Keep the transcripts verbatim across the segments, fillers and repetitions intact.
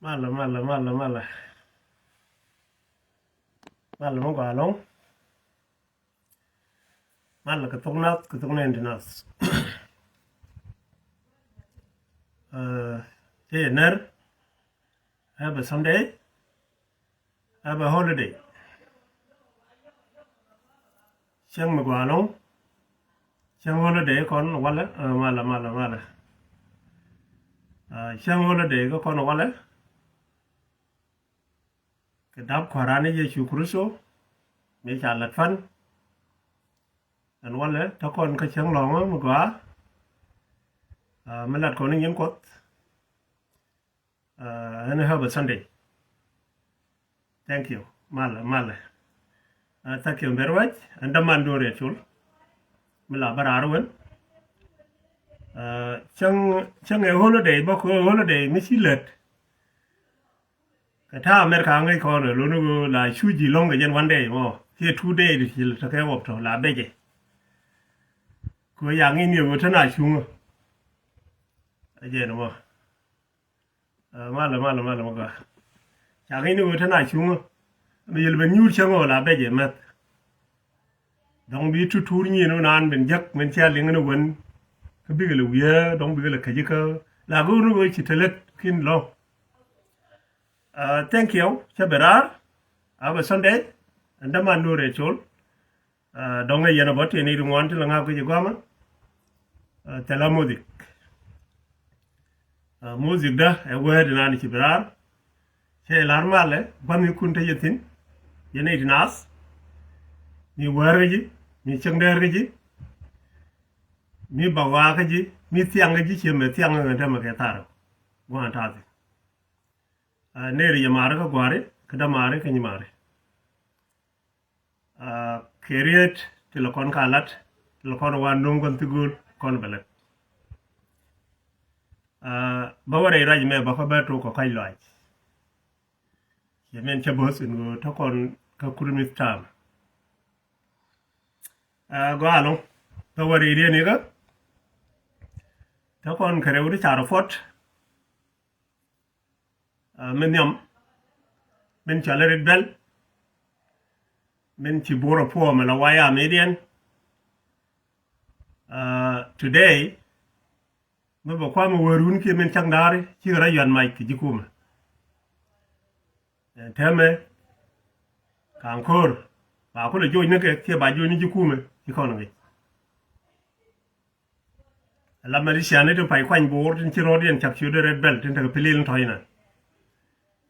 Malɛ, malɛ, malɛ, malɛ. Malɛ mi gɔaa ɛlɔ̱ŋ. Malɛ kɛ thok nath, kɛ thok nɛn ti nath. Cä yɛ ner. Happy Sunday. Happy holiday. Cäŋ mi gɔaa ɛlɔ̱ŋ. Cäŋ holiday kɔn walɛ, malɛ, malɛ, malɛ. Cäŋ holiday kä kɔn walɛ. Kɛ dap Kua̱ran ni Yecu Kritho mi ca lat pan. Ɛn walɛ te kɔn kä cäŋ lɔ̱ŋä mi gɔaa. Mi lat kɔn ni nyin Kuɔth. Ɛn happy Sunday. Thank you. Malɛ, malɛ. Thank you very much. Ɛn däman duun riɛt col. Mi la bä raar wen. Cäŋ, cäŋ ɛ holiday, bä kɛ holiday mi ci lät. Kɛ ta̱a̱ America ŋäc kɔn ɛ luni ɣöö la cu ji̱ lɔ̱ŋ kɛ jɛn one day mɔ kiɛ two day di ci tekɛ wop tɔ la becɛ. Kɛ ɣöö yaŋ in yɛ ɣöö te na cuŋä. Ɛ jɛn mɔ. Malɛ, malɛ, malɛ mɔ gɔaa. Yaŋ in yɛ ɣöö te na cuŋä. Mi yɛl ben nyuur cäŋ ɣöö la becɛ mɛth. Dɔ̱ŋ bi tutuur nyin wä naan ben jek min cia liŋ ni wen. Kä bikɛ lɛ wiee dɔ̱ŋ bikɛ lɛ käc kä la go̱o̱r ni wee ci te lät kin lɔ. Thank you. Cä ben raar. Happy Sunday. Ɛn däman duun riɛt col. Dɔ̱ŋ ɛ yɛn ɛ bä tëë ni ri ŋuan ti lɛ ŋa̱k guic ɛ gɔamä. Thilɛ music. Music dä ɛ wee di naan ci ben raar. Cɛ lar malɛ gua̱thnikun te yɛ thi̱n. Yɛn nɛy ti naath. Mi wäär kä ji̱, mi cäŋ däär kä ji̱. Mi bak ɣɔaa kä ji̱, mi thiaŋ kä ji̱, ciɛ mɛ thiaŋ kä ŋän tämɛ kɛ thar. Gua̱a̱n ta̱a̱ thi̱n. Neri yɛ maari kä gua̱a̱ri kä dämaari kä nyimaari. Kɛ riet ti lɛ kɔn ka lat ti lɛ kɔn wa nuŋ kɔn thi gööl kɔn bɛ lät. Bä wä rɛy ruac mɛ bä kä bä tok kɛ kɔc lɔac. Cɛ min cä bo̱th in ɣöö te kɔn kä Christmas time. Gɔaa ɛlɔ̱ŋ bä wä rɛy riet ni kä te kɔn kɛ rɛw ti ca rɔ puɔt. Min nhiam min cɔal i̱ Red Belt min ci buɔr ɛ puɔ̱ɔ̱mɛ la waya midiɛn. Today mi bɛ kua̱mɛ wä run kiɛ min cak da̱a̱ri cikɛ rɔ yuan mac kɛ ji̱ kumɛ. Täämɛ ka̱n ko̱r ba kulɛ joc ni kɛ kiɛ ba joc ni ji̱ kumɛ ci kɔn ŋic. Ala mɛ ti ciani tin pay kuany bo̱o̱r tin ci rɔɔdiɛn cak ciötdɛ Red Belt tin tekɛ pilil ni tɔ̱cnɛ.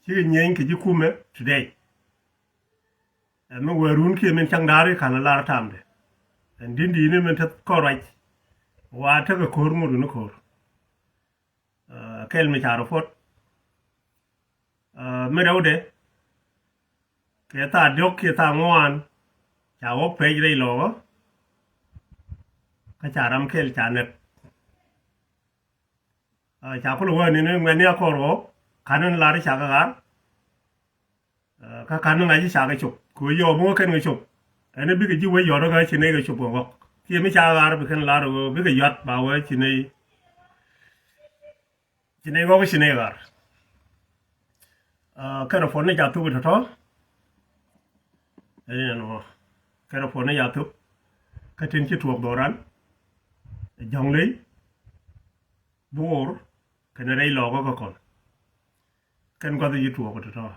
Cikɛ nyieny kɛ ji̱ kumɛ today. Ɛ mi wee run kiɛ min caŋ da̱a̱ri ka̱n lar tamdɛ. Ɛn di̱n di̱i̱ni min te kɔn ruac wa tekɛ ko̱r ŋot ni ko̱r. Kɛl mi ca rɔ puɔt mi rɛwdɛ kɛ thaa diɔ̱k kiɛ thaa ŋuan ca wä pɛc rɛy lɔɔkä. Kä ca ram kɛl ca nɛk. Ca kulɛ wä ni ni ŋuɛ̈tni a kɔr ɣɔɔ ka̱n ni lar ca kɛ ɣa̱r. Kä ka̱n ni ŋa̱c ca kɛ cop kɛ wee yɔw mi wä kɛn kɛ cop. Ɛn bikɛ ji̱ wee yɔt kä ci nɛy kɛ cop kɛ ɣɔk kiɛ mi ca ɣa̱r bi kɛn lar ɣöö bikɛ yuat ba wee ci nɛy. Ci nɛy ɣɔk ci nɛy ɣa̱r. Kɛn rɔ puɔt ni ca thup tɔ̱tɔ̱. Ɛn ɛn wä kɛn rɔ puɔt ni ca thup. Kä tin ci tuɔɔk dhɔran. Jɔ̱ŋ ley. Buur kɛn rɛy lɔɔkä kä kɔn. Kɛn gua̱th yi tuɔɔk tɔ̱tɔ̱.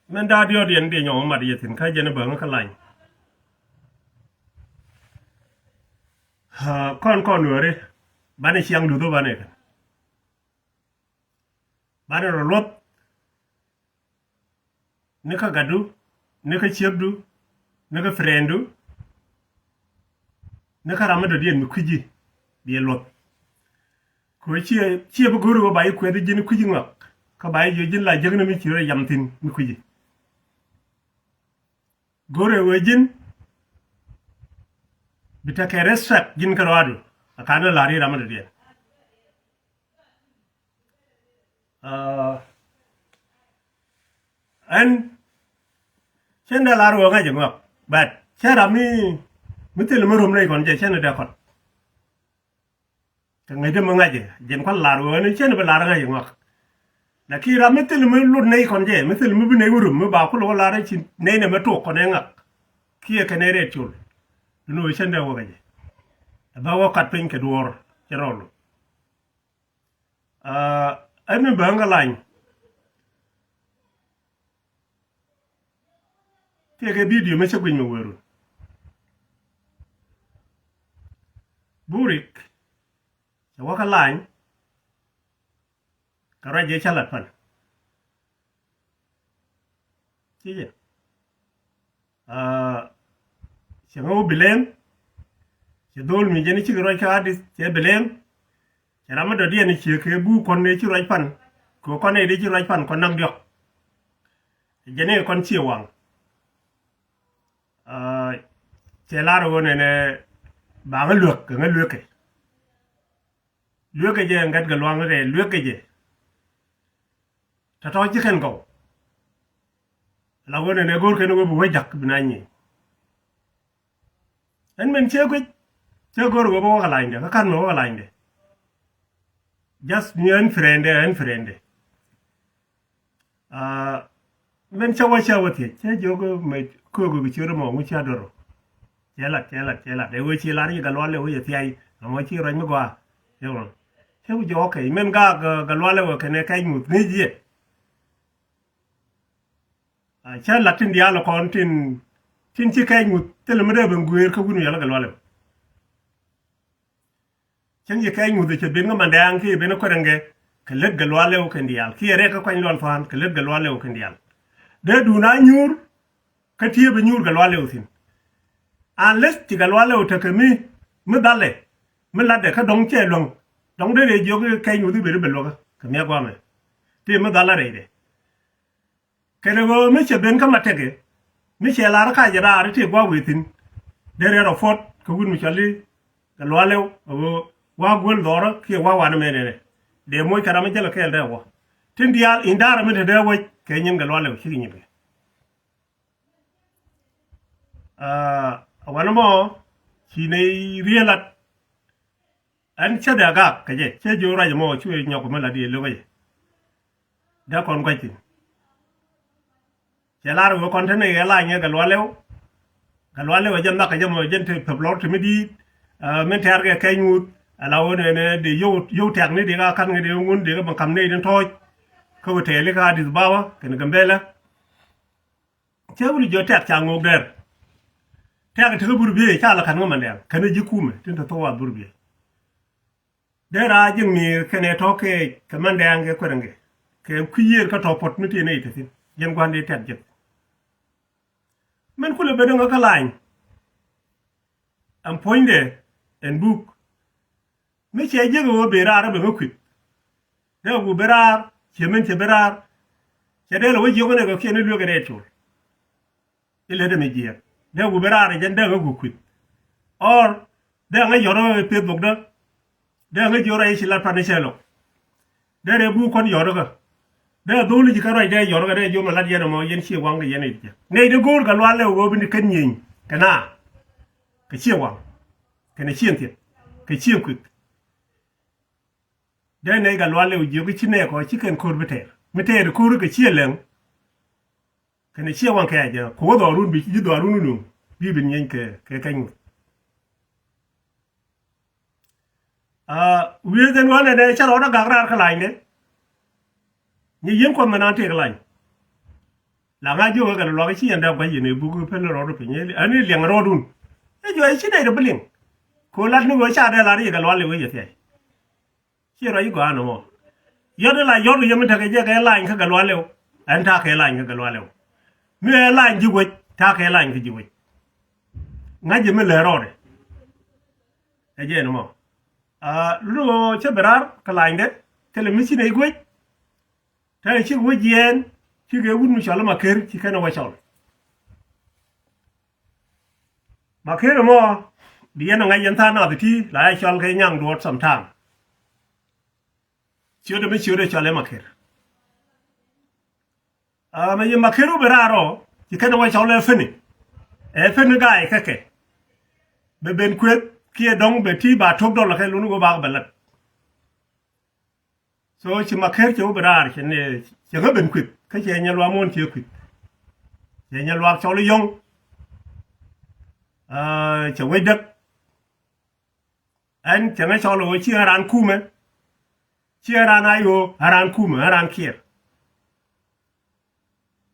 Min da̱a̱ diɔ̱ɔ̱diɛn diɛ nyɔk mat yɛ thi̱n kä jɛn bäŋ kä lany. Kɔn kɔn nuääri banɛ ciaŋ duth banɛ kɛn. Banɛ rɔ luɔth. Ni kä gatdu, ni kä ciekdu, ni kä frienddu, ni kä ram mi dɔ̱diɛn mi kui̱ci biɛ luɔth. Kɛ ɣöö ciɛ ciɛ bi go̱o̱ri ɣöö ba yi kuɛth ji̱n kui̱ci ŋɔak kä ba yi jiö ji̱n la jäkni mi ci rɔ yam thi̱n mi kui̱ci. Go̱o̱ri ɣöö ji̱n bi tekɛ respect ji̱n kä rɔadu a ka̱n ni la̱r yi ram mi dɔ̱diɛn. Ɛn cɛn dee lar wee ŋa̱c ɛ ŋɔak but cɛ ram mi mi thil mi rom rɛy kɔn jɛ cɛn dee kɔn. Kɛ ŋäc dee mi ŋa̱c ɛ jɛn kuan lar wee ɛn cɛn bi lar ŋa̱c ɛ ŋɔak. Lakin ram mi thil mi lut nɛy kɔn jɛ, mi thil mi bi nɛy wä rum, mi ba kulɛ wä lar ci nɛy nɛ mɛ tok kɔn ɛ ŋak. Kiɛ kɛ nɛy rɛt col. Duni wä cɛn dee wä kɛ jɛ. Ɛ bä wä kat piny kɛ duɔɔr cɛ rɔl. Aa, ɛn mi bäŋ kɛ lany. Tiɛ kɛ bidio mi cä guic mi wëru. Burik cɛ wä kä lany. Kɛ ruac jɛ cä lat pan. Ci jɛ. Aa, cɛ ŋä wä bilem. Cɛ dhol mi jɛn cik ruac kä adith cɛ bilem. Cɛ ram mi dɔ̱diɛn ciek kɛ buk kɔn ëë ci ruac pan. Kɛ kɔn ëë dee ci ruac pan kɔn nam diɔ̱k. Jɛn ëë kɔn cië waŋ. Aa, cɛ lar ɣöö nɛnɛ ba ŋä luäk kɛ ŋä luäkɛ. Luäkɛ jɛ ŋät kɛ luaŋ rɛy luäkɛ jɛ. Tɔ̱tɔ̱ ci kɛn gɔw. La ɣöö nɛnɛ go̱o̱r kɛn ɣöö bi wä jak bi na nyieny. Ɛn min ciɛ guic, ciɛ go̱o̱r ɣöö bä wä kɛ lanydɛ, kä kan mɛ wä kɛ lanydɛ. Just ni ɛn friend, ɛn friend. Aa, min cä wä cä wä thiec, cä jiök mɛ köök kɛ ciöt ɛmɔ ŋu cä dɔrɔ. Cɛ lat, cɛ lat, cɛ lat. Ɛ wee ci lar yi Gatluak Lɛw wee cɛ thiac, ɛmɔ ci ruac mi gɔaa. Cɛ wä. Cɛ wä jɛ okay. Min gaak, aa, Gatluak Lɛw wee kɛnɛ kɛc ŋuth ŋi̱i̱c yɛ. Aa, cä lat tin diaal kɔn tin, tin ci kɛc ŋuth thilɛ mi dee ben guëër kä wut mi cɔal i̱ Gatluak Lɛw. Cäŋ ci kɛc ŋuth cɛ ben kä Mandɛɛŋ kiɛ ben kä Kuɛrɛŋgɛ kɛ lät Gatluak Lɛw kɛn diaal kiɛ rɛk kä Kuany Lual Thua̱a̱n kɛ lät Gatluak Lɛw kɛn diaal. Dee duun a nyuur kä tiee bi nyuur Gatluak Lɛw thi̱n. Unless ci Gatluak Lɛw tekɛ mi, mi dhalɛ, mi latdɛ kä dɔ̱ŋ cɛ luäŋ. Dɔ̱ŋ dee rɛy jiök kɛc ŋuth i̱ ben i̱ bɛ luäkä kɛ miak guamɛ. Ti mi dhalä rɛydɛ. Kɛnɛ ɣöö mi cɛ ben kä Matɛkɛ, mi cɛ lar kä jɛ raar i̱ tëë gua̱a̱k wëë thi̱n. Dee rɛl rɔ puɔt kɛ wut mi cɔl i̱ Gatluak Lɛw, ɛ ɣöö wa̱a̱ guäl dhɔrä kiɛ wa̱a̱ wanɛ mɛnɛ nɛ. Dee moc kɛ ram mi jäl kɛɛl dee wä. Tin diaal in da̱rä mi te dee wec kɛ nyin Gatluak Lɛw cikɛ nyin kɛ. Aa, wanɛ mɔ ci nɛy riee lat. Ɛn cä dee a gak kɛ jɛ, cä jiök ruac ɛmɔ cuɛ nyɔk mi la diɛ lo̱k ɛ jɛ. Dee kɔn gua̱c thi̱n. Cɛ lar wee kɔn te ni ɣɛ lany ɛ Gatluak Lɛw. Gatluak Lɛw ɛ jɛn nhak kɛ jɛ mɔ jɛn te pep lɔr te mi di̱i̱t. Aa, min tɛ̈r kɛ kɛc ŋuth. Ala ɣöö nɛnɛ dee yio̱w, yio̱w tɛ̈k ni dee ka ka̱n ŋɛ dee ŋun dee kɛ ben ka̱m nɛy tin tɔ̱ɔ̱c. Kä wä tɛɛli kä Addis Ababa kɛnɛ Gambɛla. Cä wut jiɔ tɛ̈k ca ŋo̱o̱k dɛr. Tɛ̈k ti kä Burbiɛ ca la ka̱n ŋä Mandɛɛŋ kɛn ji̱ kumɛ tin te thok wa Burbiɛ. Dee raa ji̱ ŋi̱i̱r kɛnɛ tɔ̱ kɛ kɛ Mandɛɛŋ kɛ Kuɛrɛŋgɛ kɛ kui̱ yiëër kä tɔ̱ puɔ̱t mi tëë nɛy te thi̱n. Jɛn gua̱n dee tɛ̈k ji̱. Min kulɛ ben ŋä kä lany. Ɛn puɔ̱nydɛ ɛn buk. Mi cɛ jiäk ɛ ɣöö ben raar ɛ ben ŋä kui̱th. Dee ɛ gup ben raar, ciɛ min cɛ ben raar. Cɛ dee lɛ wä jiök ɛn ɛ kɛ kiɛn i̱ luek ɛ rɛy col. I̱ lät ɛ mi jiɛɛk. Dee ɛ gup ben raar ɛ jɛn dee ɛ ŋä gup kui̱th. Or dee ɛ ŋä yɔt ɛ Facebook dä. Dee ɛ ŋä jiök rɛy ci lat pan i̱ cɛ lɔk. Dee rɛy buk kɔn yɔt ɛ kä. Dee ɛ dholi ji̱ kä ruac dee yɔt ɛ kä dee jiök mɛ lat yɛn ɛmɔ yɛn ciɛ waŋ kɛ yɛn i̱ jiɛk. Nɛy dee go̱o̱r Gatluak Lɛw ɛ ɣöö bi ni kän nyieny kɛ na. Kɛ ciɛ waŋ. Kɛnɛ cieŋ thiet kɛ cieŋ kui̱th. Dee nɛy Gatluak Lɛw jiök i̱ ci nɛɛkɔ ci kɛn ko̱r bi tɛɛr mi tɛɛr ko̱r kɛ ciɛ lɛŋ. Kɛnɛ ciɛ waŋ kɛ a jɛ kɛ wä dhɔrun bi ci ji̱ dhɔrun wun bi bi nyieeny kɛ kɛ kɛny ŋuth. Aa, wi̱i̱ dhɛn wä nɛnɛ cä rɔɔdä gak raar kä lanyni. Nyi yien kuɔth mɛ nan tëëk lany. La ŋa̱c jiök ɛ kɛn luakä ci yɛn dee gua̱c yɛn ɛ buk pɛl rɔɔdu piny ɛn i̱ liɛŋ rɔɔdun. Ɛ juɔc ci nɛy rɔ bi liŋ. Kɛ ɣöö lat ni ɣöö ca dee lar yɛ Gatluak Lɛw ɛ jɛ thiac. Ciɛ ruac i̱ gɔaa nɔmɔ. Yɔt i̱ la yɔt kɛ yɛ mi tekɛ jɛ kɛ lany kä Gatluak Lɛw. Ɛn ta̱a̱ kɛ lany kä Gatluak Lɛw. Mi ɛ lany ji̱ wec ta̱a̱ kɛ lany kä ji̱ wec. Ŋa̱c jɛ mi lɛ rɔɔdɛ. Ɛ jɛ nɔmɔ. Aa, luni ɣöö cä bi raar kä lanydɛ thilɛ mi ci nɛy guec. Te cikɛ wä jiɛɛn cikɛ wut mi cɔl i̱ Maker ci kɛn ɛ wä cɔl. Maker ɛmɔ bi yɛn ɛ ŋa̱c yɛn tha̱a̱ŋ nath iti la yɛ cɔl kɛ nyaŋ duɔ̱ɔ̱t sometime. Ciötdɛ mi ciötdɛ cɔl ɛ Maker. Aa, mɛ yɛ Maker wä bi raar ɔ ci kɛn ɛ wä cɔl ɛ Feni. Ɛ Feni ga̱a̱c kä kɛ. Bɛ ben kueth kiɛ dɔ̱ŋ bɛ ti ba to̱k dɔl ɛ kɛ luni wä bakɛ bɛ lät. So ci Makër cɛ wä bi raar cɛ ni cɛ ŋä ben kuith kä cɛ nyɛ luaak muɔ̱n cɛ kuith. Cɛ nyɛ luaak cɔl i̱ yɔ̱ŋ. Cɛ wec däk. Ɛn cɛ ŋä cɔl i̱ ɣöö ci ɣän raan kumɛ. Ci ɣän raan a i̱ ɣöö ɣän raan kumɛ ɣän raan Kiir.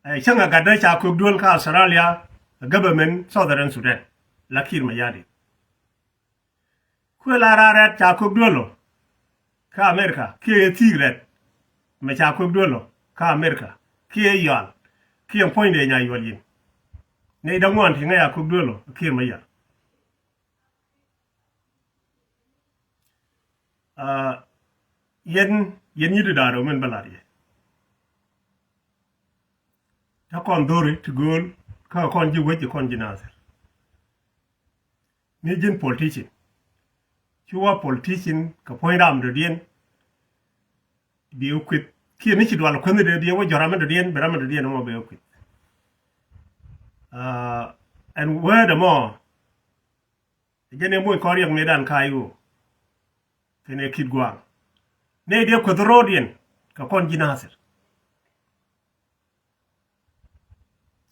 Cäŋɛ gatdä ca kök duel kä Australia, government Southern Sudan la Kiir Mayardit. Kuël a raar rɛt ca kök duel ɔ kä America kiɛ yɛ thi̱i̱k rɛt. Mɛ ca kök duel ɔ kä America kiɛ yɔal kiɛ puɔ̱nydɛ nya yuɔl yin. Nɛy däŋ ŋuan ti ŋäc a kök duel ɔ Kiir Mayardit. Yɛn yɛn nyi̱t da̱a̱r ɔ min bä lat yɛ. Tä kɔn dho̱ri ti gööl kä kɔn ji̱ wec kɔn ji̱ Nathir. Mi ji̱n politician. Ci wä politician kɛ puɔ̱ny ram dɔ̱diɛn. Bi wä kuith kiɛ ni ci dual kuänh dee bi wä jɔ̱r ram dɔ̱diɛn bi ram dɔ̱diɛn mɔ bi wä kuith. Ɛn wäädɛ mɔ. Jɛn ɛ moc kɔn riɛk mëëdan ka̱a̱c ɣöö kɛnɛ Kit Gua̱a̱ŋ. Nɛy dee kueth ro̱o̱diɛn kɛ kɔn ji̱ Nathir.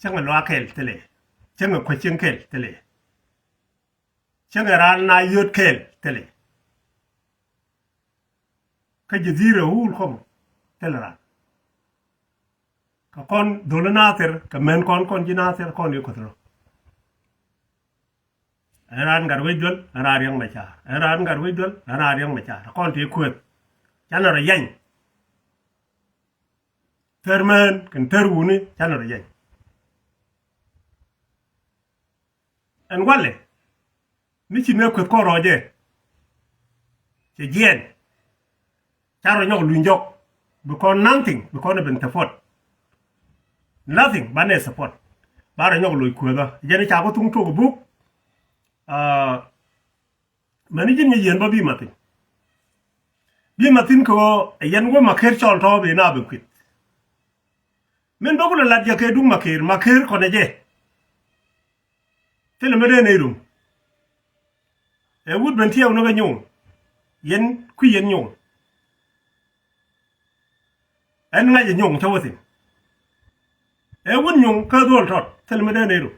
Cäŋɛ luaak kɛl thilɛ. Cäŋɛ kuecieŋ kɛl thilɛ. Cäŋɛ raan na yöt kɛl thilɛ. Kä ji̱ dhi̱i̱r ɛ wul kɔm thilɛ raan. Kɛ kɔn dholi Nathir kɛ män kɔn kɔn ji̱ Nathir kɔn i̱ kueth rɔ. Ɛn raan gat wec duel ɛn raan Riɛk Macar, ɛn raan gat wec duel ɛn raan Riɛk Macar. Kɔn tëë kuëth canɛ rɔ yɛny. Thär mään kɛn thär wuni canɛ rɔ yɛny. Ɛn walɛ mi ci mëë kuëth kɔn rɔɔcɛ. Cɛ jiɛɛn. Ca rɔ nyɔk luny jɔk. Bi kɔn nothing bi kɔn ben support. Nothing banɛ support. Ba rɔ nyɔk loc kuäthä jɛn ca ku thuŋ tok buk. Mäni ji̱n mi yieen bä bi mathin. Bi mathin kɛ ɣöö ɛ yɛn wä Makër cɔl tɔ̱ bi na bi kuith. Min bä kulɛ lat jɛ kɛ duŋ Makër, Makër kɔnɛ jɛ. Thilɛ mi dee nɛy rum. Ɛ wut ben tiɛɛk ni kɛ nyuŋ. Yɛn kui̱ yɛn nyuŋ. Ɛn ŋa̱c ɛ nyuŋ cä wä thi̱n. Ɛ wut nyuŋ kä dhol tɔt thilɛ mi dee nɛy rum.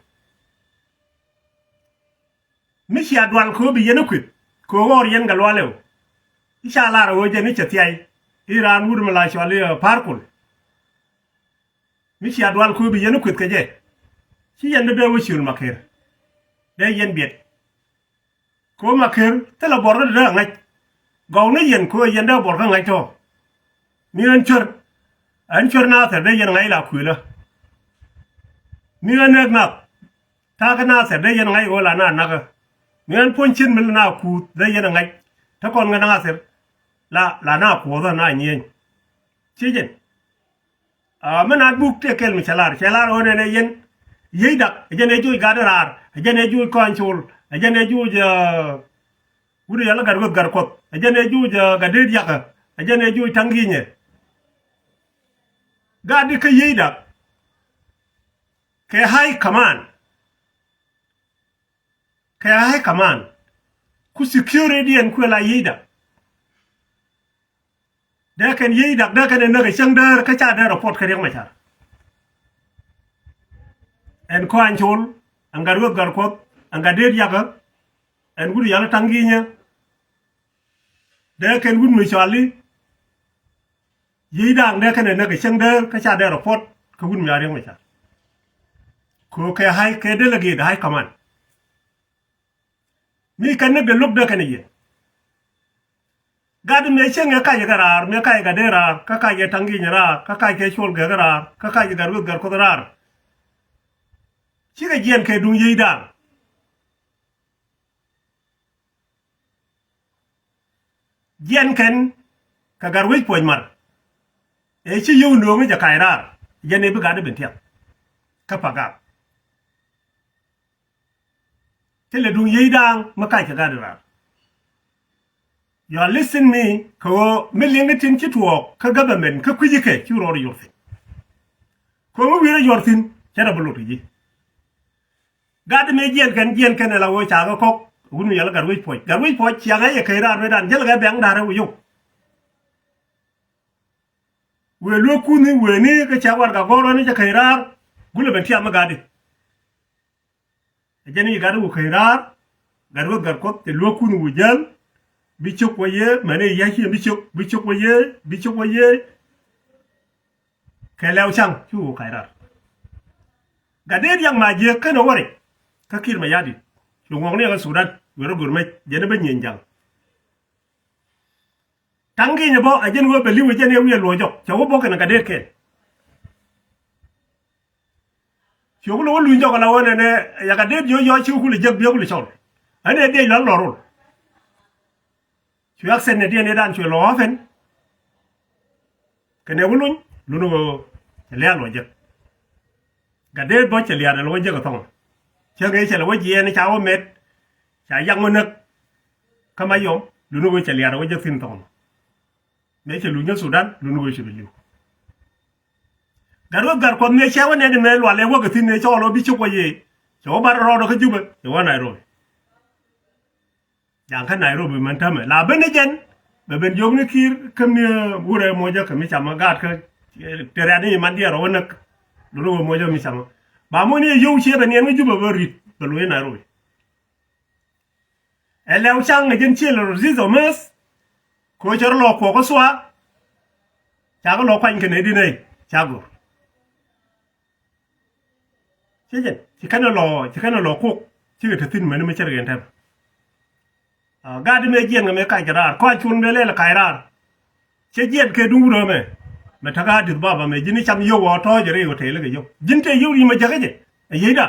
Mi cia dual kɛ ɣöö bi yɛn ɛ kuith kɛ ɣöö ɣɔr yɛn kɛ lualɛ ɣöö i̱ ca lar ɛ ɣöö jɛn i̱ cɛ thiay. I̱ raan wut mi la cɔal i̱ Pa̱a̱r Kul. Mi cia dual kɛ ɣöö bi yɛn ɛ kuith kɛ jɛ. Ci yɛn dee dee wä ciöl Makër. Dee yɛn biɛt. Kɛ ɣöö Makër thilɛ buɔr kä dee ŋa̱c. Gɔw ni yɛn kɛ ɣöö yɛn dee buɔr kä ŋa̱c tɔ̱. Mi ɣän cuer. Ɣän cuer Nathir dee yɛn ŋa̱c la kuëlä. Mi ɣän nɛɛk nath. Ta̱a̱ kä Nathir dee yɛn ŋa̱c ɣöö la na nakä. Mi ɣän puɔ̱ny cin mi la na kuuth dee yɛn ŋa̱c. Te kɔn kä Nathir la la na kuɔthä na nyieny. Ci jɛn. Aa, mi naat buk tëë kɛl mi cɛ lar, cɛ lar ɣöö nɛnɛ yɛn. Yiëëc dak, ɛ jɛn ɛ juuc gat raar, ɛ jɛn ɛ juuc kɔaŋ col, ɛ jɛn ɛ juuc, aa, wut yɛl gat ɣöth gat kuɔth, ɛ jɛn ɛ juuc, aa, gat deet yakä, ɛ jɛn ɛ juuc ta̱ŋ gi̱i̱nyɛ. Gat di kä yiëëc dak. Kɛ high command. Kɛ high command. Ku security ɛn kuɛ la yiëëc dak. Dee kɛn yiëëc dak dee kɛn ɛ näk ɛ cäŋ däär kä ca dee report kä Riɛk Macar. Ɛn kɔaŋ col, ɛn gat ɣöth gat kuɔth, ɛn gat deet yakä, ɛn wut yal ta̱ŋ gi̱i̱nyä. Dee kɛn wut mi cɔali. Yiëëc da̱a̱ŋ dee kɛn ɛ näk ɛ cäŋ däär kä ca dee report kä wut mi a Riɛk Macar. Kɛ kɛ high kɛ delegate high command. Mi kɛn ni bɛ lo̱k dee kɛn i̱ yɛ. Gat mëë cieŋ ɛ kac kɛ raar, mëë kac kɛ dee raar, kä kac kɛ ta̱ŋ gi̱ny raar, kä kac kɛ col gɛk raar, kä kac kɛ gat weth gat kuoth raar. Cikɛ jiɛn kɛ duŋ yiëëc da̱a̱ŋ. Jiɛn kɛn kɛ gat wec puɔ̱c mar. Ëë ci yio̱w nööŋi jɛ kac raar, jɛn ëë bi gat i̱ ben tiɛth. Kä Pagak. Thilɛ duŋ yiëëc da̱a̱ŋ mi kac kɛ gat i̱ raar. You are listening me kɛ ɣöö mi liŋ i̱ tin ci tuɔɔk kä government kä kui̱ci kɛ ci rɔɔd i̱ yor thi̱n. Kɛ ɣöö mi wi̱i̱ rɔ yor thi̱n cɛ rɔ bi lot kɛ ji̱. Gat mi jiɛn kɛn jiɛn kɛn ɛ la ɣöö ca kɛ kɔk wut mi yɛl gat wec puɔ̱c gat wec puɔ̱c ciaŋ ɛ yɛ kɛy raar mëëdan jäl kɛ bɛ̈ŋ da̱rɛ wi̱i̱ yio̱w. Wëë luäk kunh i̱ wëë ni kä ca warɛgak gɔ̱r ɣän i̱ cä käny raar. Gulɛ ben tiam mi gatdi. Ɛ jɛn i̱ gatdi wä käny raar. Gat Ruɔth Gat Kuɔth cɛ luäk kunh i̱ wä jäl. Bi cök wä yee mɛn i̱ ya̱c i̱ bi cök, bi cök wä yee, bi cök wä yee. Kɛ Lɛw Caŋ cu wä käny raar. Gat dee riaŋ ma jiëëk känɛ wä rɛc. Kä Kiir Mayardit cu ŋuɔkni ɛ kä Sudan wëë rɔ gör mec jɛn i̱ bä nyieny jaŋ. Taŋ kinyɛ bä ɛ jɛn wee bɛ li̱w ɛ jɛn ɛ wi̱i̱ ɛ luɔc jɔk cɛ wä bä kɛnɛ gat dee kɛn. Ciö kulɛ wä luny jɔk ala wä nɛnɛ. Yaka dee jiö yɔ ci kulɛ jek biɛ kulɛ cɔl. Ɛn ɛ dee lɔl lɔrul. Cu yak sɛn nɛ diɛn ɛ dan cuɛ lɔ ɣɔfɛn. Kɛnɛ wä luny luni wä cɛ liaal wä jek. Gat dee bä cɛ liaal wä jek ɛ thɔŋ. Cä ŋee cɛ lɛ wä jiɛɛn ca wä mɛt. Ca yak wä näk. Kä Mayom luni wä cɛ liaal wä jek thi̱n thɔŋ. Mëë cɛ luny kä Sudan luni wee ci bi li̱w. Gat Ruɔth Gat Kuɔth mëë cɛ wä nɛn mëë lual ɛ wäk ɛ thi̱n ëë cɔɔl ɔ bi cuk wä yee. Cɛ wä bar rɔɔdɔ kä Jubɛ cɛ wä Nairobi. Ja̱a̱ŋ kä Nairobi mɛn tämɛ la ben ni jɛn. Bɛ ben jiök ni Kiir käm ni wurɛ mocä kɛ mi camä gaat kä. Tɛ rɛ̈t ni man diɛɛr ɔ wä näk. Luni wee mocä mi camä ba muɔ̱ni ɛ yio̱w ciɛ bɛ niɛn kä Jubɛ bä ri̱t bɛ lo̱c Nairobi. Ɛ Lɛw Caŋ ɛ jɛn ciël rɔ dhi̱th ɔ meth. Kɛ ɣöö cɛ rɔ lɔ kuɔk kä Thua. Cakɛ lɔ kuany kɛ nɛy di nɛy ca go̱r. Ci jɛn ci kɛn ɛ lɔ ci kɛn ɛ lɔ kok. Cikɛ te thi̱n mäni mi cär kɛ ɛn tɛm. Gaat di mëë jiɛn kɛ mëë kac kɛ raar kɔac cuɔ̱n mëë lɛl kac raar. Cɛ jiɛn kɛ duŋ wurä mɛ. Mɛ ta̱kä a di̱th baba mɛ ji̱n i̱ cam yio̱w ɔ tɔ̱ɔ̱c ɛ rɛy ɔ tɛl kɛ yio̱w ji̱n tɛ yio̱w ri mɛ jäkä jɛ. Ɛ yiëëda.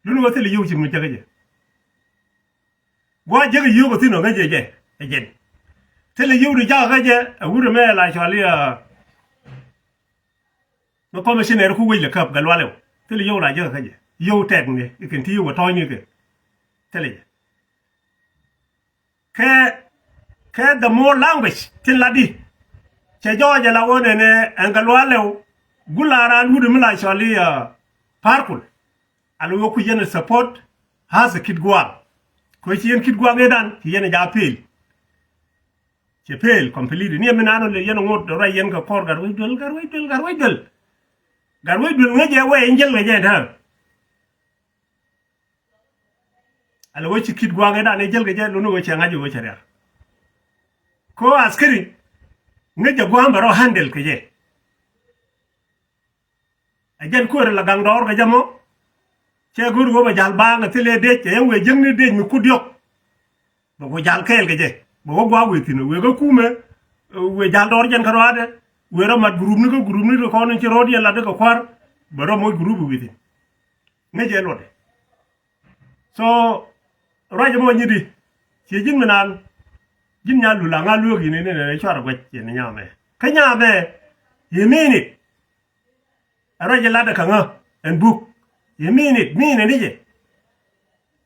Luni wä thilɛ yio̱w ci mi jakä jɛ. Gua̱a̱ jäkä yio̱w kɛ thi̱n ɔ ŋäc jɛ jɛ ɛ jɛn. Thilɛ yio̱w di jakä kä jɛ ɛ wut ɛmɛ la cuali ɛ. Mi kɔmɛ ci nɛr ku wec lɛ käp gɛ lualɛ wä thilɛ yio̱w la jäkä kä jɛ yio̱w tɛk ni ikin ti yio̱w ɛ tɔ̱ɔ̱ny ni kɛ. Thilɛ jɛ. Kɛ kɛ the more language tin la di. Cɛ jɔɔc ala wä nɛnɛ ɛn kɛ lualɛ wä gula raan wut ɛmɛ la cuali ɛ. Parkul. Ala wä ku yɛn support. Has a kit gua̱a̱k. Kɛ ci yɛn kit gua̱a̱k ëëdan ci yɛn ja peel. Cɛ peel completely ni ɛmi naan ɔ lɛ yɛn ŋot ruac yɛn kɛ kɔr gat wec duel gat wec duel gat wec duel. Gat wec duel ŋäc ɛ wɛ in jɛl ŋäc ɛ tääk. Ala wä ci kit gua̱a̱k ëëdan ɛ jɛl kɛ jɛ luni wä cɛ ŋa̱c wä cɛ rial. Kɛ wä askari ŋäc jɛ gua̱a̱k bɛ rɔ handle kɛ jɛ. Ɛ jɛn kuäär la gaŋ dɔɔr kɛ jɛ mɔ. Cɛ go̱o̱r ɣöö bɛ ja̱l baaŋ ɛ thilɛ dec ɛ yɛn wëë jiäkni dec mi kut diɔ̱k. Bɛ ku ja̱l kɛɛl kɛ jɛ bɛ wä gua̱a̱k wëë thi̱n wëë kä kumɛ. Wëë ja̱l dɔɔr jɛn kä rɔaadɛ wëë rɔ mat gurupni kä gurupni kɛ kɔn in ci rɔɔd yɛn latdä kɛ kua̱r. Bɛ rɔ moc gurup wëë thi̱n. Ŋäc jɛ luɔtdɛ. So ruac ɛmɔ nyit i̱ ciɛ ji̱n mi naan. Ji̱n nya lul aŋa lueek yini ni nɛn cuarɛ guac yini nyamɛ kä nyamɛ. Yɛ mi̱i̱n it. Ɛ ruac ilat ɛ kaŋä ɛn buk. Yɛ mi̱i̱n it mi̱i̱n it ni jɛ.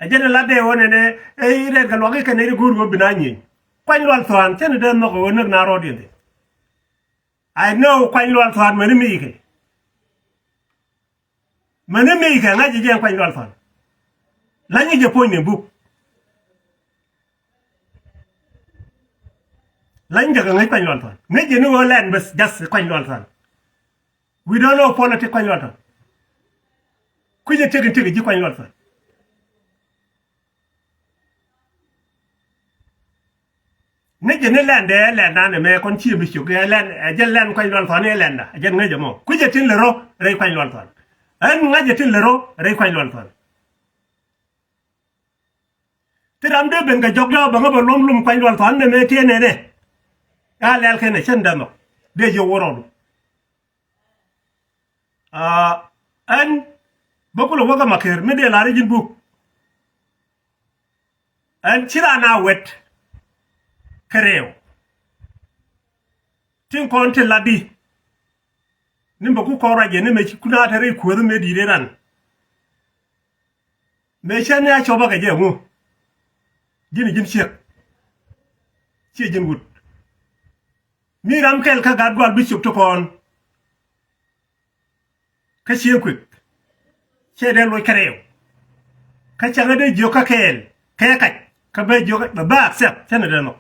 Ɛ jɛn ilat dee wä nɛnɛ ɛ rɛɛt kɛ luak ikɛ nɛy ti go̱o̱r wä bi na nyieny. Kuany lual thuan cɛn idee nhɔk ɛ wä näk na rɔɔd yɛn thi̱n. I know kuany lual thuan mäni mi ikɛ. Mäni mi kɛ ŋa̱c jɛ jɛ kuany lual thuan. La̱ny jɛ puɔ̱ny ni buk. La̱ny jɛ kɛ ŋäc kuany lual thuan ŋäc jɛ ni ɣöö lɛn bäth jath kuany lual thuan. We don't know politics kuany lual thuan. Kui̱cɛ tiek in tiek ji̱ kuany lual thuan. Ni jɛ ni lɛndɛ ɛ lɛndan ɛmɛ kɔn ci mi ciök ɛ lɛn ɛ jɛn lɛn kuany lual thuan ɛ lɛnda ɛ jɛn ŋäc ɛmɔ kui̱cɛ tin lɛ rɔ rɛy kuany lual thuan. Ɛn ŋa̱cɛ tin lɛ rɔ rɛy kuany lual thuan. Ti ram dee ben kɛ jɔk jɔk bɛ ŋä bɛ luɔm luɔm kuany lual thuan nɛmɛ tiee nɛnɛ. A lɛl kɛn ɛ cɛn dɛmɔ dee jiɛ wä rɔɔdu. Aa ɛn bä kulɛ wäkä makër mi dee lar i̱ ji̱n buk. Ɛn ci raan a wet kɛ rɛw. Tin kɔn tin lat di ni bä ku kɔn ruac jɛ ni mëë ci kun a te rɛy kuäth mëë di̱i̱t ëë ran. Mëë cä ni a cɔpä kɛ jɛ ŋu. Ji̱n ji̱n ciek. Ciɛ ji̱n wut. Mi ram kɛl kä gat gual bi cop ti kɔn. Kä cieŋ kuek. Cɛ dee loc kä rɛw. Kä cäŋä dee jiök kä kɛɛl kɛ kac kä bä jiök bɛ bä accept cä ni dee nhɔk.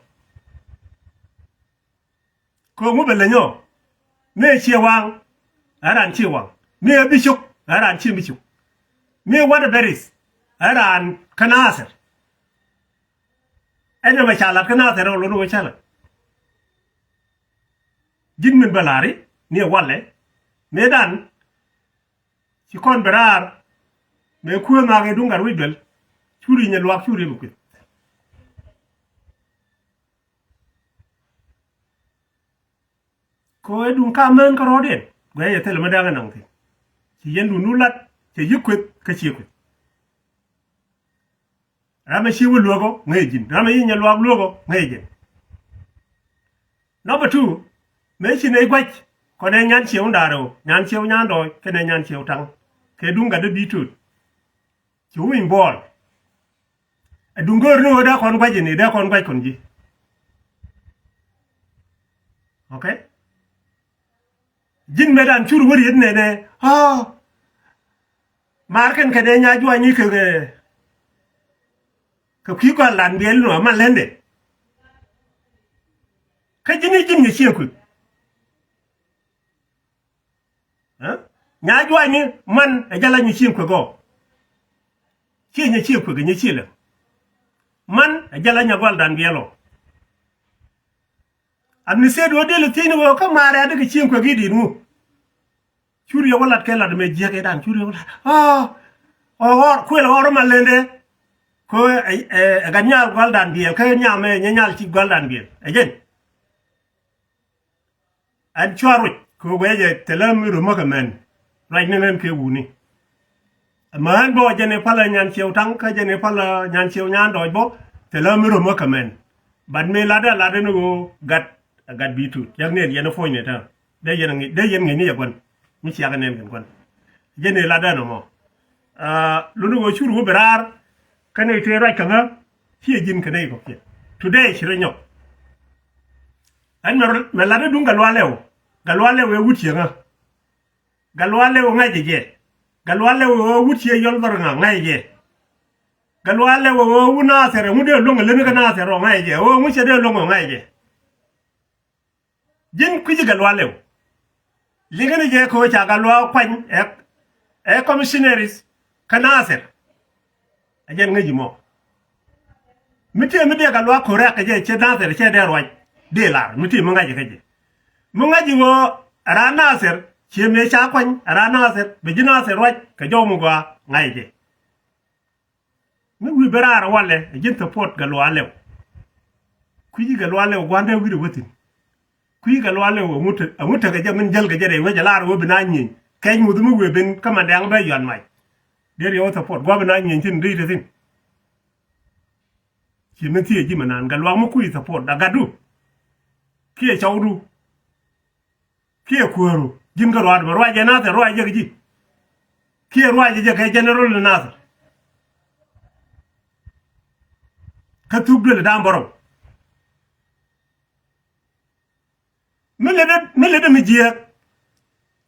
Kɛ ŋu bɛ leny ɔ? Mëë ciɛ waŋ, ɛ raan ciɛ waŋ. Mëë bicok, ɛ raan ciɛ bicok. Mëë wat ɛ bɛris, ɛ raan kä Nathir. Ɛn ɛmɛ ca lat kä Nathir ɛ lon wä ca lat. Ji̱n min bɛ la̱ri ni ɛ walɛ mëë dan ci kɔn bɛ raar. Mëë kuëë nhak ɛ duŋ gat wi̱c duel. Curi nyɛ luak curi mi kueth. Kɛ ɣöö ɛ duŋ ka mään kä rɔɔdiɛn guɛc yɛ thilɛ mi dee ɣä naŋ thi̱n. Ci yɛn dun nu lat cɛ yi̱ kueth kä cië kueth. Ram ɛ ci wä luäk ɔ ŋäc ji̱n, ram ɛ yi nyɛ luaak luäk ɔ ŋäc ji̱n. Number two, mëë ci nɛy gua̱c kɔnɛ nyan ciew ndaarɛ ɣöö nyan ciew nyan dɔɔc kɛnɛ nyan ciew taŋ kɛ duŋ gat dee bi̱i̱ to̱t. Ci winy buɔɔl. Ɛ duŋ go̱o̱r ni ɣöö dee kɔn gua̱c ini dee kɔn gua̱c kɔn ji̱. Okay. Ji̱n mëë dan cur wä riet nɛnɛ. Aa. Maar kɛn kɛ dee nya juany ni kɛ kɛ kui̱ gɔal dan biɛl nɔ ma lɛndɛ. Kä ji̱n i̱ ji̱n nyɛ cieŋ kui̱. Nya juac ni man ɛ jala nyɛ cieŋ kuek ɔ. Ciɛ nyɛ cieŋ kuek nyɛ cieŋ lɛ. Man ɛ jala nyɛ gɔal dan biɛl ɔ. Am ni sɛt wä dee lɛ thiec ni wä kä maarɛ adikɛ cieŋ kuek i̱ di̱t ŋu. Cur yɛ wä lat kɛ lat mɛ jiäk i̱ dan cur yɛ wä lat ɔ. Ɔ ɣɔr kuël ɣɔr ma lendɛ. Ko ɛ gat nyal gɔal dan biɛl kä nyamɛ nyɛ nyal ci gɔal dan biɛl ɛ jɛn. Ɛn cua ruec kɛ ɣöö guɛcɛ thilɛ mi röm kä mɛn. Ruac ni ɣän kɛ wuni. Mään bä jɛn i̱ palä nyan ciɛw taŋ kä jɛn i̱ palä nyan ciɛw nyan dɔɔc bä thilɛ mi röm kä mɛn. Bat mi latdä latdä ni ɣöö gat ɛ gat bi̱i̱ tut. Yak ni yɛn i̱ puɔ̱ny ni tää dee yɛn ŋi̱ dee yɛn ŋi̱ ni yɛ gua̱n. Mi ciak nɛn kɛn gua̱n jɛn i̱ latdä ni mɔ. Luni ɣöö cur wä bi raar kä ni tëë ruac kä ŋä. Ciɛ ji̱n kɛ nɛy kɔ̱kiɛn today ci rɔ nyɔk. Ɛn mɛ lat i̱ duŋ Gatluak Lɛw. Gatluak Lɛw ɛ wut cieŋä. Gatluak Lɛw ɛ ŋa̱cɛ jɛ. Gatluak Lɛw ɛ wut ciɛ yɔl dhɔr ŋa̱ ŋa̱cɛ jɛ. Gatluak Lɛw ɛ wut Nathir ɛŋu dee luäŋ ɛ leni kä Nathir ɔ ŋa̱cɛ jɛ ɛ ŋu cɛ dee luäŋ ɔ ŋa̱cɛ jɛ. Ji̱n kui̱ci Gatluak Lɛw. Liŋä ni jɛ kɛ ɣöö ca Gatluak kuany ɛ ɛ commissionaries kä Nathir. Ɛ jɛn ŋäc ji̱ mɔ. Mi tëë mi dee Gatluak ko̱r rɛ̈k kɛ jɛ cɛ Nathir cɛ dee ruac dee lar mi tëë mi ŋa̱c kä jɛ. Mi ŋa̱c ji̱ ɣöö ɛ raan Nathir ciɛ mëë ca kuany ɛ raan Nathir bɛ ji̱ Nathir ruac kɛ jɔw mi gɔaa ŋa̱c jɛ. Mi wi̱i̱ ben raar walɛ ɛ ji̱n support Gatluak Lɛw. Kui̱ci Gatluak Lɛw gua̱ndɛ wi̱i̱dɛ wä thi̱n. Kui̱ci Gatluak Lɛw ɛŋu te ɛŋu tekɛ jɛ min jäl kɛ jɛ rɛy wec ɛ lar ɣöö bi na nyieny kɛc ŋuth mi wi̱i̱ ben kä man dɛŋ bɛ yuan mac. Dee riɛw support gua̱ bi na nyieny thi̱n dee te thi̱n. Ci min thiee ji̱ mi naan Gatluak mi kui̱ci support a gatdu kiɛ cɔwdu. Kiɛ kuääru ji̱n kä ruaadu mɛ ruac jɛ Nathir ruac jɛ kɛ ji̱. Kiɛ ruac jɛ kɛ general ni Nathir. Kä thuk duël da̱a̱m bärɔw. Mi lɛ dee mi lɛ dee mi jiɛɛk.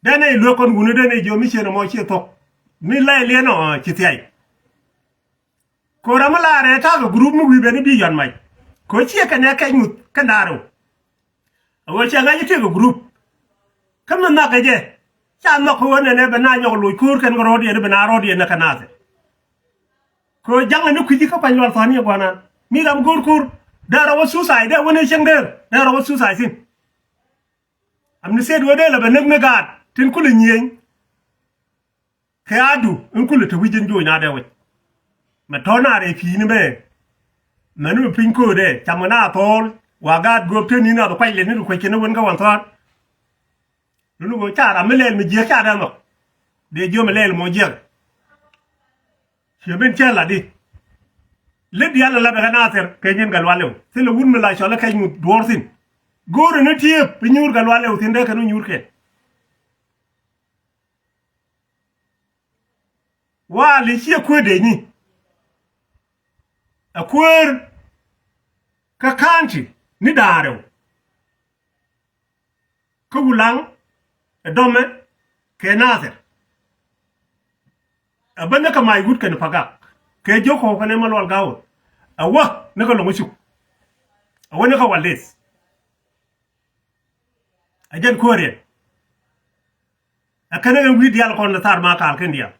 Dee nɛ i̱ luek kɔn wuni dee nɛ i̱ jiɔ mi ciɛ nɔmɔ ciɛ thok. Mi la iliɛn ɔ ci thiay. Kɛ ɣöö ram mi laarɛ ta̱a̱ kɛ group mi wi̱i̱ ben i̱ bi yɔt mac kɛ ɣöö ciɛ kɛnɛ kɛc ŋuth kɛn da̱a̱r rɛw. A ɣöö cɛ ŋa̱c i̱ tëëkɛ group kä mi nhɔakɛ jɛ ca nhɔk kɛ ɣöö nɛnɛ bɛ na nyɔk loc ko̱o̱r kɛn kɛ rɔ̱ɔ̱diɛn i̱ bɛ na rɔ̱ɔ̱diɛn ni kɛ Nathir. Kɛ ɣöö ja̱ŋɛ ni kui̱ci kä kuany lual thɔ̱a̱n yɛ gua̱nan mi ram go̱o̱r ko̱o̱r dee rɔ wä suicide dee wä ni cieŋ dee dee rɔ wä suicide thi̱n. Am ni sɛt ɣöö dee lɛ bɛ näk ni gaat tin kulɛ nyieny. Kɛ adu in kulɛ te wi̱c in joc na dee wec. Mɛ tɔ̱ na rɛy pi̱i̱ni mɛ. Mɛni mi piny ko̱o̱dɛ camkɛ na thɔɔl wa gaat gööp te ni̱n a bi kuac lɛt ni ti kuec kɛn wen kä wan thɔɔl. Luni ɣöö ca ram mi lɛl mi jiääk ca dee nhɔk. Dee jiö mi lɛl mɔ jiääk. Ciɛ ben cɛ lat di. Lät diaal la lapɛ kɛ Nathir kɛ nyin Gatluak Lɛw thilɛ wut mi la cɔl kɛc ŋuth duɔɔr thi̱n. Go̱o̱rɛ ni tiëëp bi nyuur Gatluak Lɛw thi̱n dee kɛn wä nyuur kɛn. Waal i̱ ciɛ kuäär dee nyi. Ɛ kuäär kä county ni da̱a̱r rɛw. Kä Wulaŋ ɛ dɔmɛ kɛ Nathir. Ɛ bä ni kä Mac Wut kɛnɛ Pagak kɛ jiök kɔw kɛnɛ Malual Ga̱wäth. Ɛ wä ni kä Lo̱ŋ Cuk. Ɛ wä ni kä Waldith. Ɛ jɛn kuäär yɛn. Ɛ kɛn ɛ wi̱i̱ diaal kɔn ni thar ma kaal kɛn diaal.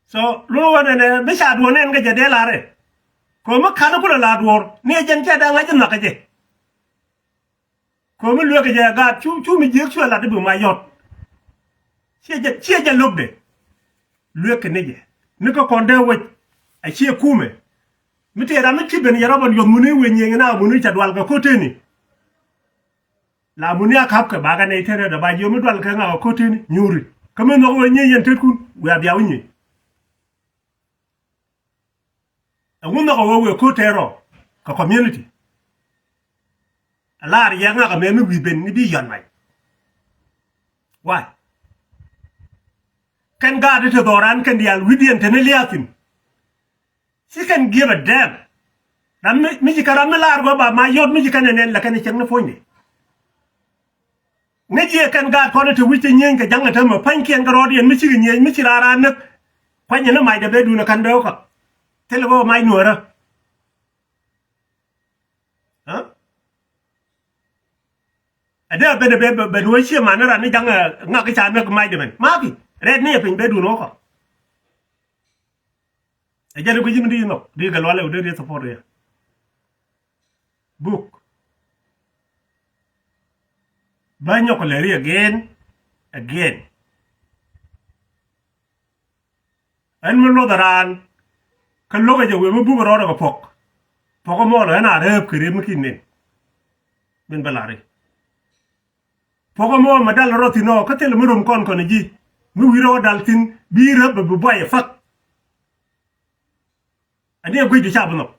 So lun wä nɛnɛ mi ca duɔ̱ɔ̱r nɛn kɛ jɛ dee lar ɛ. Kɛ mi ka̱n kulɛ la duɔ̱ɔ̱r ni ɛ jɛn cɛ da̱ŋ ŋa̱c in nhɔk kɛ jɛ. Kɛ mi luek kɛ jɛ gaat cu cu mi jiäk cuɛ lat i̱ bi ma yɔt. Ciɛ jɛ ciɛ jɛ lo̱kdɛ. Luek kɛ ni jɛ ni kä kɔn dee wec. A ciɛ kumɛ mi tëë ram mi ci ben yɛ rɔbɛ yuɔth muni wec nyieny na muni ca dual kɛ ko̱teni. La muni a ka̱p kɛ bakɛ nɛy tëë rɛt a ba jiö mi dual kɛ ŋa kɛ ko̱teni nyuri kä mi nhɔk wec nyieny yɛn tetkun wiaa bia wi̱ny nyieny. Ɛŋu nhɔkɛ wee wee ko̱t tɛɛrɔ kɛ community. Ɛ lar yɛ ŋak ɛmɛ mi wi̱i̱ ben ni bi yɔn mac. Why? Kɛn gaat ti te dhɔran kɛn diaal wi̱diɛn te ni liathin. Ci kɛn giep ɛ dɛm. Ram mi ci kɛ ram mi lar gɔaa ba ma yɔt mi ci kɛn ɛ nɛn lɛ kɛn ɛ cɛŋ ni puɔ̱nyni. Ŋäc yɛ kɛn gaat kɔn ɛ te wi̱c te nyieny kɛ ja̱ŋ ɛ te mɛ pa̱nykiɛn kɛ rɔɔdiɛn mi cikɛ nyieny mi ci raan raan näk. Kuany ni mac dɛ bɛ duun ɛ ka̱n bɛ wä kɔk. Thilɛ bä mac nuɔ̱ɔ̱rä. Ɛ dee ben ɛ bɛ ben wä cie man ni ran ni ja̱ŋ ɛ ŋak i̱ ca näk mac dɛ ben ma̱a̱ki. Rɛɛt ni ɛ piny bɛ duun wä kɔk. Ɛ jɛn i̱ guic in di nhɔk di gɛ lualɛ wä dee rieth support yɛ. Buk. Bä nyɔk lɛ ri again, again. Ɛn mi luɔth raan kä lo̱k ɛ jɛ wee mi buk rɔɔdɛ kɛ puɔk. Puɔk ɛmɔ lɔ ɛn a rɛɛp kɛ rɛɛp mi kin nen. Min bɛ lari. Puɔk ɛmɔ mɛ dal rɔ thin ɔ kä thil mi rom kɔn kɔn ji̱ mi wi̱i̱ rɔ dal thin bi räp bɛ bi buay ɛ fak. Ani ɛ guic di ca bi nhɔk.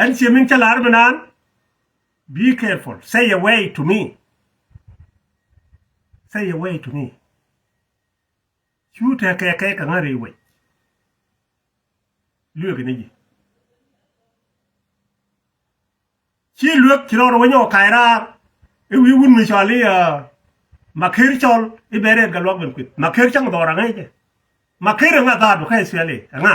Ɛn cie min cä lar mi naan. Be careful, say a way to me. Say a way to me. Cu tɛ kɛ kɛ kɛ ŋa̱r i̱ wec. Lueek ni ji̱. Ci luek ci rɔɔd wä nyɔk ka̱c raar i̱ wi̱i̱ wun mi cɔal i̱ Maker cɔl i̱ ben rɛɛt kɛ luak ben kuith. Maker cäŋ dhɔr aŋäc jɛ. Maker aŋa dhaadu kä Israel i̱ aŋa.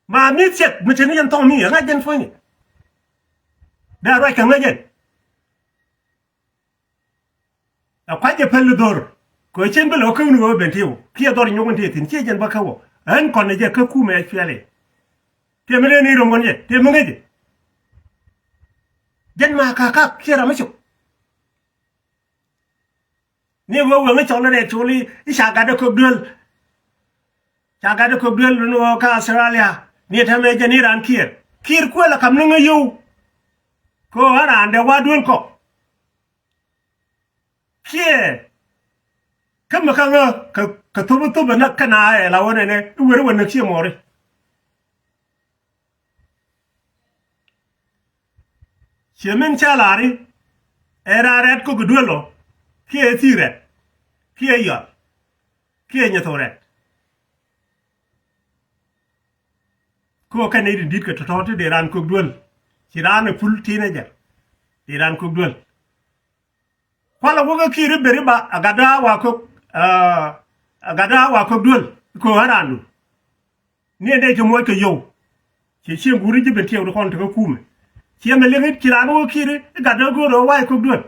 Ma mi thiɛk mi teni yɛn thɔŋ mi aŋa jɛn puɔ̱nyni. Dee ruac kɛ ŋäc jɛn. Ɛ kuac jɛ päl dhor kɛ cien bä lɛ wä käwni wä ben tiw kiɛ dhor nyuɔk in ti thi̱n ciɛ jɛn bä kä wä. Ɣän kɔn ni jɛ kä kumɛ ɛ cuɛli. Tiɛ mi lee ni rom kɔn jɛ tiɛ mi ŋäc jɛ. Jɛn ma kakak ciɛ ram mi cuk. Ni wee weŋ i̱ cɔl irɛɛ col i̱ ca gat i̱ kök duel. Ca gat i̱ kök duel ni wee kä Australia ni tɛmɛ jɛ ni raan kiɛɛr kiɛɛr kuɛl ɛ kam ni ŋäc yio̱w. Kɛ ɣöö ɣän raan dee wa duel kɔ. Kiɛ kä mi kä ŋä kɛ thop i̱ thop ɛ näk kɛn a ɛ la wä nɛnɛ i̱ wer i̱ wä näk ciɛ mɔɔri. Ciɛ min ca la̱ri ɛ raan rɛt kok i̱ duel ɔ kiɛ thii rɛt kiɛ yɔl kiɛ nyɛ thok rɛt. Kok kɛn i̱ rin di̱t kɛ tɔ̱tɔ̱ ti dee raan kok duel ci raan ɛ pul teenager. Dee raan kok duel. Kualɛ wä kä ki̱i̱r i̱ beri ba a gatda wa kök a gatda wa kök duel. Kök ɣän raandu ni ɛn dee ci muɔc kɛ yio̱w. Ci cieŋ guuri ji̱ ben tiɛɛk di kɔn tekä kumɛ. Ci ɛmɛ liŋ i̱ ci raan wä ki̱i̱r i̱ gatda go̱o̱r ɣä wa̱i̱ kök duel.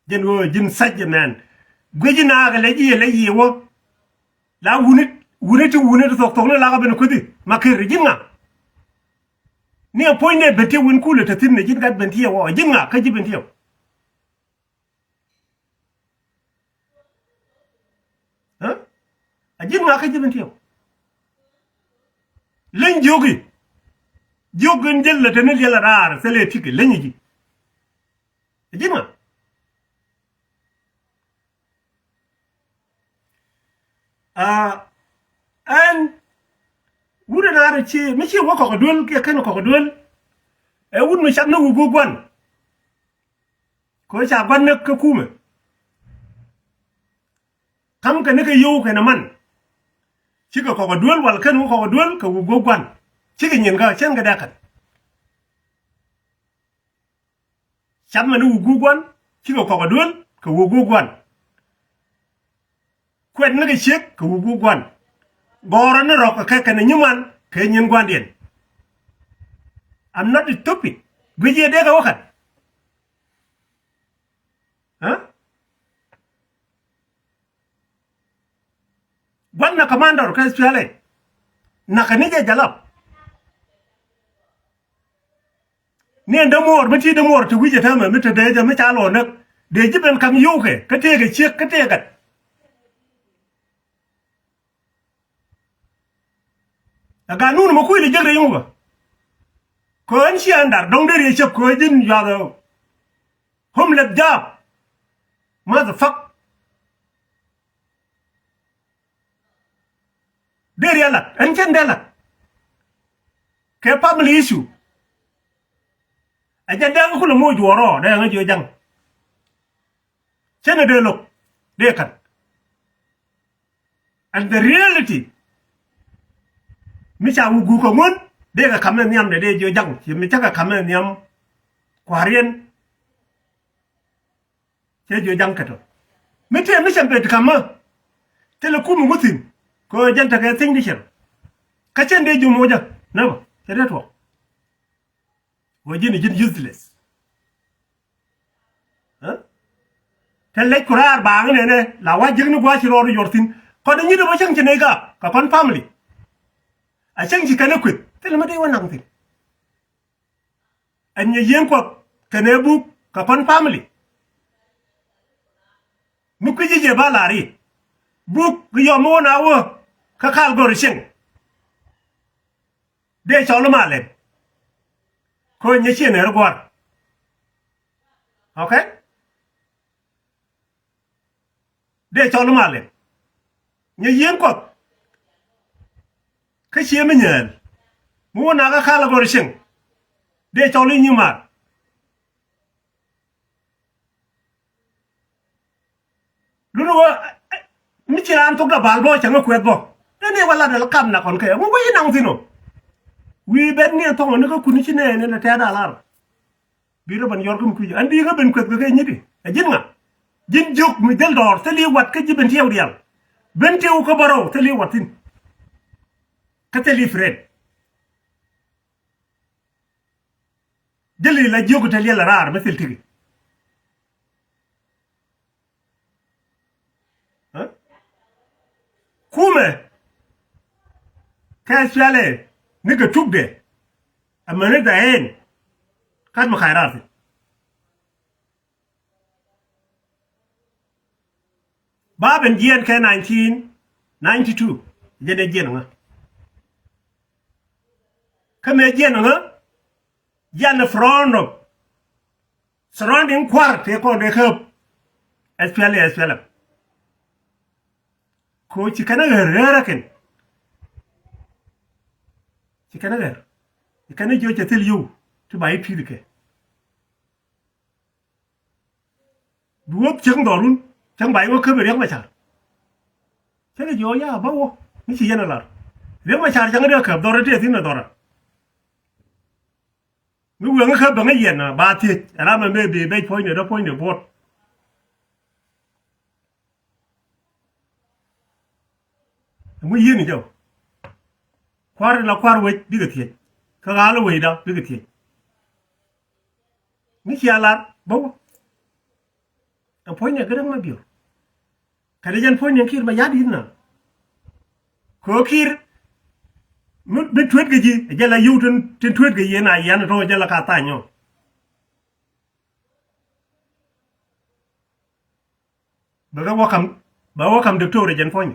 Ji̱n ɣöö ji̱n sac jɛ mɛn guic i̱ naakɛ lɛ ji̱ yɛ lɛ yiëë wä. La wuni wuni ti wuni ti thok thok ni la kä ben kuthi ma ker ji̱n ŋa. Ni a puɔ̱ny ni ben ti win kulɛ te thin ni ji̱n gat ben ti wä ji̱n ŋa kä ji̱ ben ti wä. A ji̱n ŋa kä ji̱ ben ti wä. Leny jiök i̱ jiök in jel lɛ te ni liɛl a raar thilɛ tik leny ji̱. A ji̱n ŋa. Aa ɛn wut ɛn a rɔ ci mi ci wä kɔk duel kiɛ kɛn kɔk duel. Ɛ wut mi cak ni wuk wuk guan. Kɛ ca guan ni kä kumɛ. Kam kɛ ni kɛ yow kɛn man. Cikɛ kɔk duel wal kɛn wä kɔk duel kɛ wuk wuk guan. Cikɛ nyin kä cɛn kɛ dee kɛn. Cath mɛn i̱ wuk guuk gua̱n cikɛ kɔk ɛ duel kɛ wuk guuk gua̱n. Kuɛt ni kɛ ciek kɛ wuk wuk gua̱n. Gɔ̱rä ni rɔ̱k kɛ kɛn nyiman kɛ nyin gua̱ndiɛn. I'm not stupid. Guic yɛ dee kɛ wä kɛn. Ɛ? Gua̱n na commander kä S P L A. Nakɛ ni jɛ jalap. Ni ɛn dämuɔɔr mi ti dämuɔɔr ti wi̱c ɛ täämɛ mi te dee jɛ mi ca lɔ näk. Dee ji̱ ben kam yio̱wkɛ kä tëëkɛ ciek kä tëëkɛ. Ɛ ganun mɛ kui̱ lɛ jek rɛy ŋukä. Kɛ ɣän ci ɛn dar dɔ̱ŋ dee riɛ cäp kɛ ɣän ji̱n yuath ɛ homeless job. Motherfuck. Dee riɛ lat ɛn cɛn dee lat. Kɛ family issue. Ɛ jɛ dee ŋä kulɛ moc juɔ̱ɔ̱r ɔ dee ŋä jiɔ jaŋ. Cɛn ɛ dee lo̱k dee ka̱n. And the reality mi ca wä guuk kä ŋuɔ̱n dee kɛ ka̱m ɛ nhiam dee dee jiɔ jaŋ ci mi cä kɛ ka̱m ɛ nhiam kua̱riɛn. Cɛ jiɔ jaŋ kɛ tɔ mi tëë mi cɛ bet ka̱mä. Thilɛ kum ŋuthin kɛ jɛn tekɛ thing di cɛr. Kä cɛn dee jiɔ moc jɛ nä bä cɛ dee tuɔk. Wä ji̱n ji̱n useless. Ɛ? Te lec ku raar baaŋ nɛnɛ la wa jiäkni gua̱a̱c ci rɔɔd yuɔr thi̱n. Kɔn i̱ nyi̱t ɛ bä cäŋ ci nɛy gaak kɛ kɔn family. A cäŋ ci kɛn ɛ kueth thilɛ mi dee wä naŋ thi̱n. Ɛn nyɛ yieen kuɔth kɛnɛ buk kɛ kɔn family. Mi kui̱ci jɛ ba la̱r i̱ buk ki yɔm mi wä na wä kä kal gɔr i̱ cieŋ. Dee cɔl i̱ malɛn. Ko̱ nyɛ ciɛ nɛr i̱ gua̱r. Okay. Dee cɔl i̱ malɛn. Nyɛ yieen kuɔth. Kä ciɛ mi nyɛɛl mi wä na kä kal gɔr i̱ cieŋ. Dee cɔl i̱ nyi mar. Luni wä mi ci raan thok da bal bä cäŋ kuɛth bä. Dee ni wä lat dee la kam na kɔn kɛ ŋu wä yi naŋ thi̱n ɔ. Wi̱i̱ ben ni thok ni kä kuni ci nɛɛni la tɛ̈t a lar. Bi rɔ ben yɔr kä mi kui̱c an di ŋä ben kuɛth kɛ kɛ nyiti. Ɛ ji̱n ŋa? Ji̱n jiök mi dhil dɔɔr thil i̱ wat kä ji̱ ben tiɛw diaal. Ben tiɛw kä bärɔw thil i̱ wat thi̱n. Kä thil i̱ friend. Jälɛ la jiök te liɛl raar mi thil tiki. Ɛ? Kumɛ kɛ cualɛ ni kɛ tukdɛ. Amäni dhɛ ɛn kat mi kac raar thi̱n. Ba ben jiɛn kɛ nineteen ninety two. Jɛn ɛ jiɛn ŋä. Kä mëë jiɛn ŋä jiɛn ɛ front of surrounding kua̱r tëë kɔn dee käp. S P L A, S P L M. Ko ci kɛn ɛ ɣer ɣer ɛ kɛn. Ci kɛn ɛ ɣer. Ci kɛn ɛ jiɔ cɛ thil yio̱w ti ba i̱ pi̱i̱th kɛ. Bi wä cieŋ dhɔrun cäŋ ba iwä käp Riek Machar. Cä kɛ jiɔ ya bä wä mi ci yɛn a lar. Riek Machar cäŋ dee käp dhɔr tëë thi̱n a dhɔr a. Mi wee ŋä käp bä ŋä yɛn a ba thiec ram a mëë bi bec puɔ̱nydɛ dee puɔ̱nydɛ buɔt. Ɛŋu yieen jɔw? Kua̱r la kua̱r wec bikɛ thiec. Kä ɣa̱l wecda bikɛ thiec. Mi cia lar bä wä. Ɛn puɔ̱nydɛ gɛ däŋ ma biör. Kɛnɛ jɛn puɔ̱nydɛ kiir ma ya̱t yi̱th na. Kɛ ɣöö kiir mi, mi tuetkɛ ji̱ ɛ jɛ la yio̱w tin, tin tuetkɛ yieen a yian tɔ̱ ɛ jɛ la ka tha̱a̱ny ɔ. Bɛ kɛ wä ka̱m, bɛ wä ka̱m diktor ɛ jɛn puɔ̱ny.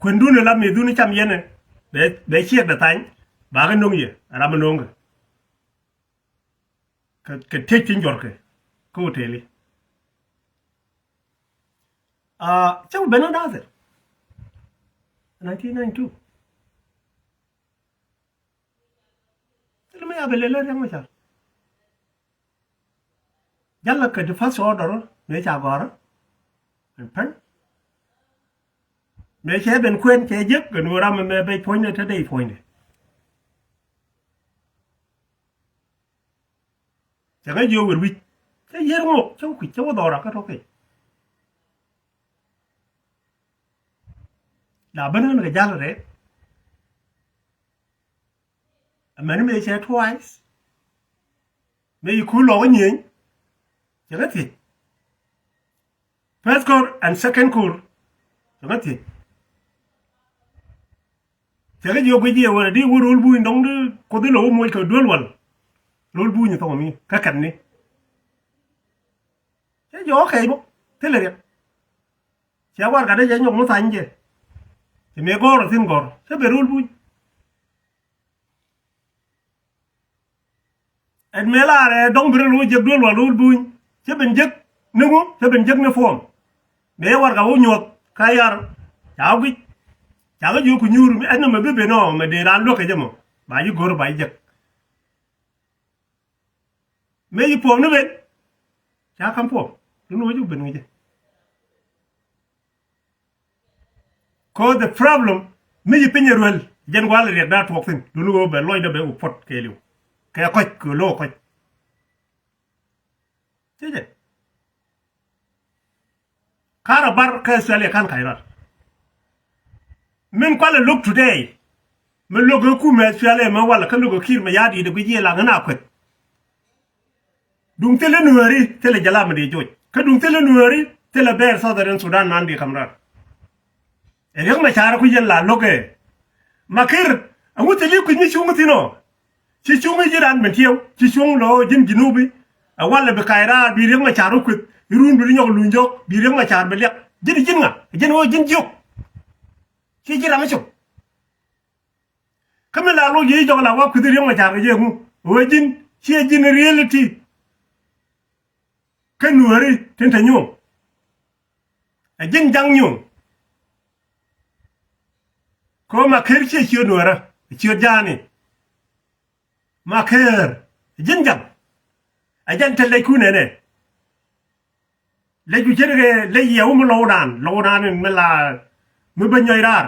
Kuendun ɛ la mëëdun cam yɛn ɛ bɛ, bɛ ciɛk dɛ thany. Ba kɛ no̱ŋ yɛ ram ɛ no̱ŋ kɛ. Kɛ, kɛ tëc tin jɔrkɛ kä hoteli. Aa, cä wä ben ɔ da̱a̱thɛ. Nineteen ninety two. Thil mi a bɛ lel a Riek Machar. Jalä kɛ di first order mëë ca gɔ̱rä. Ɛn pɛn mëë cɛ ben kuɛn cɛ jek kɛ nu ram mɛ bɛc puɔ̱nydɛ te dee puɔ̱nydɛ. Cɛ ŋäc jiök wer wi̱c cä yier ŋok cä wä kui̱c cä wä dhɔra kä tɔ̱ kec. A ben ɣän kɛ jal rɛɛ. Amäni mëë cɛ twice. Mëë yi kur lɔk nyieny. Cɛ ŋä thiec. First court and second court. Cɛ ŋä thiec. Cɛ ŋä jiök guic jiɛ wä di wä rol buny dɔŋ di kuoth ilɔ wä moc kɛ duel wal. Rol buny thɔŋ mi kä kɛn ni. Cɛ jiök okay bä thilɛ riɛk. Cɛ warɛgak dee cɛ nyɔk mi thany jɛ. Cɛ mëë gɔ̱r a thi̱n gɔ̱r cɛ ben rol buny. Ɛn mëë lar ɛ dɔ̱ŋ bi rɛl wä jek duel wal rol buny. Cɛ ben jek ni ŋu cɛ ben jek ni form. Mëë warɛgak wä nyuɔth ka yar. Ca wä guic. Ca wä jiök ku nyuur ɛn nɔmɔ bi ben ɔ mɛ dee raan luäk kɛ jɛ mɔ ba ji̱ go̱r ba ji̱ jek. Mëë ji̱ puɔ̱m ni ben. Ca ka̱m puɔ̱m ni wä ji̱ ben ŋi̱cɛ. Cause the problem mi ci piny ruel jɛn gual riɛk da tuɔk thin duni wä bɛ lɔcdä bɛ u puɔt kɛɛliw. Kɛ kɔc kɛ lo̱k kɔc. Ci jɛ. Karɛ bar kä Australia kan kac rar. Min kualɛ lo̱k today. Mi lo̱k ɛ kumɛ Australia mɛ walɛ kä lo̱k ɛ Kiir mɛ ya̱a̱ di̱i̱t ɛ guic yiëë laŋ ɣän a kueth. Duŋ thilɛ Nuääri thilɛ jɛ lam mi di joc. Kä duŋ thilɛ Nuääri thilɛ bɛɛr Southern Sudan nan di ka̱m rar. Ɛ Riek Machar ku yɛn la lo̱kɛ. Makir, ɛŋu thili kui̱ mi cuŋ thi̱n ɔ? Ci cuŋ ji̱ ran ben tiɛw, ci cuŋ lɔ ji̱n Jinubi. Ɛ walɛ bi ka̱c raar bi Riek Machar wä kueth, i̱ run bi ri nyɔk luny jɔk, bi Riek Machar bi liak. Ji̱n ji̱n ŋa, ji̱n ɣöö ji̱n jiök. Ci ji̱ ram mi cop. Kä mi la lo̱c ji̱ jɔk la wa kui̱th Riek Machar kɛ jɛ ŋu. Ɣöö ji̱n, ciɛ ji̱n reality. Kä Nuääri tin te nyuɔ̱ŋ. Ɛ ji̱n jaŋ nyuɔ̱ŋ. Kɛ ɣöö Makir ciɛ ciöt Nuäärä, ciöt ja̱a̱ni. Makir, ɛ ji̱n jaŋ. Ɛ jɛn te lɛcku nɛnɛ. Lɛcku ce̱tkɛ lɛc yɛ wä mi lɔwdan, lɔwdan in mi la mi bä nyɔc raar.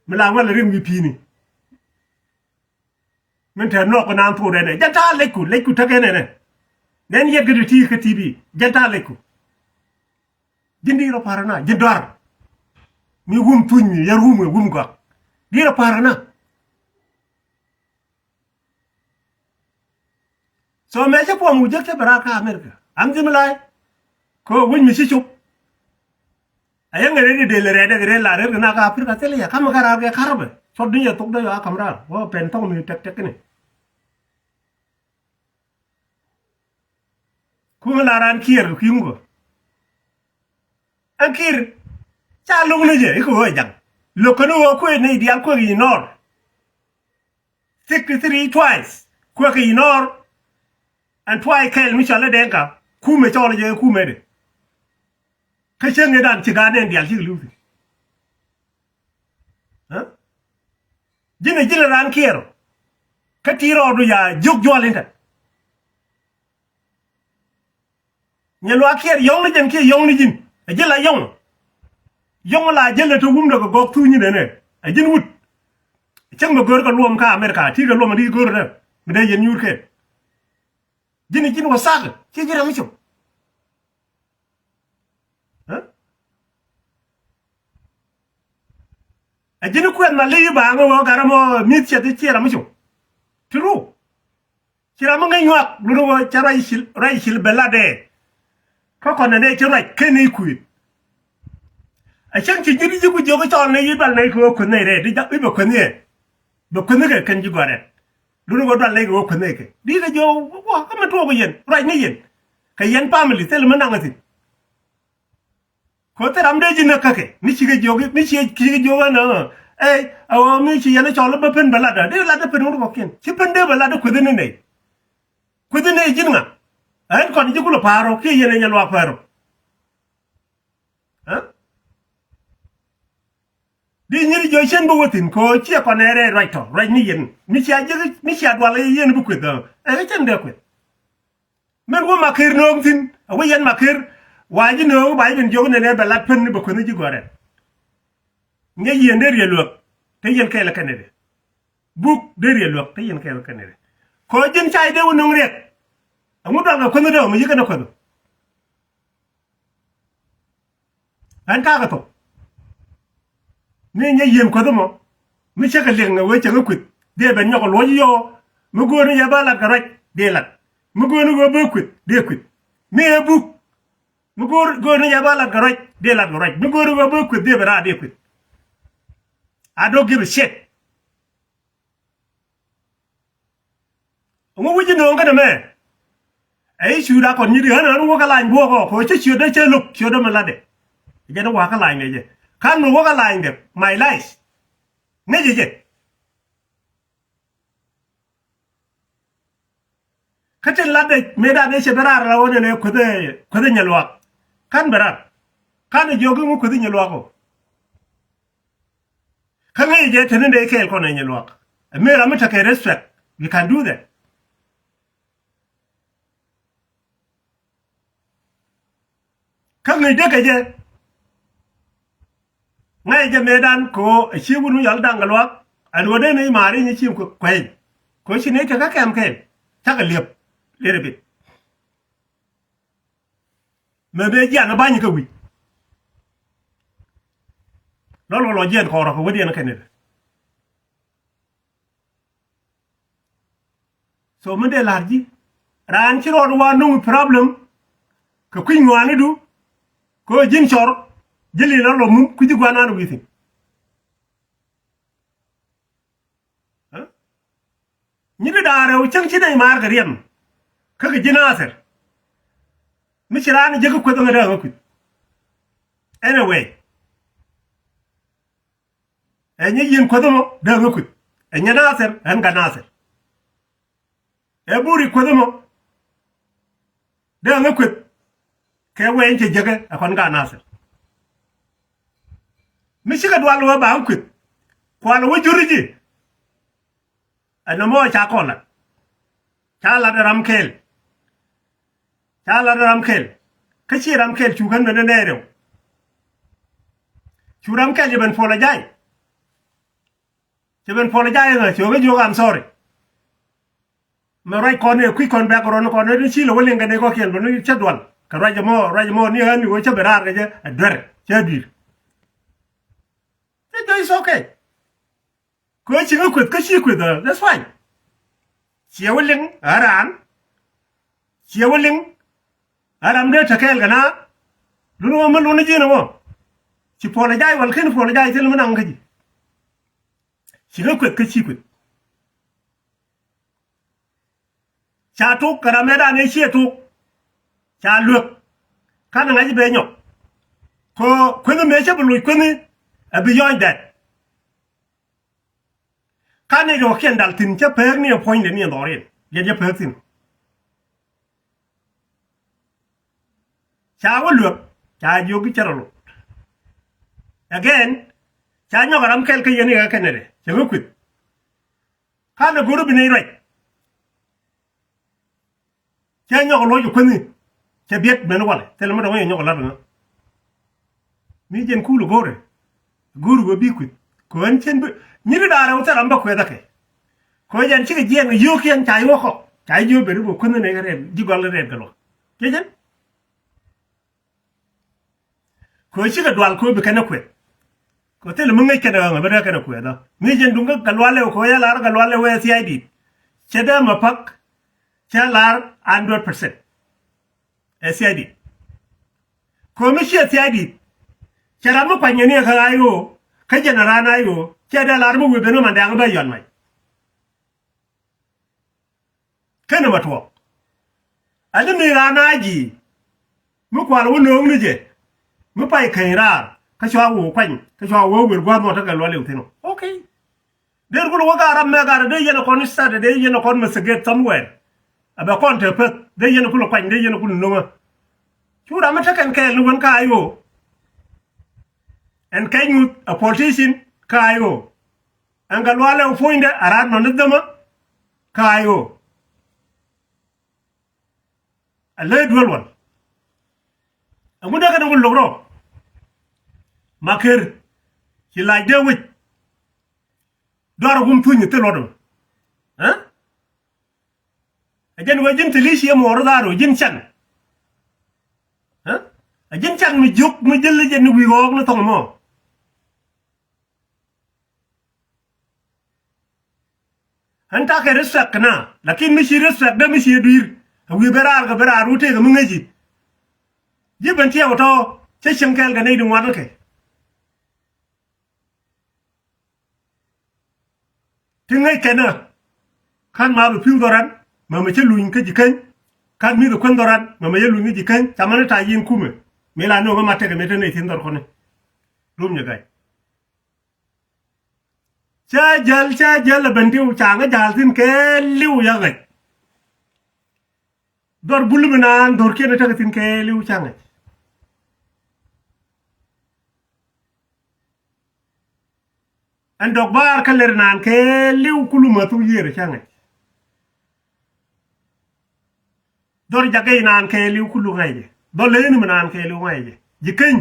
Mi la wälɛ rim wi̱i̱ pi̱i̱ni. Min te nɔɔk kɛ naan thok rɛn ɛ jɛn ta̱a̱ lɛcku, lɛcku tekɛ nɛnɛ. Nɛn yɛt kɛ ti ti kä T V jɛn ta̱a̱ lɛcku. Ji̱n di rɔ pa̱r ɛna ji̱n dɔar. Mi wum thuny mi yɛr wum wɛ wum gɔak. Di rɔ pa̱r ɛna. So mɛ cä puɔm wä jek cä bɛ raar kä America. Am ji̱ mi la̱a̱c. Kɛ wi̱c mi ci cop. A yäŋ ɛ rɛt i̱ del rɛt dek rɛt la rɛt kɛ na kä Africa thil yɛ kam kä raar kɛ karabɛ. Cɔt duŋ yɛ thok dee yɔ a kam raar wä pɛn thɔk mi tɛk tɛk kini. Kuŋ la ran Kiir kɛ kui̱ ŋukä. Ɛn Kiir ca lo̱ŋ ni jɛ i̱ kɛ ɣöö jaŋ lo̱k kɛn ɣöö kuëë ni diaal kuëk i̱ nɔɔr. Sixty three twice kuëk i̱ nɔɔr. Ɛn twice kɛl mi cɔl i̱ Dɛŋka kumɛ cɔl jɛ kumɛ de. Kä cieŋ i̱ dan ci gaat nɛn diaal cik li̱w thi̱n. Ji̱n ɛ ji̱n ɛ raan Kiir. Kä ti rɔɔdu ya jiök juɔl in tɛ. Nyɛ luaak Kiir yɔ̱ŋ ni jɛn kiɛ yɔ̱ŋ ni ji̱n. Ɛ ji̱n la yɔ̱ŋ. Yɔ̱ŋ la jälɛ te wumdɛ kɛ gɔɔk thuucni nɛnɛ. Ɛ ji̱n wut. Cäŋ bɛ gör kɛ luɔm kä America ti kɛ luɔm ɛ di gör rɛ. Mi dee yɛn nyuur kɛ. Ji̱n ɛ ji̱n wä thak. Ci ji̱ rɛm i̱ cop. Ɛ ji̱n kuɛth ma li̱i̱ ba ŋä wä garä mɔ mi̱th cɛ thi ciɛ ram mi cu. Ti ru. Ci ram mi ŋäc nyuak luni wä cɛ ruac cil ruac cil bɛ lat dee. Kä kɔn nɛ dee ci ruac ken i̱ kui̱t. A cäŋ ci ji̱n ji̱ ku jiök i̱ cɔl nɛ yi dual nɛ i̱ kɛ wä kueth nɛ rɛɛ di jak i̱ bɛ kueth ni ɛ. Bɛ kueth ni kɛ kɛn ji̱ gɔ̱rɛ. Luni wä dual nɛ i̱ kɛ wä kueth nɛ kɛ di kɛ jiök wä kä mi tuɔɔk yɛn ruac ni yɛn. Kɛ yɛn family thil mi naŋ thi̱n. Kothi ram dee ji̱ näk käkɛ mi cikɛ jiök mi ci cikɛ jiök ɛn ɛ ɛ mi ci yɛn cɔl bä pen bɛ lat dee lat dee pen wut kɔkiɛn ci pen dee bɛ lat dee kuethi ni nɛy. Kuethi ni nɛy ji̱n ŋa ɛn kɔn ji̱ kulɛ pa̱a̱r ɔ kiɛ yɛn ɛ nyɛ luaak pa̱a̱r ɔ. Di nyin jiök cien bä wä thi̱n kɛ ɣöö ciɛ kɔn ɛ rɛy ruac tɔ ruac ni yɛn mi cia ji̱ mi cia dual ɛ yɛn bi kueth ɛ ɛ cien dee kueth. Min wä Makir nööŋ thi̱n a wä yɛn Makir. Wa ji̱ nööŋ ba ji̱ ben jiök nɛnɛ bɛ lat pen ni bɛ kueth ni ji̱ gɔ̱rɛ. Ŋäc yɛn dee riɛl luäk te yɛn kɛɛl kɛnɛ dee. Buk dee riɛl luäk te yɛn kɛɛl kɛnɛ dee. Kɔ ji̱n ca ji̱ dee wä nööŋ riɛk. Ɛŋu dual kɛ kueth ni dee ɔ mi ji̱ kɛnɛ kueth. Ɛn kakɛ thok. Mi nyɛ yieen kuäth ɛmɔ, mi cä kɛ liŋ ɛ wee cɛ ŋä kueth, dee ben nyɔk ɛ luɔc yɔɔ. Mi gööni yɛ ba lat kɛ ruac, dee lat. Mi gööni wee bee kueth, dee kueth. Mi ɛ buk, mi göör, gööni yɛ ba lat kɛ ruac, dee lat kɛ ruac. Mi gööni wee bee kueth, dee ben raar, dee kueth. I don't give a shit. Ŋu wi̱c ji̱ nööŋ kä nɛmɛ? Ɛ i̱ ciötdä kɔn nyi̱t i̱ ɣän ɣän wä kä lany buɔ̱ɔ̱k ɔ kɛ ɣöö cä ciötdä cä lo̱k ciötdä mi latdɛ. Jɛn i̱ wa̱a̱ kä lanydɛ jɛ ka̱n mi wä kä lanydɛ, my life. Ŋäcɛ jɛ. Kä tin latdɛ mëëdan ëë cɛ ben raar ala ɣöö nɛnɛ kueth, kueth ɛ nyɛ luaak. Ka̱n ben raar. Ka̱n ɛ jiök i̱ ŋu kueth ɛ nyɛ luaak ɔ. Kä ŋäcɛ jɛ te ni dee kɛɛl kɔn ɛ nyɛ luaak. Ɛ mëë ram mi tekɛ respect, we can do that. Kä ŋäc dee kɛ jɛ. Ŋäcɛ jɛ mëëdan kɛ ɣöö ɛ ci wut mi yɔl da̱ŋ kɛ luaak. Ɛn ɣöö dee ni ma̱a̱r i̱ nyi ciim kuɛny. Kɛ ɣöö ci ni tekɛ kɛm kɛn cakɛ li̱ep little bit. Mɛ bee jian ni ba̱ny kä wi̱c. Lɔl wä lɔ jiɛn kɔɔr ɔ kɛ wädiɛn kɛn i̱. So mi dee la̱r ji̱ raan ci rɔɔd wa nuŋ problem. Kɛ kui̱ ŋuanidu kɛ ɣöö ji̱n cɔr ji̱ li̱l lɔ lɔ mum kui̱ ji̱ guanan wi̱thi̱n. Nyi di da̱a̱ rɛw cäŋ ci nɛy maar kɛ riɛm. Kä kɛ ji̱ Nathir mi ci raan jek kä kueth ŋä dee ŋä kueth. Anyway. Ɛ nyɛ yieen kueth ɛmɔ dee ŋä kueth. Ɛ nyɛ Nathir ɣän ka Nathir. Ɛ buri kueth ɛmɔ dee ŋä kueth. Kɛ wee in cɛ jekɛ ɛ kɔn ka Nathir. Mi cikɛ dual wä ba ŋä kueth. Kual wä juri ji̱. Ɛn nɔmɔ ca kɔn lat. Ca lat ram kɛɛl. Ca lat ram kɛɛl. Kä ci ram kɛɛl cu kän ben nɛnɛ rɛw. Cu ram kɛɛl cɛ ben puɔl a jay. Cɛ ben puɔl a jay ŋä cɛ wä jiök I'm sorry. Mɛ ruac kɔn ɛ kui̱ kɔn bɛk rɔn kɔn ɛ ci lɛ wä liŋ kɛ nɛ kɔkiɛn bä ni cä dual kɛ ruac ɛmɔ ruac ɛmɔ ni ɣän ni wä cä ben raar kɛ jɛ ɛ duer cä dui̱r. Cä jɔc is okay. Kɛ ɣöö ci ŋä kueth kä ci kueth ɛ that's fine. Ciɛ wä liŋ ɛ raan. Ciɛ wä liŋ ɛ ram dee te kɛɛl kɛ na. Lun wä mi lun ji̱n wä ci puɔl ɛ jay wal ken puɔl ɛ jay thil mi naŋ kä ji̱. Ci ŋä kueth kä ci kueth. Ca tuk kɛ ram ëëdan ëë ciɛ tuk. Ca luek. Kanɛ ŋa̱c i̱ bɛ nyɔk kɛ kuenh mëë cä bi loc kuenh i̱ a bi yɔny dɛt. Kanɛ jɔkiɛn dal thi̱n cä pek ni ɛ puɔ̱nydɛ ni ɛ dhɔriɛn yɛn cä pek thi̱n. Ca wä luek ca jiök i̱ cä rɔ lot. Again ca nyɔk ɛ ram kɛl kä yɛn i̱ ɣä kɛnɛ dɛ cɛ ŋä kueth. Kanɛ go̱r i̱ bi nɛy ruac. Cɛ nyɔk luɔc kuethi. Cɛ biɛt ben walɛ thilɛ mi dɔ̱ŋ yɛ nyɔk lat ŋä. Mi jɛn kul go̱rɛ go̱r wee bi kueth. Kɛ ɣän cɛn bi nyiri da̱a̱ rɛw thil ram bä kueth akɛ. Kɛ ɣän jɛn cikɛ jiɛn kɛ yio̱o̱kiɛn ca yio̱o̱k kɔ ca yio̱o̱k ben i̱ bä kuethi nɛy kɛ rɛɛt ji̱ gɔl rɛɛt kɛ luɔk. Cɛ jɛn. Kɛ ɣöö cikɛ dual kɛ ɣöö bi kɛn ɛ kuɛth. Kɛ ɣöö thilɛ mi ŋäc kɛn ɛ ɣäŋ ɛ bä dee kɛn ɛ kuɛth ɔ mi jɛn duŋ kä Gatluak Lɛw kɛ ɣöö yɛ lar Gatluak Lɛw ɛ thia̱a̱cdit. Cɛ dee mɛ pa̱k cɛ lar hundred percent. Ɛ thia̱a̱cdit kɛ ɣöö mi ciɛ thia̱a̱cdit. Cɛ ram mi kuany ɛ ni ɛ kä I O kä jɛn ɛ raan I O cɛ dee lar mi wëë ben ɣä man dɛ̈ɛ̈ŋ bä yɔn mac. Kenɛ mɛ tuɔɔk. Ani mi raan a ji̱ mi kual wä nööŋni jɛ mi pay keny raar kä cua wä kuany kä cua wä wër gua̱a̱th mɔ tekɛ lual iw thi̱n. Okay. Dee kulɛ wä gaat ram mɛ gaat dee yɛn ɛ kɔn start dee yɛn ɛ kɔn mɛ segate somewhere. A bɛ kɔn te peth dee yɛn ɛ kulɛ kuany dee yɛn ɛ kulɛ nöŋä. Cu ram mi tekɛn kɛɛl ni wän ka I O. Ɛn kɛc ŋuth a politician ka I O. Ɛn Gatluak Lɛw puɔ̱nydɛ a raat nɔn ni dhämä kä I O. A ley duel wal. Ɛŋu dee kɛ ni wul lo̱k rɔ. Maker ci lac dee wi̱c. Duarɛ wum thuny thil luɔt ɛmɛ. Ɛ? Ɛ jɛn wee ji̱n thil i̱ ciɛ muɔɔr dhaar wee ji̱n can. Ɛ? Ɛ ji̱n can mi jiök mi jäl jɛn ni wi̱i̱ ɣɔɔk ni thɔŋ mɔ. Ɣän takɛ respect kɛ na, lakin mi ci respect dee mi ci dui̱r. Ɛ wi̱i̱ ben raar kɛ ben raar wut tëëkɛ mi ŋäci. Ji̱ Bentiu tɔ̱ cä cieŋ kɛɛl kɛ nɛy di ŋuan kɛ. Ti ŋäc kɛn ɛ. Ka̱n ma bi pi̱w dhɔran mɛmɛ cä luny kä Ji̱käny. Ka̱n mi̱th kuän dhɔran mɛmɛ cä luny kä Ji̱käny. Ca mani ta̱a̱ yi̱n kumɛ mi la no̱o̱ŋ ɛ ma tekɛ mi te nɛy thi̱n dhɔr kɔni. Lum nyɛ ga̱c. Cä jäl, cä jäl ɛ Bentiu ca ŋä ja̱a̱l thi̱n kɛɛliw ya ŋäc. Dhɔr bul mi naan dhɔrkiɛn ɛ tekɛ thi̱n kɛɛliw ca ŋäc. Ɛn dɔk baar kä lɛr naan kɛɛliw kulu ma thuk yiëër ɛ ca ŋäc. Dhɔr jakɛ naan kɛɛliw kulu ŋa̱cɛ. Dhɔr leni mi naan kɛɛliw ŋa̱cɛ. Ji̱käny.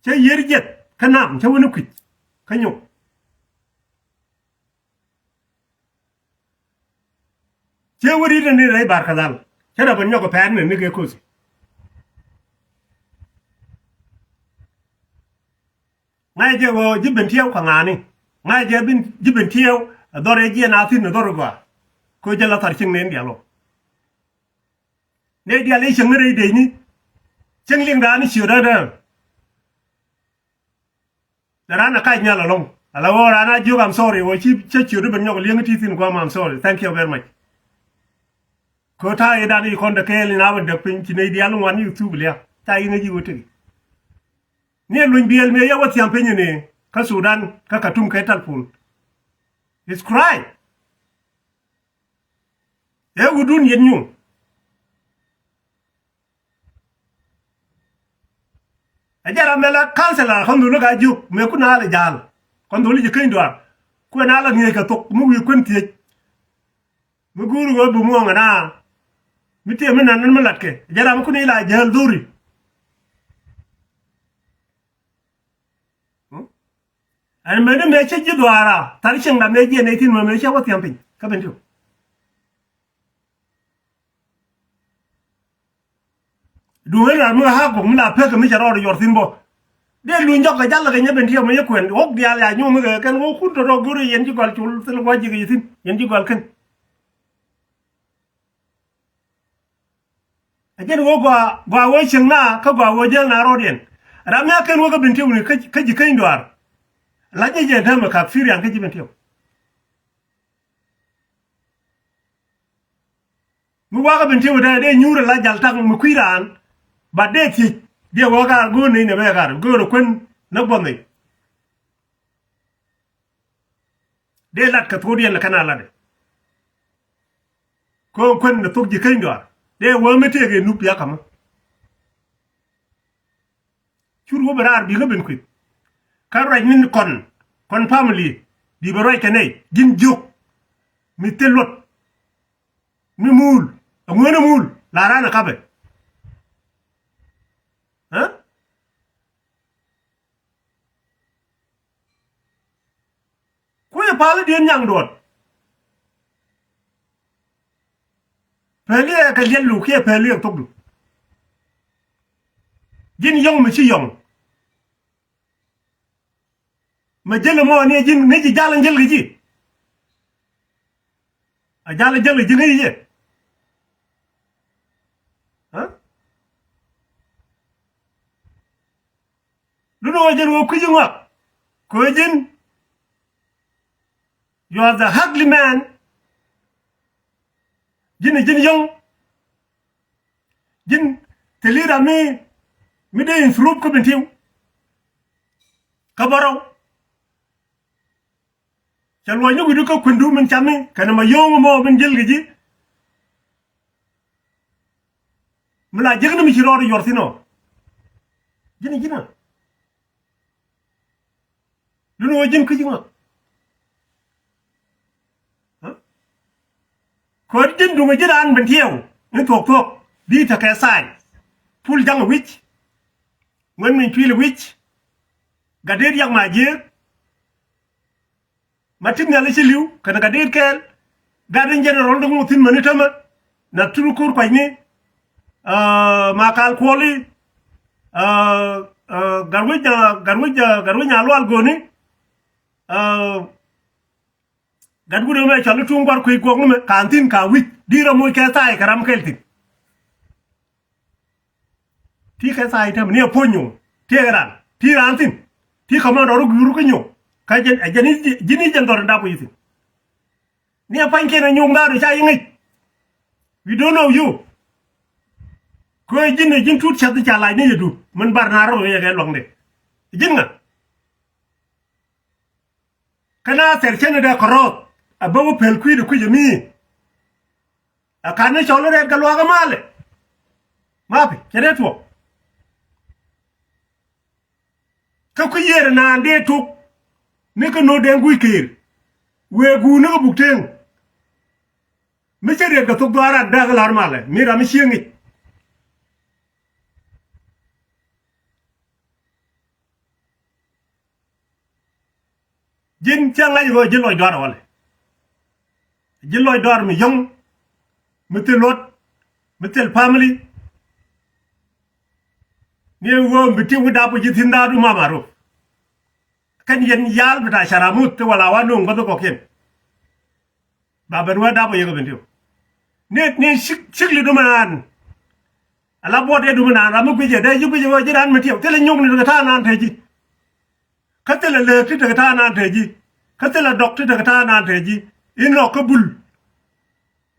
Cä yiër jiɛth kä nam cä wä ni kui̱c kä nyok. Cä wä ri̱t ni rɛy Bar Kadhal. Cä rɔ ben nyɔk kɛ pɛɛr ni ni kɛ kothi. Ŋa̱cɛ jɛ ɣöö ji̱ Bentiu kɛ ŋa̱a̱ni. Ŋa̱cɛ jɛ bin ji̱ Bentiu ɛ dhɔr ɛ jiɛn a thi̱n ɛ dhɔr ɛ gɔaa. Kɛ ɣöö jɛ la thar cieŋ nɛy diaal ɔ. Nɛy diaal i̱ cieŋ ni rɛy dec ni. Cieŋ liŋ da̱a̱n i̱ ciöt dädä. Lɛ raan a kac nhial ɛlɔ̱ŋ. Ala ɣöö raan a jiök I'm sorry ɣöö ci cä ciöt i̱ ben nyɔk li̱eŋ i̱ ti thi̱n gua̱a̱m I'm sorry. Thank you very much. Kɛ ɣöö ta̱a̱ i̱ dan i̱ kɔn dee kɛɛl in a ben däk piny ci nɛy diaal i̱ ŋuan i̱ thuk lia̱a̱. Ca i̱ ŋäc i̱ ɣöö tëk i̱. Ni ɛ luny biɛl mëë yɛ wä thiam piny ni kä Sudan kä Khartoum kɛ talpun. It's cry. Ëë wutdun yɛn nyuŋ. Ɛ jɛ ram mɛ la councilor kɔn dholi ka jiök mëë kun a lɛ ja̱a̱l. Kɔn dholi ji̱ keny duaar. Kuɛn a lɛ ŋi̱eec kɛ thok mi wi̱i̱ kuën thiec. Mi guur ɣöö bi muɔ̱ɔ̱ŋ ɛn a mi tiee mi nan ni mi latkɛ. Ɛ jɛ ram mi kun i̱ la jäl dhori. Ɛn mëni mëë cä ji̱ dhuaara thar cieŋda mëë jiɛn nɛy thi̱n mɛ mëë cä wä thiam piny kä Bentiu. Duŋ ɣän ram mi ɣä hakuk mi la pek mi cɛ rɔɔd yuɔr thi̱n bä. Dee luny jɔk kɛ jal kɛ nyɛ Bentiu mi yɛ kuɛn ɣɔk diaal ya nyuɔ̱m mi kɛ kɛn ɣɔk kun tɔ̱tɔ̱ go̱r yɛn ci gɔl col thil gua̱c ji̱ kɛ yɛ thi̱n yɛn ci gɔl kɛn. A jɛn wä gɔaa gɔaa wä cieŋ na kä gɔaa wä jäl na rɔɔdiɛn. Ram mi a ken wä kä Bentiu ni kä ji̱ keny duaar. La jɛ jɛ dämɛ kak Firian kä ji̱ Bentiu. Mi wakä Bentiu dee dee nyuur la jal tak mi kui̱ raan. Bat dee thiec dee wä kar go̱o̱r ney nɛ bɛ kar go̱o̱r kuän nä buɔth ney. Dee lat kɛ thok diɛn lɛ kɛn a latdɛ. Kɛ kuän ni thok ji̱ keny dɔaar dee wee mi tëëk ɛ nup ya ka̱mä. Cur wä bi raar bi̱i̱ kä ben kueth. Kä ruac min kɔn kɔn family bi bɛ ruac kɛ nɛy ji̱n jiök. Mi thil luɔt mi muul aŋuäänä muul la raan ɛ kapɛ. Ɛ Kui̱ pali diɛn nyaŋ duɔt. Pɛli ɛ kɛ liɛl lu kiɛ pɛli ɛ thok du. Ji̱n yɔŋ mi ci yɔŋ. Mɛ jel mɔ ni ji̱n ŋäci jal in jel kɛ ji̱. A jal in jel kɛ ji̱ ŋäci jɛ. Ɛ? Lun ɣöö jɛn ɣöö kui̱c ŋɔak kɛ ɣöö ji̱n you are the ugly man. Ji̱n ji̱n yɔ̱ŋ ji̱n thil i̱ ram mi mi dee improve kä Bentiu. Kä bärɔw cɛ luɔ̱c ni wi̱du kä kuendu min cami kɛnɛ ma yööŋ mɔ min jel kɛ ji̱. Mi la jek ni mi ci rɔɔd yuɔr thin ɔ. Ji̱n ji̱n a lun ɣöö ji̱n kui̱c ŋɔak. Kä ji̱n duŋ ji̱n raan Bentiu ni thuɔ̱k thuɔ̱k di tekɛ thaany. Pul jaŋ wi̱c. Ŋuɛn min cuil wi̱c. Gat dee riak ma jiëëk. Ma tin nhial i̱ ci li̱w kɛn gat dee kɛɛl. Gat in general dee ŋuth thi̱n mäni tämɛ. Na turu ko̱r kuacni. Aa, ma kal kuɔli. Aa, aa, gat wi̱c, aa, gat wi̱c, aa, gat wi̱c nyalual go̱o̱ni. Aa, Gat wut ɛmɛ cɔl i̱ tuŋ gua̱r kui̱ guɔk ni mɛ ka̱n thi̱n ka̱n wi̱c di̱t ram moc kɛ tha̱a̱c kɛ ram kɛl thi̱n. Ti kɛ tha̱a̱c tɛm ni ɛ puɔ̱ny nyuŋ ti kɛ ran ti raan thi̱n. Ti kɔmandɔr ruk yur kä nyuŋ kä jɛn ɛ jɛn i̱ ji̱n i̱ jɛn dhɔr in dap wi̱i̱ thi̱n. Ni a pa̱nykiɛn a nyuɔ̱ŋ da̱a̱r ca yiŋic. We don't know you. Kö ji̱n a ji̱n tut cath ca lac ni yɛ dut min bar na rɔ yɛ kɛ luaŋdɛ. Ji̱n ŋa? Kä na thɛr cɛn dɛ kɔrɔth a bä wä pɛl kui̱dɛ kui̱c ami. A kan ni cɔl rɛɛt kɛ luakä malɛ. Mapi cɛ dee tuɔk. Kä kui̱ yiëër naan dee tok ni kä no̱o̱t dee gui̱c keer. Wëë guur ni kä buk teŋ. Mi cä riɛt kɛ thok dhuaaran dääk lar malɛ mi ram mi cieŋ i̱. Ji̱n cä ŋa̱c ɣöö ji̱ lɔc duaar walɛ. Ji̱ lɔc duaar mi yɔ̱ŋ mi thil luɔt mi thil family. Ni ɣöö mi bi ti wi̱ dap ji̱ thi̱n da̱a̱du mama rop. Kɛn yɛn yal bi ta caramuth ti wala wa nuŋ bäth kɔkiɛn. Ba ben wä dap wä yek ben diw. Ni ni cik cik li dum nan. Ala buɔt ye dum nan ram mi guic ye dee ji̱ guic ye wä ji̱ ran mi tiɛw thilɛ nyuŋ ni tekɛ ta̱a̱ nan te ji̱. Kä thilɛ lek ti tekɛ ta̱a̱ nan te ji̱. Kä thilɛ dɔk ti tekɛ ta̱a̱ nan te ji̱. Inɔ kä bul.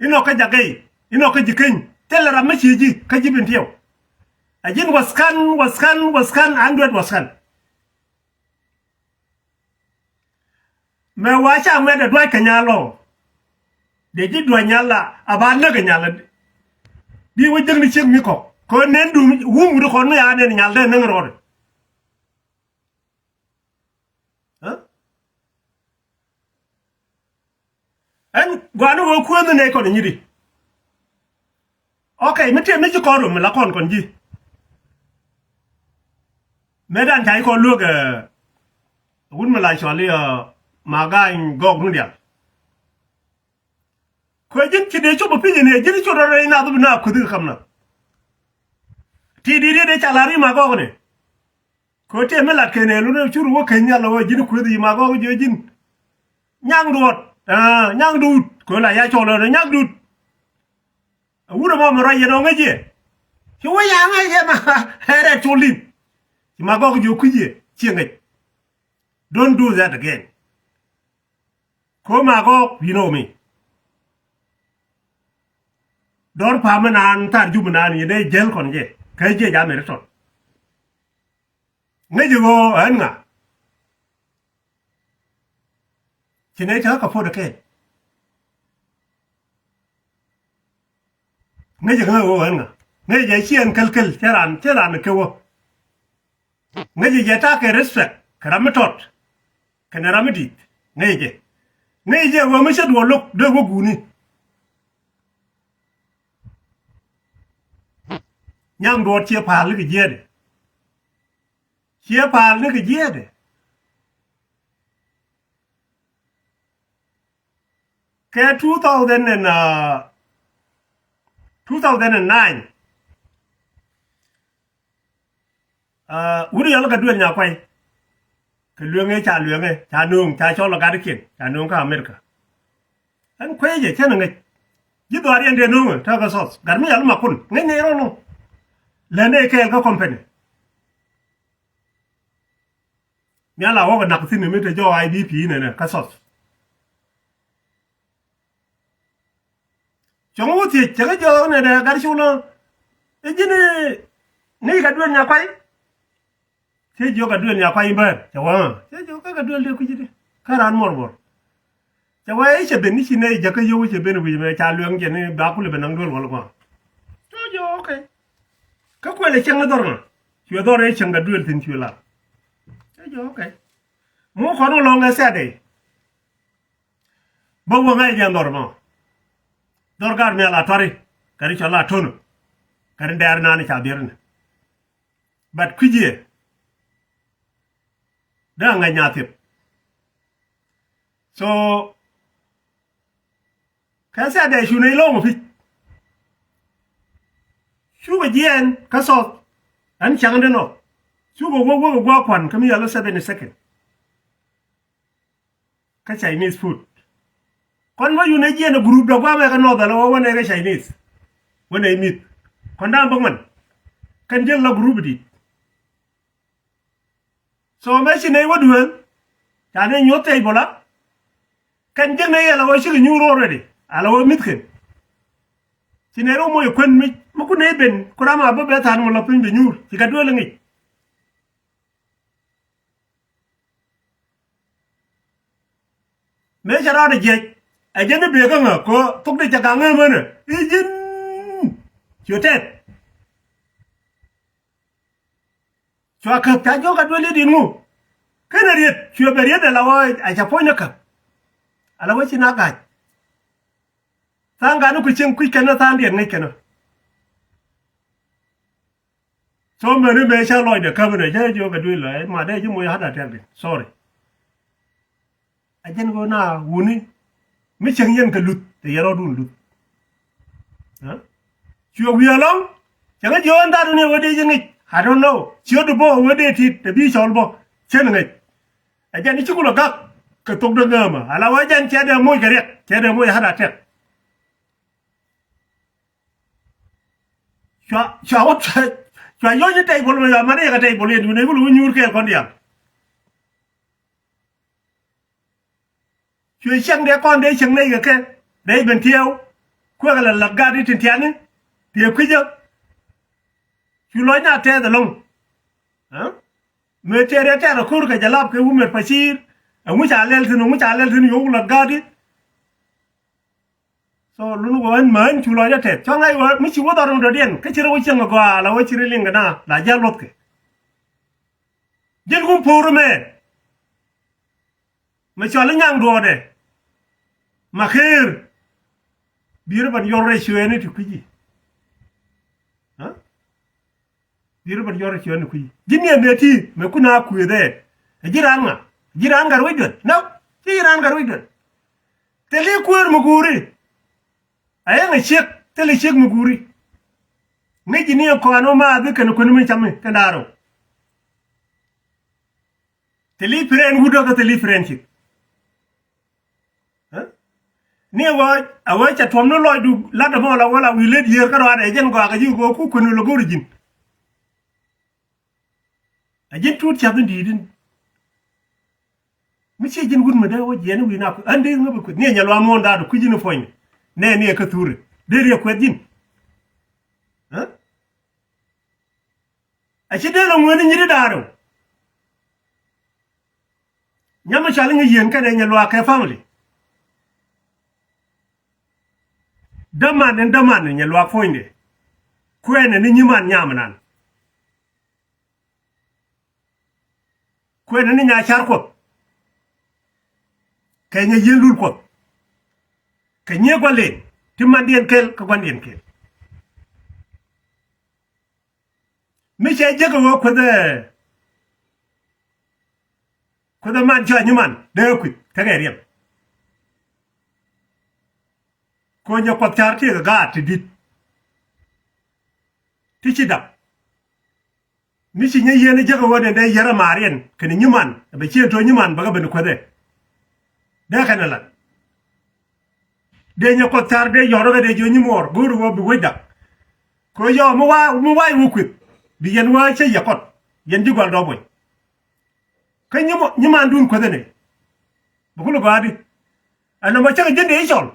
Inɔ kä jakɛy. Inɔ kä ji̱ keny thilɛ ram mi ci ji̱ kä ji̱ ben tiɛw. A ji̱n waskan waskan waskan an duet waskan. Mɛ wa ca ŋuɛt ɛ duac kɛ nyal ɔ. Dee ji̱ duac nyal la a ba näk ɛ nyal. Di wä jäkni ciek mi kɔk kɛ nen dum wum wut kɔn mi ya nen nyal dee näŋ rɔɔdɛ. Ɛn guani wä kuänh ni nɛy kɔn nyit di. Ok mi tiɛ mi ci kɔn rom mi la kɔn kɔn ji̱. Mëë dan ca i̱ kɔn luäk ɛ wut mi la cɔl i̱ ma ga̱a̱ny gɔɔk run dial. Kuɛ ji̱n ci dee cop ɛ pi̱c ɛ ni ɛ ji̱n ci rɔ rɛy nath bi na kueth kɛ kam na. Ti di di dee ca la ri ma gɔɔk ni. Kɛ ɣöö tëë mi lat kɛn ëë lun ëë cur wä keny nhial ɛ ɣöö ji̱n kueth i̱ ma gɔɔk jiö ji̱n. Nyaŋ duɔt nyaŋ duut kɛ ɣöö la ya cɔl ɛ nyaŋ duut. Ɛ wut ɛmɔ mi ruac yɛn ɔ ŋäc yɛ. Ci wä ya ŋäc yɛ ma ɛ rɛt col in. Ci ma gɔk jiök kui̱c yɛ ciɛ ŋäc. Don't do that again. Ko ma gɔk you know me. Dɔr pamä naan thar jupä naan yɛn ɛ jäl kɔn jɛ kä jiɛ jam ɛ ri tɔt. Ŋäc ɛ ɣöö ɣän ŋa. Ci nɛ cä kä puɔt kɛn. Ŋäcɛ kä ɣöö ɣän ŋa ŋäcɛ jɛ ciɛɛn kälkäl cä raan cä raan kɛ wä. Ŋäcɛ jɛ ta̱a̱ kɛ respect kɛ ram mi tɔt kɛnɛ ram mi di̱i̱t. Ŋäcɛ jɛ ŋäcɛ jɛ ɣöö mi cä duɔl lo̱k dee wä guuni. Nyaŋ duɔt ciɛ pa̱a̱l ni kɛ jiɛɛdɛ. Ciɛ pa̱a̱l ni kɛ jiɛɛdɛ. Kɛ two thousand and, uh, two thousand and nine. Uh, wut yɔl kɛ duel nya kuay. Kɛ lueŋɛ ca lueŋɛ ca no̱o̱ŋ ca cɔl ɔ gat ikiɛn ca no̱o̱ŋ kä America. Ɛn kuecɛ cɛn ŋäc. Ji̱ dhuaar yɛn dee no̱o̱ŋɛ tɔ̱ kɛ thɔth gat mi yɔl ma kun ŋäc nɛy rɔl ŋu. Lɛn nɛy kɛɛl kä company. Nhial a wäkɛ nak thi̱n mi te jɔɔk I D P nɛnɛ kä South. Cuɔ̱ŋ wä thiec cɛ kä jɔɔk nɛnɛ gat col ɔ. I̱ ji̱n i̱ ŋäc kɛ duel nya kuay. Thiec jiök kɛ duel nya kuay in bäär cɛ wä. Thiec jiök kä kɛ duel dee kui̱ci di kä raan muɔr buɔr. Cɛ wee i̱ cɛ ben i̱ ci nɛy jäkä yio̱w i̱ cɛ ben wi̱c mɛ ca luɛŋ jɛ ni ba kulɛ ben naŋ duel wäl gua̱a̱. Cɔ jɛ okay. Kä kuɛl ɛ cieŋ ni dhɔr ŋa cuɛ dhɔr ɛ cieŋ kɛ duel thi̱n cuɛ lar. Cɔ jɛ okay. Mu kɔn wä lɔ̱ŋ ɛ Saturday. Bä wä ŋa̱c jɛ dhɔr mɔ. Dhɔr gar mi a la tuari kɛ ri cɔ la to̱n. Kɛ ri dɛɛr nani ca bier ni. But kui̱c yɛ dee a ŋa̱c nyaathiep. So kɛ Saturday cu nɛy lo̱o̱ŋ ɔ pi̱c. Cukɛ jiɛɛn kä South ɛn cäŋ dee nɔ. Cukɛ wä wä kɛ gua̱a̱k kua̱n kä mi yɛl ɔ seventy second. Kä Chinese food. Kɔn bä yun ɛ jiɛn ɛ group dɔ guamɛ kɛ North ala wä wä nɛ kɛ Chinese. Wä nɛ mith. Kɔn da̱a̱n bä ŋuan. Kɛn jiɛn la group dit. So mɛ ci nɛy wä duel. Ca nɛ nyuɔth tɛy bɔ la. Kɛn jiɛn nɛ yɛl a wä cikɛ nyuur already. Ala wä mith kɛn. Ci nɛy rɔ moc ɛ kuän mi mi kun nɛy ben ku ram a bä bɛ tha̱a̱n mɔ la piny bɛ nyuur ci kɛ duel ŋic. Mëë cɛ rɔɔdɛ jiɛc ɛ jɛn i̱ bëë kä ŋä kɛ thok dee cɛ gaŋ ëë mänä i̱ ji̱n. Ciö tɛth cua käp ca jiök a duel i̱ di̱t ŋu. Kenɛ riet cuɛ bɛ riet ala wä a cɛ puɔ̱ny ni käp. Ala wä ci na ga̱c. Tha̱a̱ŋ gat ni ku cieŋ kui̱c kɛn ni tha̱a̱ŋdiɛn ŋäc kɛn ni. So mɛni mëë cä lɔcdɛ käp inɛ cä jiök kɛ duël lɔ ɛ ma dee ji̱ moc ha̱t a tɛk di. Sorry. A jɛn ɣöö na wuni mi cieŋ yɛn kɛ luth tɛ yɛ rɔɔdun luth. Cuɛ wi̱i̱ ɛlɔ̱ŋ cɛ ŋäc ji̱ ɣöö ɛn dhatdun yɛ ɣöö dee ji̱ ŋic. I don't know. Ciötdu bä ɣöö dee tit tɛ bi cɔl bä cien ŋäc. A jɛn i̱ ci kulɛ gak kɛ thok dee ŋäämä ala wee jɛn cɛ dee moc kɛ riɛk cɛ dee moc ha̱t a tɛk. Cua cua wä cua yɔ̱c ni tɛy bol mɛ yɔa mani yɛ kɛ tɛy bol yɛn duun ɛ kul wä nyuur kɛɛl kɔn diaal. Cuɛ cieŋ dee kɔn dee cieŋ nɛy kɛ kɛ dee ben tiɛɛw. Kuɛkɛ la lat gat i̱ tin tiani tiɛ kui̱cä. Cu lɔc na tɛth ɛlɔ̱ŋ. Mëë tɛth dee tɛth ɛ ko̱r kɛ jɛ lap kɛ wumɛt pa ciir. Ɛŋu ca lɛl thi̱n ɛŋu ca lɛl thi̱n yio̱w lat gat i̱. So lun wä ɣän mä ɣän cu lɔc ɛ tɛth cɔŋ ŋa̱c wä mi ci wä dhɔr in dɔ̱diɛn kä ci rɛ wä cieŋ ɛ gɔaa la wä ci rɛ liŋ kɛ na la jial luɔthkɛ. Ji̱n wun po̱o̱r mɛ. Mɛ cɔl i̱ nyaŋ duɔɔdɛ. Ma keer. Bi̱i̱ rɛ ban yɔr rɛy cuɛɛni ti kui̱ci. Bi̱i̱ rɛ ban yɔr rɛy cuɛɛni kui̱ci ji̱n yɛn dee ti mɛ kun a kuëëthɛ. Ɛ ji̱ raan ŋa ji̱ raan gat wec duel na. Ci ji̱ raan gat wec duel. Thil i̱ kuëër mi guuri. A yɛn ɛ ciek thil i̱ ciek mi guuri. Ŋäc ji̱ ni ɛ kɔan wä maath i̱ kɛn kuäni mi cami kɛn da̱a̱r ɔ. Thili friend wut kä thili friendship. Ni ɣöö a ɣöö ca tuɔm ni lɔcdu lat ɛmɔ la wä la wi̱i̱ lät yiër kä rɔaadɛ jɛn gɔaa kɛ ji̱ ɣöö ku kuën lɔ go̱ri ji̱n. A ji̱n tuut cath in di̱i̱t in. Mi ciɛ ji̱n wut mi dee wä jiɛn wi̱i̱ na kui̱ ɣän dee ŋäp kui̱ ni ɛ nyɛ luam muɔ̱ɔ̱n daadu kui̱ ji̱n puɔ̱ny. Nɛ ni ɛ kä thuuri dee riɛ kuɛth ji̱n. A ci dee lɔ ŋueni nyiri da̱a̱r rɛw. Nyam mi cɔal iŋɛ yieen kɛnɛ nyɛ luaak kɛ family. Däman in däman in nyɛ luaak puɔ̱nydɛ. Kuɛɛnɛ ni nyiman nyam inan. Kuɛɛnɛ ni nya car kuɔth. Kɛ nyɛ yieen lul kuɔth. Kɛ nyiee gua̱n len ti mandiɛn kel kä gua̱ndiɛn kel. Mi cɛ jek ɛ ɣöö kueth ɛ kueth ɛ man cua nyiman dee kui̱th tekɛ riɛm. Ko̱nyɛ kuɔth car tiek ɛ gaat ti di̱t ti ci dap. Mi ci nyɛ yieen ɛ jek ɛ ɣöö dee dee yɛr ɛ maariɛn kɛn nyiman ɛ bɛ cien to̱ nyiman bɛ kɛ ben kueth ɛ. Dee kɛn ɛ lat. Dee nyɛ kuɔth car dee yɔ̱rä kɛ dee jiɔ nyimuɔɔr go̱o̱ri wä bi wec dak. Kɛ yɔ mi wa mi wa iwä kueth bi yɛn wä cä yɛ kɔt yɛn ji̱ gɔal dɔɔp wec. Kä nyimandun kueth ɛnɛ bi kul gɔaadi. Ɛn nɔmɔ cäkɛ ji̱n dee i̱ cɔl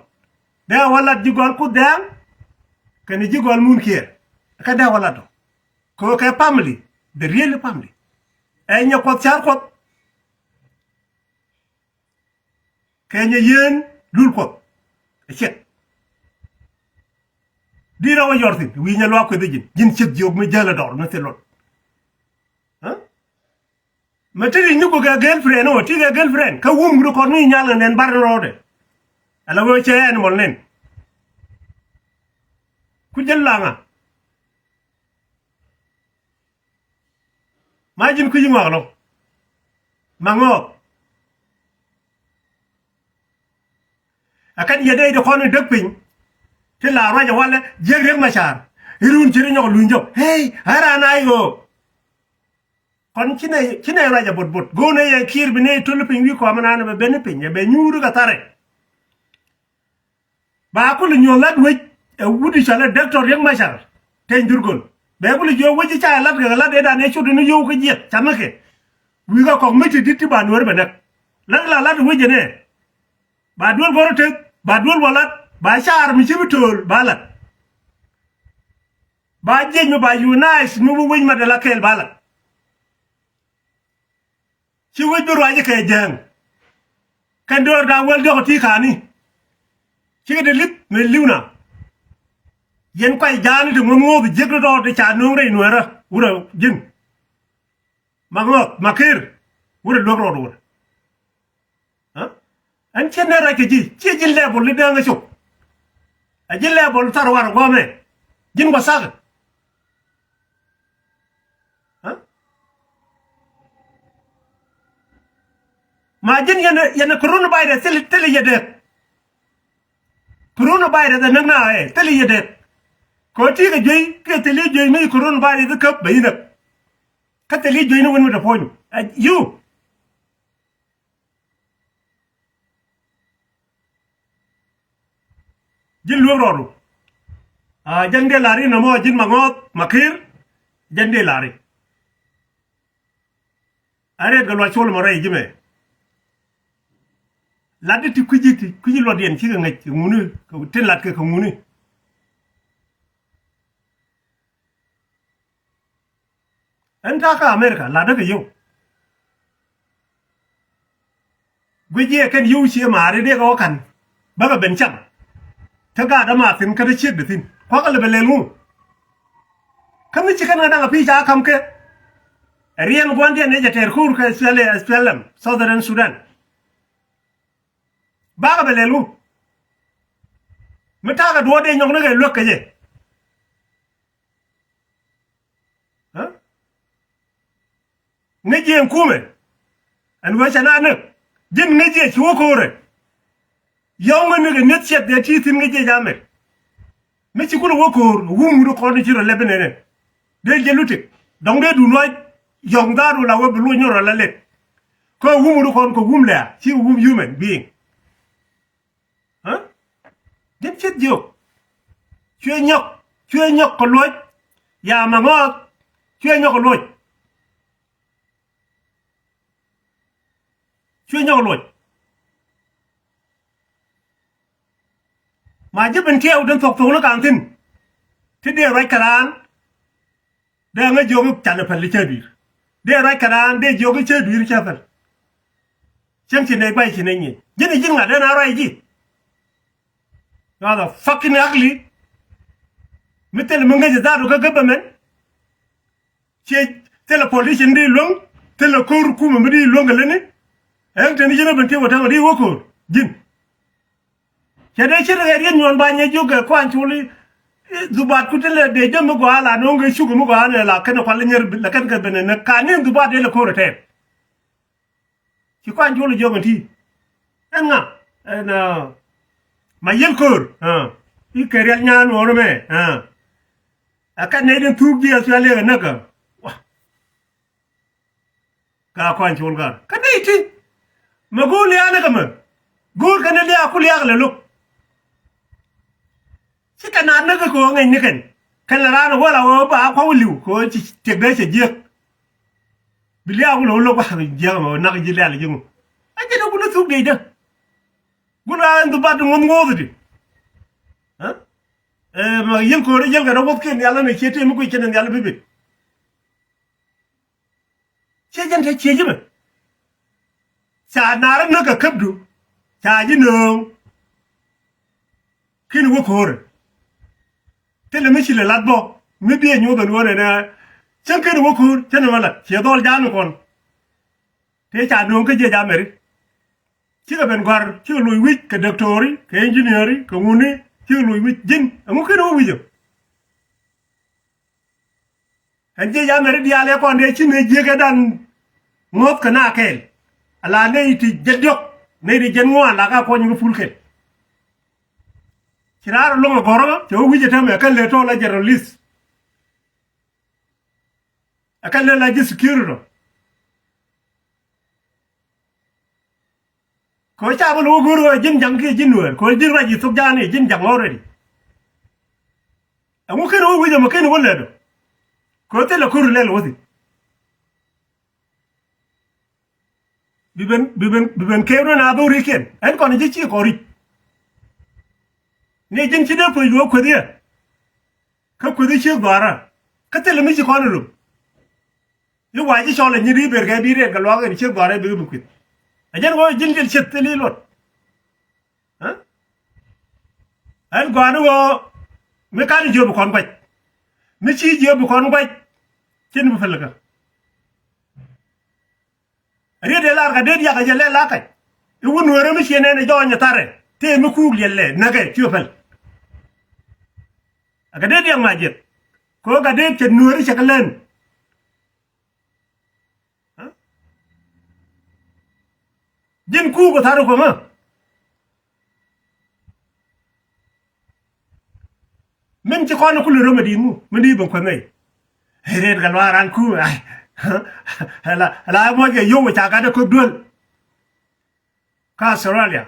dee a wä lat ji̱ gɔal kuth dɛɛŋ. Kɛn ji̱ gɔal mun kiɛɛr kɛ dee a wä lat dɔ kɛ kɛ family. The real family. Ɛ nyɛ kuɔth car kuɔth. Kɛ nyɛ yien lul kuɔth ɛ ciɛk. Di rɛw ɛ yɔr thi̱n wi̱i̱ nyɛ luaak kueth ji̱n ji̱n ciek jiök mi jäl ɛ dɔr mi thil luɔt. Mɛ ti ri nyuku kɛ girlfriend ɔ ti kɛ girlfriend kä wum kut kɔn mi nyal kɛ nɛn bar ni rɔɔdɛ. Ala wee cɛ animal nɛn. Ku jäl laŋa. Ma ji̱n kui̱ ji̱ ŋɔak lɔ ma ŋɔɔk. Ɛ kɛn yɛ dee ti kɔn in däk piny. Ti la ruac ɛ walɛ jiäk riek ma caar irun ci ri nyɔk luny jɔk. Hei ɛ raan a i̱ ɣöö kɔn ci nɛ ci nɛ ruac ɛ bot bot go̱o̱n ɛ yɛ kiir bi nɛ i̱ töl piny wi̱i̱ kɔam ɛnaan ɛ bɛ ben i̱ piny ɛ bɛ nyuuri kɛ tharɛ. Ba kul nyuɔ̱th lat wec ɛ wut i̱ cɔal ɛ Doctor Riek Machar Teny Dhurgon. Bɛ kul jiök wec i̱ ca lat kɛ lat ëëdan ëë cut ni yio̱w kä jiɛth ca mekɛ. Wi̱i̱ kɛ kɔk mi ti di̱t ti ba Nuäär bɛ näk. Lat la lat wec ɛnɛ. Ba duel gɔ̱r tëk, ba duel wä lat, ba caar mi ci bi tööl ba lat. Ba jiec mi ba unite mi bi wec ma dee la kɛɛl ba lat. Ci wec bi ruac kɛ jääŋ. Kɛn döör da̱a̱ wäl diɔ̱k ti ka̱ni. Cikɛ dee li̱th mëë li̱w na. Yɛn kuay ja̱a̱ni ti ŋuɔ̱th ŋuɔ̱th jiäk rɔɔd ti ca nööŋ rɛy Nuäärä wurɛ ji̱n. Maŋɔth Makir wurɛ luäk rɔɔd wurɛ. Ɛ? Ɛn ciɛ nɛr rɛc kɛ ji̱ ciɛ ji̱n level ni dääŋ ɛ cop. Ɛ ji̱n level thar warɛ guɔ̱mɛ. Ji̱n wathakɛ. Ɛ? Ma ji̱n yɛn yɛn coronavirus thil thil yɛ dek. Coronavirus ɛ näk na ɛ thil yɛ dek. Kɛ ɣöö ti kɛ juey kiɛ thil i̱ juey mi coronavirus i̱ käp bɛ inäk. Kä thil i̱ juey ni wen mi te puɔ̱ny ɛ you. Ji̱n luek rɔɔdu. A jɛn dee la̱ri nɔmɔ ji̱n Maŋɔth Makir. Jɛn dee la̱ri. A rɛɛt kɛ luac col mɔ rɛy ji̱ mɛ. Lat di ti kui̱ci ti kui̱ci luɔtdiɛn cikɛ ŋäc kɛ ŋuni kɛ tin lat kɛ kɛ ŋuni. Ɛn ta̱a̱ kä America la̱tdä kɛ yio̱w. Guic jiɛ kɛn yio̱w cië maari dee kɛ wä ka̱n. Bäkɛ ben cam. Kä gaat däma thi̱n kä te ciekdɛ thi̱n kuakä lɛ bɛ lɛl ŋu. Kä mi ci kɛn kɛ da̱ŋ a pi̱i̱ ca ka̱m kɛ. Ɛ riɛn gua̱ndiɛn ni jɛ tɛɛr ko̱o̱r kɛ S P L A, S P L M, Southern Sudan. Bakɛ bɛ lɛl wu. Mi ta̱a̱ kɛ duɔ̱ɔ̱r dee nyɔk ni kɛ luäk kɛ jɛ. Ŋäc jiɛ ɛn kumɛ. Ɛn wee cɛ na näk ji̱n ŋäc jiɛ ci wä ko̱o̱rɛ. Yɔ̱ŋ ŋäc ni kɛ nieth ciɛth dee ti thi̱n ŋäc jiɛ jamɛ. Mi ci kulɛ wä ko̱o̱r wum wut kɔn ci rɔ lɛp inɛnɛ. Dee jɛ lutik dɔ̱ŋ dee dun wa yɔ̱ŋ dhaat wä la wä bi luɔc ni rɔ la lɛp. Kä wum wut kɔn kɛ wum lɛ̈ɛ̈ ci wum human being. Ɛ? Ji̱n ce̱t jiök. Cuɛ nyɔk, cuɛ nyɔk kɛ luɔc. Ya Maŋɔɔth, cuɛ nyɔk kɛ luɔc. Cuɛ nyɔk kɛ luɔc. Ma ji̱ ben tiɛɛw den thok thok ni ka̱n thi̱n. Ti dee ruac kɛ raan. Dee ŋäc jiök i̱ canɛ päl i̱ cä dui̱r. Dee ruac kɛ raan dee jiök i̱ cä dui̱r cä päl. Cäŋ ci nɛy guay ci nɛy nyiec ji̱n i̱ ji̱n ŋa̱t den a ruac ji̱. Rather fucking ugly. Mi thilɛ mi ŋäc i̱ dhaat wä kä government. Ciɛ thilɛ politician di luäŋ. Thilɛ ko̱r kumɛ mi di luäŋ kɛ lätni. Ɛn teni ji̱n ɛ ben ti wä täämɛ di wä ko̱r ji̱n. Cɛ dee ce̱t kɛ riet nyuɔn ba nyɛ jiök kɛ kuan col i̱ dhubat ku tin lɛ dee jäm mi gɔaa la no̱o̱ŋ kɛ cuk mi gɔaa nɛ la kɛn kual inyɛr la kɛn kɛ ben nɛ ka̱n ni dhubat dee lɛ ko̱r ɛ tɛɛr. Ci kuan col i̱ jiök ɛn ti ɛn ŋa ɛn ma yiel ko̱r i̱ kɛ riɛl nyan nuɔɔr mɛ. Ɛ kɛn nɛy tin thuk ji̱ Australia kɛ näk kä. Wa. Ka kɔn col kar kä nɛy ti. Mɛ go̱o̱r lia̱a̱ ni kɛ mɛ go̱o̱r kɛn ni lia̱a̱ ku lia̱a̱ kɛ lɛ lo̱k. Ci kɛ naat ni kɛ kɛ ɣöö ŋäc ni kɛn kɛn lɛ raan ɛ wä la ɣöö ba kua̱ wä li̱w kɛ ɣöö ci tiɛk dee cɛ jiäk. Bi lia̱a̱ ku lɛ wä lo̱k ba jiäk mɛ ɣöö nak ji̱ lia̱a̱ lɛ ji̱ ŋu. A ji̱ ni kun ni thuk diecdä. Kun ɣa̱a̱ in dhubat ŋuɔ̱th ŋuɔ̱th di. Ɛ mɛ yiël ko̱o̱r yiël kɛ rɔ wuɔ̱thkiɛn nhial ni ciɛ tëë mi guic kɛn nhial bi bit. Ciɛ jɛn te ciɛ ji̱ mɛ. Ca naar näk kɛ käpdu. Ca ji̱ nööŋ. Ki̱n wä ko̱o̱rɛ. Thilɛ mi ci lɛ lat bä mi biɛ nyuɔth ɛn ɣöö nɛnɛ. Cäŋ ki̱n wä ko̱o̱r cä nɛmɛ lat ciɛ dhɔl ja̱a̱n kɔn. Tëë ca nööŋ kä jiɛc Amɛri. Cikɛ ben gua̱r cikɛ loc wi̱c kɛ dɔktori kɛ injiniɛri kɛ ŋuni. Cikɛ loc wi̱c ji̱n ɛŋu ki̱n wä wi̱cä. Ɛn jiɛc Amɛri diaal ɛ kɔn dee ci mëë jiäk ɛ dan ŋo̱th kɛ na kɛɛl. Ala nɛy ti jɛn diɔ̱k nɛy ti jɛn ŋuan la ka kuɔny kɛ pul kɛl. Ci raar loŋ ɛ gɔ̱rä cɛ wä wi̱c ɛ täämɛ kɛn lɛ tɔl ɛ jɛ release. Ɛ kɛn lɛ la ji̱ security rɔ. Kɛ ɣöö ca bä lo̱k go̱o̱r ɣöö ji̱n ja̱ŋ kiɛ ji̱n nuäär, kɛ ɣöö ji̱n ruac i̱ thok ja̱a̱n i̱ ji̱n ja̱ŋ already. Ɛŋu ken ɣöö wi̱c ɛmɔ ken ɣöö lɛt ɔ? Kɛ ɣöö thilɛ ko̱r lɛl wä thi̱n. Bi ben, bi ben, bi ben kɛɛp rɔ na dhorikiɛn. Ɛn kɔn ji̱ ci kɔn ric. Ni ji̱n ci dee puɔ̱ny luɔ̱k kueth yɛ. Kä kueth i̱ ciek dhɔaarä. Kä thilɛ mi ci kɔn i̱ lum. I̱ wa̱c i̱ cɔl ɛ nyin i̱ ber kɛ bi rɛɛt kɛ luaak in ciek dhɔaarä bikɛ bi kueth. Ɛ jɛn ɣöö ji̱n jil cieth thil i̱ luɔt. Ɛ? Ɛn gɔaa ni ɣöö mi kan jiöp bi kɔn guac. Mi ci jiöp bi kɔn guac. Cin bi pälkä. Riet dee lar kɛ det yak jɛ lɛ la kac. I̱ wun nueerä mi ciɛ nɛn ɛ jɔɔny ɛ tharɛ tëë mi kuuk liɛl lɛ näkɛ ciö päl. Ɛ kɛ det diak ma jiɛth. Kɛ ɣöö kɛ det cɛ nueeri cɛ kɛ lɛn. Ji̱n kuuk ɛ tharɛ kuɔmä. Min ci kɔn kul röm ɛ di̱i̱t ŋu min di̱i̱t ben kueth nɛy. Ɛ rɛɛt kɛ luaak ran kuum ai. Ala ala muɔc kɛ yio̱w ca gat ɛ köp duel. Kä Australia.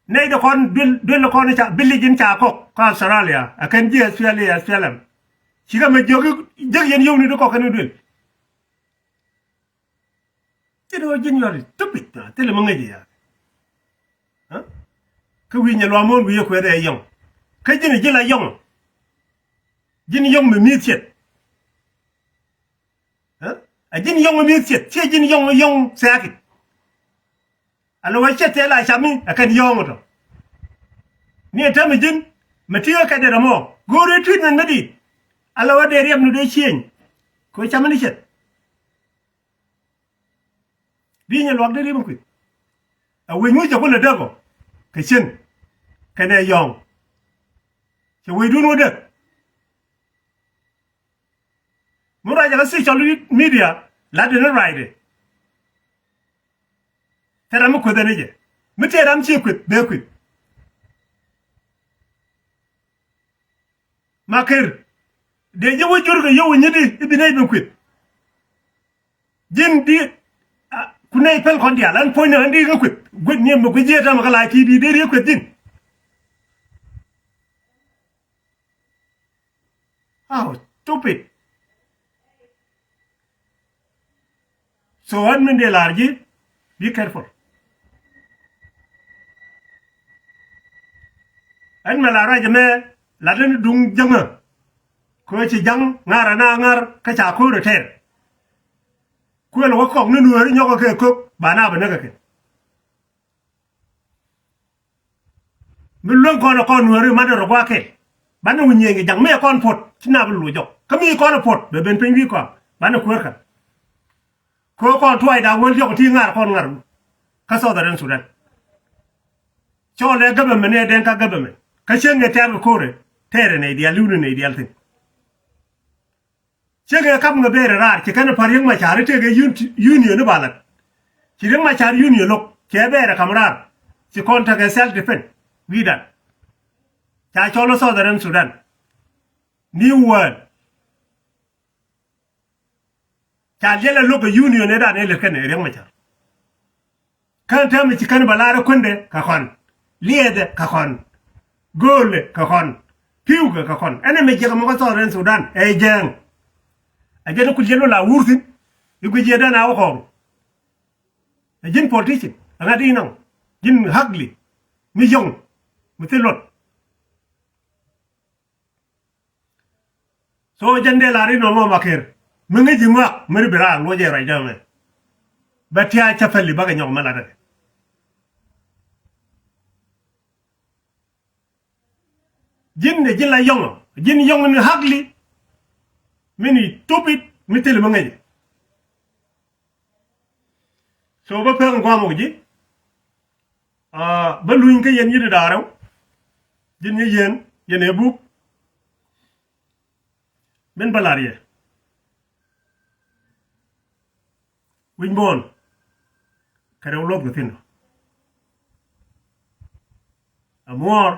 Nɛy dee kɔn duel duel kɔn ca bi lic in ca kɔk kä Australia. Ɛ kɛn ji̱ Australia Australia. Cikɛ mɛ jiök jiäk yɛn yio̱w ni di kɔk kɛn duel. Thil ɣöö ji̱n yɔt i̱ thupith thilɛ mi ŋäc i̱ ya̱a̱. Kä wi̱i̱ nyɛ luaam muɔ̱ɔ̱n wi̱i̱ yɛ kuɛth ɛ yɔ̱ŋ. Kä ji̱n i̱ ji̱ la yɔ̱ŋ. Ji̱n yɔ̱ŋ mi mi̱i̱th ciɛth. Ɛ ji̱n yɔ̱ŋ mi mi̱i̱th ciɛth ciɛ ji̱n yɔ̱ŋ mi yɔ̱ŋ thia̱a̱kit. Ala wee ciɛth tɛɛ la cami ɛ kɛn yɔ̱ɔ̱ŋ tɔ. Ni ɛ täämɛ ji̱n mɛ ti̱i̱ ɛ kɛ dee rɛmɔ go̱o̱r ɛ treatment mɛ di̱i̱t. Ala wee dee riɛm ni dee cieeny. Kɛ wee cami ni ciɛth. Bi nyɛ luak dee ri̱m kui̱th. A wec ŋuc cɛ kulɛ däk ɔ kɛ cien kɛnɛ yɔ̱ɔ̱ŋ. Cɛ wecdun wä däk. Mi ruacɛ kɛ social media lat dee ni ruacdɛ. Thil ram mi kueth ɛn jɛ mi tëë ram ciɛ kueth bee kueth. Maker dee ji̱ wä jur kɛ yio̱w nyit i̱ bi nɛy ben kueth. Ji̱n di ku nɛy päl kɔn diaal ɛn puɔ̱nydä ɛn di kä kueth guic ni ɛmɛ guic ji̱ ɛ täämɛ kä la̱a̱c ti di dee riek kueth ji̱n. How stupid. So ɣän min dee la̱r ji̱, be careful. Ɣän mɛ la ruac ɛmɛ lat ni duŋ jäŋä. Kɛ ci ja̱ŋ ŋa̱r ana ŋa̱r kä ca ko̱r ɛ tɛr. Kuël wä kɔk ni nueeri nyɔkɛ kɛ kök ba na bɛ näk ɛ kɛ. Mi luäŋ kɔn ɛ kɔn nueeri mat ɛ rɔ gua̱a̱ kɛl. Banɛ wä nyieny kɛ ja̱ŋ mi ɛ kɔn puɔt ci na bi luɔc jɔk kä mi kɔn ɛ puɔt bɛ ben piny wi̱i̱ kɔam banɛ kuäär kɛ. Kɛ kɔn tuɔɔcda wäl diɔk ti ŋa̱r kɔn ŋa̱r kä Southern Sudan. Cɔɔl ɛ government ɛ den ka government kä cieŋ ɛ tɛ̈r kɛ ko̱rɛ tɛɛrɛ nɛy diaal li̱wni nɛy diaal thi̱n. Cieŋ ɛ kap ŋɛ ber ɛ raar ci kɛn ɛ pa̱r Riek Machar i̱ tëëkɛ union i̱ ba la̱t. Ci Riek Machar union lo̱k cɛ ber ɛ ka̱m raar ci kɔn tekɛ self defense wi̱i̱dan. Ca cɔl ɛ Southern Sudan. New World. Ca liɛl ɛ lo̱k ɛ union ëëdan ëë lät kɛn ɛ Riek Machar. Kän täämɛ ci kän bɛ lar ɛ kuendɛ kɛ kɔn. Liɛɛdɛ kɛ kɔn. Gööldɛ kɛ kɔn. Pi̱wkɛ kɛ kɔn. Ɛn ɛmɛ jiɛk ɛmɔ kä Southern Sudan ɛ jɛɛŋ. Ɛ jɛn ku liɛl wä la wur thi̱n. I̱ guic yɛ dɛn a wä kɔɔru. Ɛ ji̱n politician ɛ ŋa̱t i̱ naŋ ji̱n ugly mi yɔ̱ŋ mi thil luɔt. So jɛn dee lar inɔ mɔ Maker mi ŋäc ji̱ ŋɔak mi ri bi raar luɔc ɛ ruacdä mɛ. Bɛ tia̱a̱ cä päli bakɛ nyɔk mɛ latdä kɛ. Ji̱n dee ji̱n la yɔŋɔ ji̱n yɔŋɔ ni ugly. Mi ni stupid mi thil mi ŋäc. So bä pek in guam wä ji̱. Aa, bä luny kä yɛn yi̱t da̱a̱r rɛw. Ji̱n nyɛ yɛn yɛn ɛ buk. Min bä la̱r yɛ wi̱c muɔ̱ɔ̱n kɛ rɛw luɔth kɛ thi̱n. Ɛ muɔɔr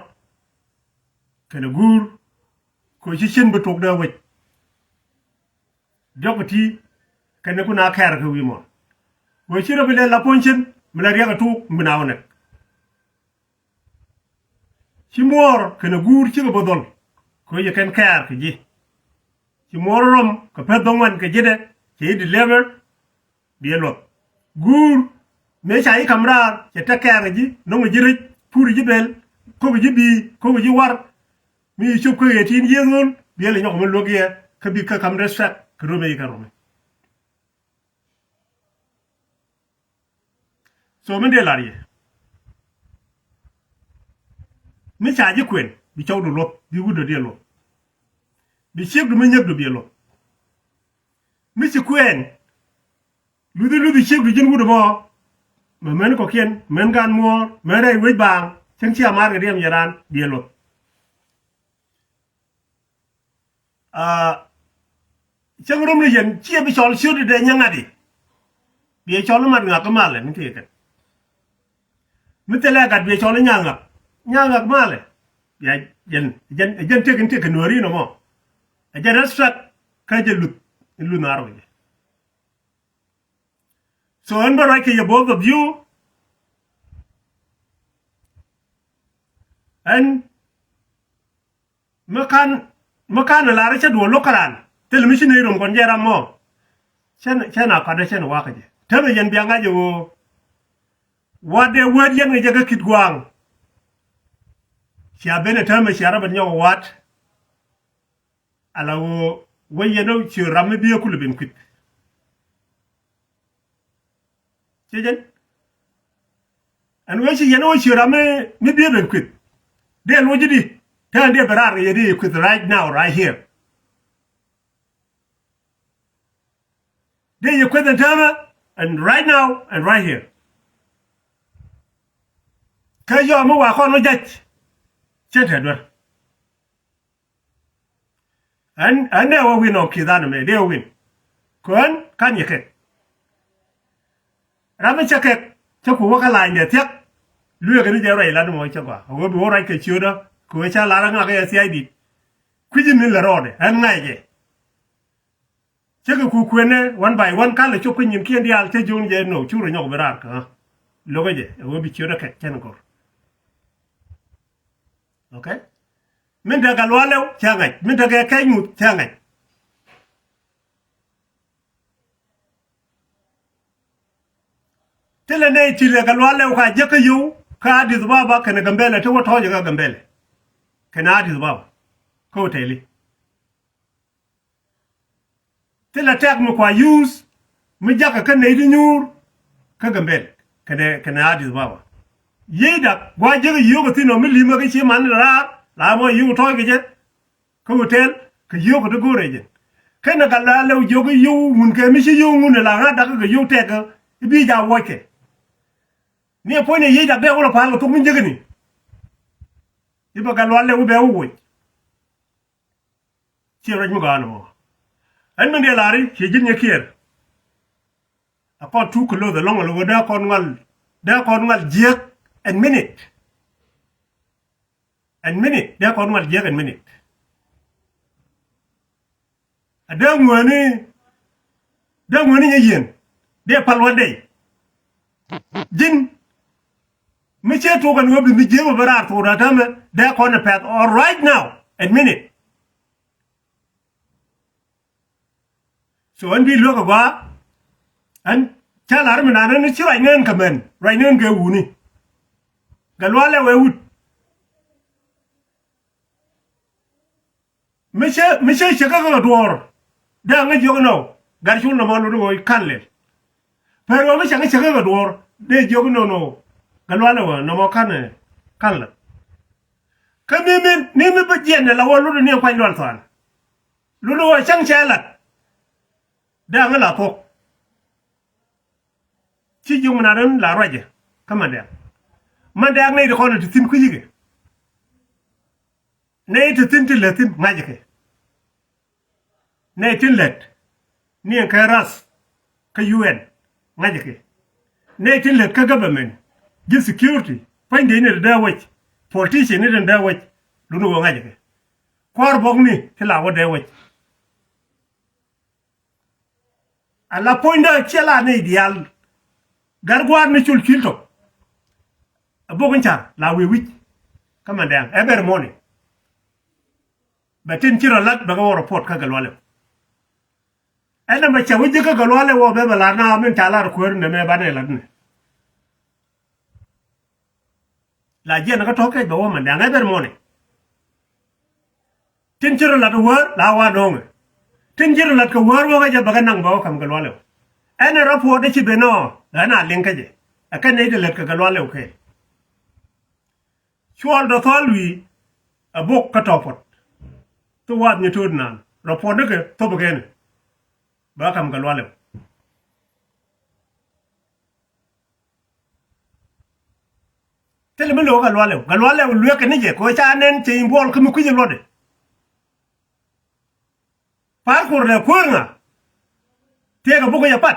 kɛnɛ guur kɛ ci cin bi tok dee wec. Diɔ̱k ti kɛn ni kun a kɛɛr kɛ wi̱i̱ mɔ. Wee ci rɔ bi lɛ la puɔ̱ny cin Mi la riɛk a tuuk mi na wä nɛk. Ci muɔɔr kɛnɛ guur cikɛ bä dhɔl. Kɛ ɣöö yɛ kɛn kɛɛr kɛ ji̱. Ci muɔɔr rɔm kɛ peth dhɔŋ wan kɛ ji̱dɛ cɛ ji̱ deliver. Biɛ luɔth. Guur mëë ca ji̱ ka̱m raar cɛ tɛk kɛɛr kɛ ji̱, no̱ŋ ji̱ rɛc, pur ji̱ bɛl, ko̱k ji̱ bi̱i̱, ko̱k ji̱ war. Mi ci cop kä eighteen years old, biɛ lɛ nyɔk mi luäk yɛ kä bi kä ka̱m respect kɛ rom ɛ yi kɛ rom ɛ. So mi dee lar yɛ, mi ca ji̱ kuɛn, bi cɔwdu luɔth, bi wutdä diɛ luɔth. Bi ciekdu mi nyekdu biɛ luɔth. Mi ci kuɛn, luthi luthi ciekdu ji̱n wutdä mɔ. Mɛ mɛn kɔkiɛn, mɛn gan muɔɔr, mɛn rɛy wec baaŋ, cäŋ ci a mar kɛ riɛm yɛ raan, biɛ luɔth. Aa, cäŋ rom ni yɛn ciɛ bi cɔl ciöt dee nyɛ ŋa̱t i̱. Biɛ cɔl mat ŋa̱k kä malɛ ni tëëkɛ. Mi thilɛ gat biɛ cɔl i̱ nya̱a̱ ŋa̱k. Nya̱a̱ ŋa̱k malɛ. Biɛ jɛn, jɛn, jɛn tëk in tëk in wääri nɔmɔ. Ɛ jɛn rɛstrak kä jɛ luth in luth naar wecɛ. So ɛn bä ruac kɛ yɛ both of you. Ɛn mi kan, mi kan lar cä duɔ lo̱k käran. Thil mi ci ney rom kɔn jɛ ram mɔ. Cɛn, cɛn a kɔt cɛn wakä jɛ. Täämɛ yɛn bia ŋa̱c ɛ ɣöö wat dee wät yɛn kɛ jɛ kä Kitgwang. Cia ben ɛ täämɛ cia rɔ ben nyɔk ɛ wat. Ala ɣöö wä yɛn ɔ ciö ram mi biɛ kulɛ ben kui̱th. Ci jɛn. Ɛn wee ci yɛn wä ciö ram mi, mi biɛ ben kueth. Dee luɔc ji̱ di. Tɛn dee ben raar kɛ yɛ dee yɛ kueth right now, right here. Dee yɛ kueth ɛn täämɛ, and right now, and right here. Kä yɔm mi wa kɔn wä jac. Cɛ tɛ duer. Ɛn, ɛn dee wä win ɔ ki̱th an ɛmɛ, dee wä win. Kɛ ɣän kan yɛ kɛk. Ram mi cɛ kɛk, cɛ ku wä kä lany dee thiak. Lueek ni jɛ ruac lat mɔ cɛ gɔaa. A wä bi wä ruac kɛ ciötdä, kɛ wä ca lar ŋak yɛ thiac dit. Kui̱ci min lɛ rɔɔdɛ, ɛn ŋa̱c jɛ. Cä kɛ ku kuenɛ, one by one, ka lɛ cop kä nyinkiɛn diaal, cä jiön jɛ nɔ, cu rɔ nyɔk bi raar kä ɣä. Lo̱kä jɛ, ɛ wä bi ciötdä kɛk, cɛn gɔ̱r. Okay? Min tekɛ Gatluak Lɛw cä ŋa̱c, min tekɛ Kɛc Ŋuth cä ŋa̱c. Thilɛ nɛy ti lɛ Gatluak Lɛw ka jek kä yio̱w kä Addis Ababa kɛnɛ Gambɛlɛ ti wä tɔ̱ɔ̱c kä Gambɛlɛ. Kɛnɛ Addis Ababa. Kä hotel i̱. Thilɛ tɛk mi kua use mi jakä kä nɛy ti nyuur kä Gambɛl kɛnɛ, kɛnɛ Addis Ababa. Yiëëdak gua̱a̱c jek i̱ yio̱o̱k ɛ thi̱n ɔ mi li̱mä kä ci man raar la mɔ yio̱o̱k tɔ̱ɔ̱c kɛ jɛ kä hotel kɛ yio̱o̱k ɛ ti go̱o̱rɛ jɛ. Kɛnɛ Gatluak Lɛw jiök i̱ yio̱o̱k wun kɛ mi ci yio̱o̱k ŋun ɛ la ŋa̱t dak kɛ yio̱o̱k tɛk ɛ i̱ bi jaak wuɔckɛ. Ni ɛ puɔ̱ny ɛ yiëëdak dee wä lɔ pa̱a̱l kɛ thok mi jek ni. I̱ bɛ Gatluak Lɛw i̱ bɛ wä wuɔc. Ciɛ ruac mi gɔaa ni mɔ. Ɛn min dee lari ciɛ ji̱n nyɛ kiɛɛr. A kɔn tuk kɛ loth ɛlɔ̱ŋ ɛlɔ̱ŋ dee kɔn ŋual, dee kɔn ŋual jiäk ɛn minit. Ɛn minit dee kɔn ŋual jiäk ɛn minit. A dee ŋuäni, dee ŋuäni nyɛ yieen dee pal wä dee. Ji̱n mi cee tuɔk ɛn ɣöö bi mi jiäk bä raar tuɔk da̱ täämɛ dee kɔn ɛ pɛth or right now ɛn minit. So ɛn bi luäk ɛ gɔaa. Ɛn ca lar mi naan ɛn ci ruac nɛn kɛ mɛn ruac nɛn kɛ wuni. Gatluak Lɛw ɛ wut. Mi cä, mi cä cɛ kä kɛ duɔ̱ɔ̱r. Dee ŋäc jiök nɔ gat cul nɔmɔ lot ɣöö kan lɛl. Pɛr ɣöö mi cɛ ŋäc cɛ kä kɛ duɔ̱ɔ̱r dee jiök nɔ nɔ. Gatluak Lɛw ɛ nɔmɔ kan, kan lɛl. Kä mi, mi, mi, mi bä jiɛn ɛ la wä lot ni ɛ kuany lual thuan. Luni wä cäŋ cɛ lat. Dee aŋä la thuɔ̱k. Ci jiök mi na ren la ruacɛ kä Mandɛɛk. Mandɛɛk nɛy ti kɔn ti thi̱n kui̱cikɛ. Nɛy ti thi̱n ti lät thi̱n ŋa̱cɛ kɛ. Nɛy tin lät ni ɛn kɛ rath kä U N ŋa̱cɛ kɛ. Nɛy tin lät kä government ji̱ security pua̱nydeni ti dee wec, politician ni ti dee wec. Luni wä ŋa̱cɛ kɛ. Kua̱r buɔ̱kni ti la wä dee wec. Ala puɔ̱nydä ciɛ la nɛy diaal. Gat gua̱a̱r mi cul cuil tɔk. A bok in car la wi̱i̱ wi̱c. Kä Mandɛŋ every morning. Bɛ tin ci rɔ lat bɛ kɛ wä report kä Gatluak Lɛw. Ɛn nɛ mɛ cɛ wi̱c ji̱ kä Gatluak Lɛw wä bɛ bɛ lar na min ca lar kuäär nɛ mɛ banɛ lat nɛ. La jiɛn kä tɔ̱ kɛc bɛ wä Mandɛŋ every morning. Tin ci rɔ lat wäär la wa nɔŋɛ. Tin ci rɔ lat kɛ wäär wä kä jɛ bɛ kɛ naŋ bɛ wä ka̱m Gatluak Lɛw. Ɛn ɛ report ci ben ɔ ɛn a liŋ kä jɛ. Ɛ kɛ nɛy ti lät kɛ Gatluak Lɛw kɛɛl. Cuɔl dɔ thɔl wi̱i̱ ɛ bok kä tɔ̱ puɔt. Thok wath nyi to̱o̱t naan rɔ puɔt ni kɛ thop kɛn. Ba ka̱m Gatluak Lɛw. Thilɛ mi lo̱k Gatluak Lɛw, Gatluak Lɛw lueek kɛ ni jɛ kɛ ɣöö ca nɛn cɛ in buɔl kä mi kui̱c in luɔtdɛ. Pa̱a̱r kur dɛ kuäär ŋa. Thiɛɛk ɛ buk kɛ jɛ pat.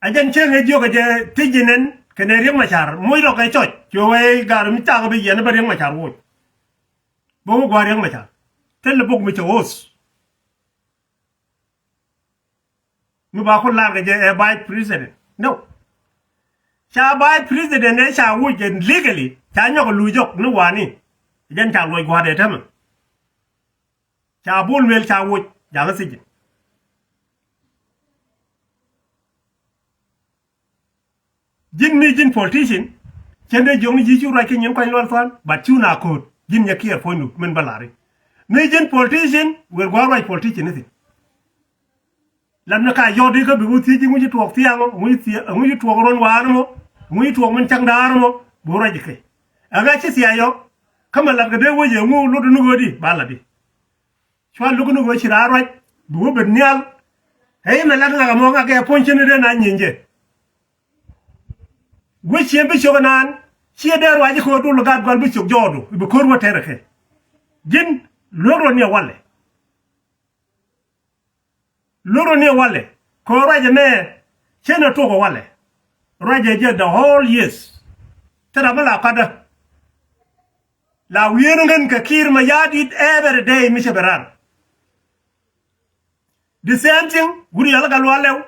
A jɛn cieŋ ɛ jiök ɛ jɛ thiec ji̱ nɛn kɛnɛ Riek Macar moc rɔ kɛ cɔc ci wee gar mi cak bi yɛn bä Riek Macar woc. Bä wä gua̱a̱r Riek Macar thil buk mi cɛ woth. Mi ba ku lar kɛ jɛ ɛ vice president no. Ca vice president ɛ ca woc ɛ legally ca nyɔk luc jɔk ni wani. Jɛn ca luɔc gua̱a̱r ɛ tämɛ. Ca Bol Mel ca woc jakä thiec ji̱. Ji̱n mi ji̱n politician cɛn dee jiɔkni ji̱ cu ruac kɛ nyin kuany luɔl thuan but cu na ko̱o̱t ji̱n nyɛ kiɛɛr puɔ̱nydu min bä lari. Mi ji̱n politician wër gua̱a̱r ruac politician ni thi̱n. Lam ni ka yɔt ikä bi wä thiec iŋuci tuɔɔk thiaŋ ɔ iŋuci tuɔɔk ruɔn wa̱a̱n mɔ iŋuci tuɔɔk min cäŋ da̱a̱r mɔ bi wä ruac ikɛ. Ɛŋa ci thiac yɔ kä mɛ lat kɛ dee wec yɛ ŋu lot ni ɣöödi ba lat di. Cua luk ni ɣöö ci raar ruac bi wä bet nhial. Ɛ imɛ lat ŋak ɛmɔ ŋak ɛ puɔ̱ny cin ri den a nyieny jɛ. Wec ciën bi ciök ɛnaan ciɛ dee ruac ikɛ ɣöö dul gat gual bi ciök jɔɔdu ibi ko̱r wä tɛr ɛ kɛ. Ji̱n luek rɔ ni ɛ walɛ. Loro ni walɛ kɛ ruacɛ mɛ cɛ nɛ tok walɛ. Ruacɛ jɛ the whole years. Thil ram mi la kadä la wi̱i̱r ŋän kɛ ki̱i̱r mɛ ya̱a̱ dit every day mi cɛ bɛ ran. The same thing wut yɔl Gatluak Lɛw.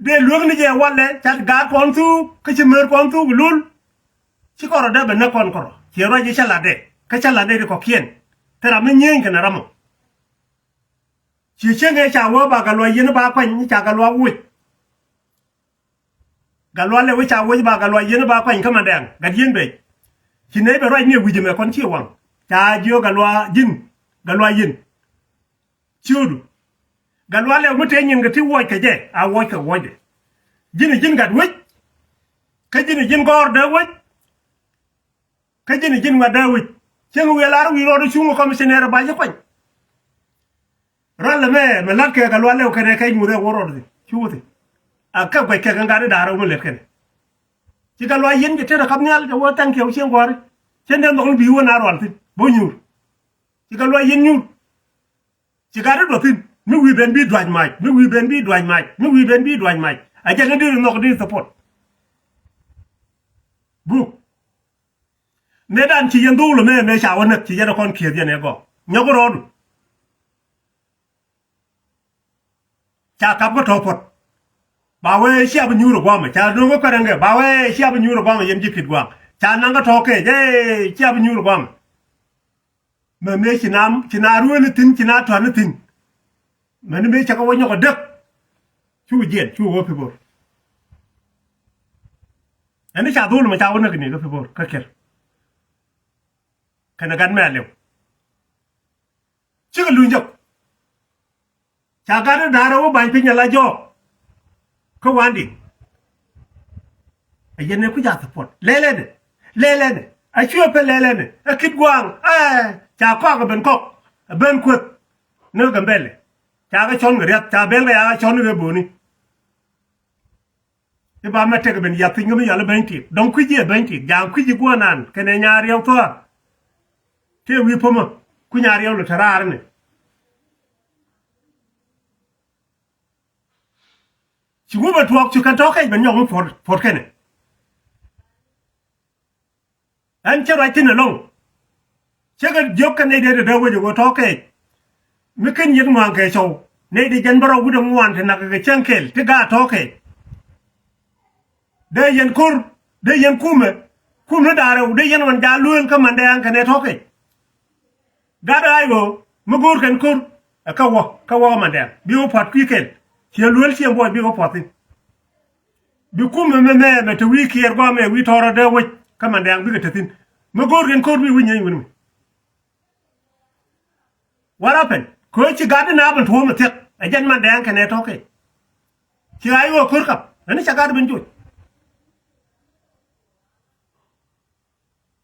Dee luäk ni jɛ walɛ cat gaat kɔn thuk kä ci mer kɔn thuk lul. Ci kɔrɔ dee bɛ näk kɔn kɔrɔ ciɛ ruacɛ cä latdɛ kä cä latdɛ di kɔkiɛn. Thil ram mi nyieny kɛnɛ ram ɔ. Ci cieŋ ëë ca wä ba Gatluak Yiɛn ba kuany ca Gatluak woc. Gatluak Lɛw ca woc ba Gatluak Yiɛn ba kuany kä Mandɛŋ gat Yiɛn Bɛc. Ci nɛy bɛ ruac ni wi̱c ɛmɛ kɔn ci waŋ ca jiök Gatluak ji̱n Gatluak Yiɛn. Ciötdu Gatluak Lɛw mi tëë nyin kɛ ti wuɔc kɛ jɛ a wuɔc kɛ wuɔcdɛ. Ji̱n ji̱n gat wec. Kä ji̱n ji̱n gɔ̱r dee wec. Kä ji̱n ji̱n ŋuɛ̈t dee wi̱c cieŋ wi̱i̱ lar wi̱i̱ rɔɔd cuŋ commissioner ba ji̱ kuany. Rɔl ɛmɛ mɛ la̱t kɛ Gatluak Lɛw kɛnɛ kɛc ŋuth ɛ wä rɔɔd thi̱n cu wä thi̱n. A kɛ guɛc kɛ kɛn gat i̱ da̱a̱r ɛ wä mɛ lɛt kɛnɛ. Ci Gatluak Yiɛn jɛ tetɛ kap nhial jɛ wä thank you cieŋ gua̱a̱ri. Cien dee nhɔk ni bi̱i̱ wä na rual thi̱n bä nyuur. Ci Gatluak Yiɛn nyuur. Ci gat i̱ duɔth thi̱n mi wi̱i̱ ben bi duac mac mi wi̱i̱ ben bi duac mac mi wi̱i̱ ben bi duac mac. A jɛ ni dee nhɔk dee support. Buk. Mëëdan ci yɛn dho̱o̱l ɛmɛ mëë ca wä näk ci yɛn ɛ kɔn kiɛth yɛn ɛ gɔk nyɔk rɔɔdu. Ca kap kä tɔ̱ puɔ̱t. Ba wee cia bi nyuur ɛ guamɛ ca no̱o̱ŋ kä kuɛrɛŋkɛ ba wee cia bi nyuur ɛ guamɛ yɛn ji̱ kit gua̱a̱ŋ ca naŋ kä tɔ̱ kɛɛc ëë cia bi nyuur ɛ guamɛ. Mɛ mëë ci na ci na ruëëni thi̱n ci na tua̱ni thi̱n. Mɛni mëë cɛ kɛ wä nyɔk ɛ däk. Cu jiɛn cu wä pi bo̱r. Ɛn i̱ ca dho̱o̱l mɛ ca wä näk ni kä pi bo̱r kä kiɛr. Kɛnɛ gat mɛ a lɛw. Cikɛ luny jɔk. Ca gat i̱ da̱a̱r ɛ wä ba̱ny piny ala jɔɔk. Kä wandi. A yɛn ɛ kui̱ ca support lɛlɛnɛ lɛlɛnɛ a cuɛ pɛ lɛlɛnɛ ɛ kit gua̱a̱ŋ ɛ ca kɔak ɛ ben kɔk ɛ ben kueth. Ni Gambɛlɛ ca kɛ cɔn kɛ riath ca bɛl kɛ ca kɛ cɔn ni kɛ boni. I̱ ba mɛ tek ben yath piny kä mi yɔal i̱ beny tik dɔ̱ŋ kui̱ci ɛ beny tik ja̱a̱ŋ kui̱ci guɔ̱ɔ̱nan kɛnɛ nyaar riɛw thua̱a̱r. Tëë wi̱i̱ pämä ku nyaar riɛw lɔ te raar ni. Ci wä bɛ tuɔɔk ci kɛn tɔ̱ kɛc ben nyɔk mi puɔ̱t puɔ̱t kɛnɛ. Ɛn cä ruac thi̱n ɛlɔ̱ŋ. Cä kɛ jiök kɛ nɛy dee dee wec ɛ ɣöö tɔ̱ kɛɛc. Mi ken yet ŋua̱a̱ŋ kɛ cɔw nɛy dee jɛn bä rɔw wi̱cdɛ ŋuan ti nak kɛ cäŋ kɛl ti gaat tɔ̱ kɛɛc. Dee yɛn ko̱r, dee yɛn kumɛ, kumni da̱ŋ rɛw, dee yɛn wan ja̱ luëël kä Mandɛɛŋ kɛnɛ tɔ̱kɛ. Gat ay ɣöö mi go̱o̱r kɛn ko̱r ɛ kä wä, kä wä kä Mandɛɛŋ bi wä pua̱t kui̱ kɛl. Ciɛ luëël ciɛ buɔy bi wä pua̱t thi̱n. Bi kumɛ mɛ mɛ mɛ te wi̱i̱ Kiir gɔaa mɛ wi̱i̱ tɔɔrä dee wec kä Mandɛɛŋ bikɛ te thi̱n. Mi go̱o̱r kɛn ko̱r bi wi̱i̱ nyieeny wi̱n mi. What happened? Kɛ ɣöö ci gat di na ben tuɔ̱ɔ̱m ɛ thiäk ɛ jɛn Mandɛɛŋ kɛnɛ tɔ̱kɛ. Ci ɣa̱c ɣöö ko̱r kap ɛn ca gat ben joc.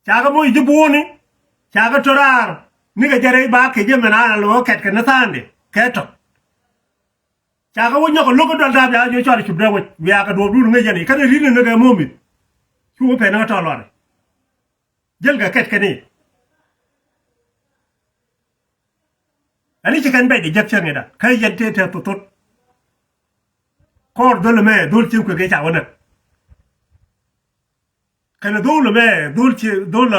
Cakɛ moc ji̱ buuni, cakɛ tɔ̱ raar nikɛ jɛ rɛy ba kɛ jɛ mɛn a lɔ kɛt kɛ ni tha̱a̱ŋdi kɛ tɔ̱. Cakɛ wä nyɔk lo̱k kä dual da̱a̱p ya nyɔ cɔal cup dee wec wiaa kɛ duɔ̱ɔ̱p duun ŋäc yɛn i̱ kɛn ri̱n ni kɛ mo̱o̱mith. Cu wä pɛn kä tɔ̱ lɔri. Jäl kɛ kɛt kɛn i̱ ɛn i̱ ci kɛn bɛc di jek cäŋ i̱ da kä yɛn tëë tëë thothot. Kɔɔr dhol ɛmɛ dhol cieŋ kuek i̱ ca wä näk. Kɛn dhol ɛmɛ dhol cie dhol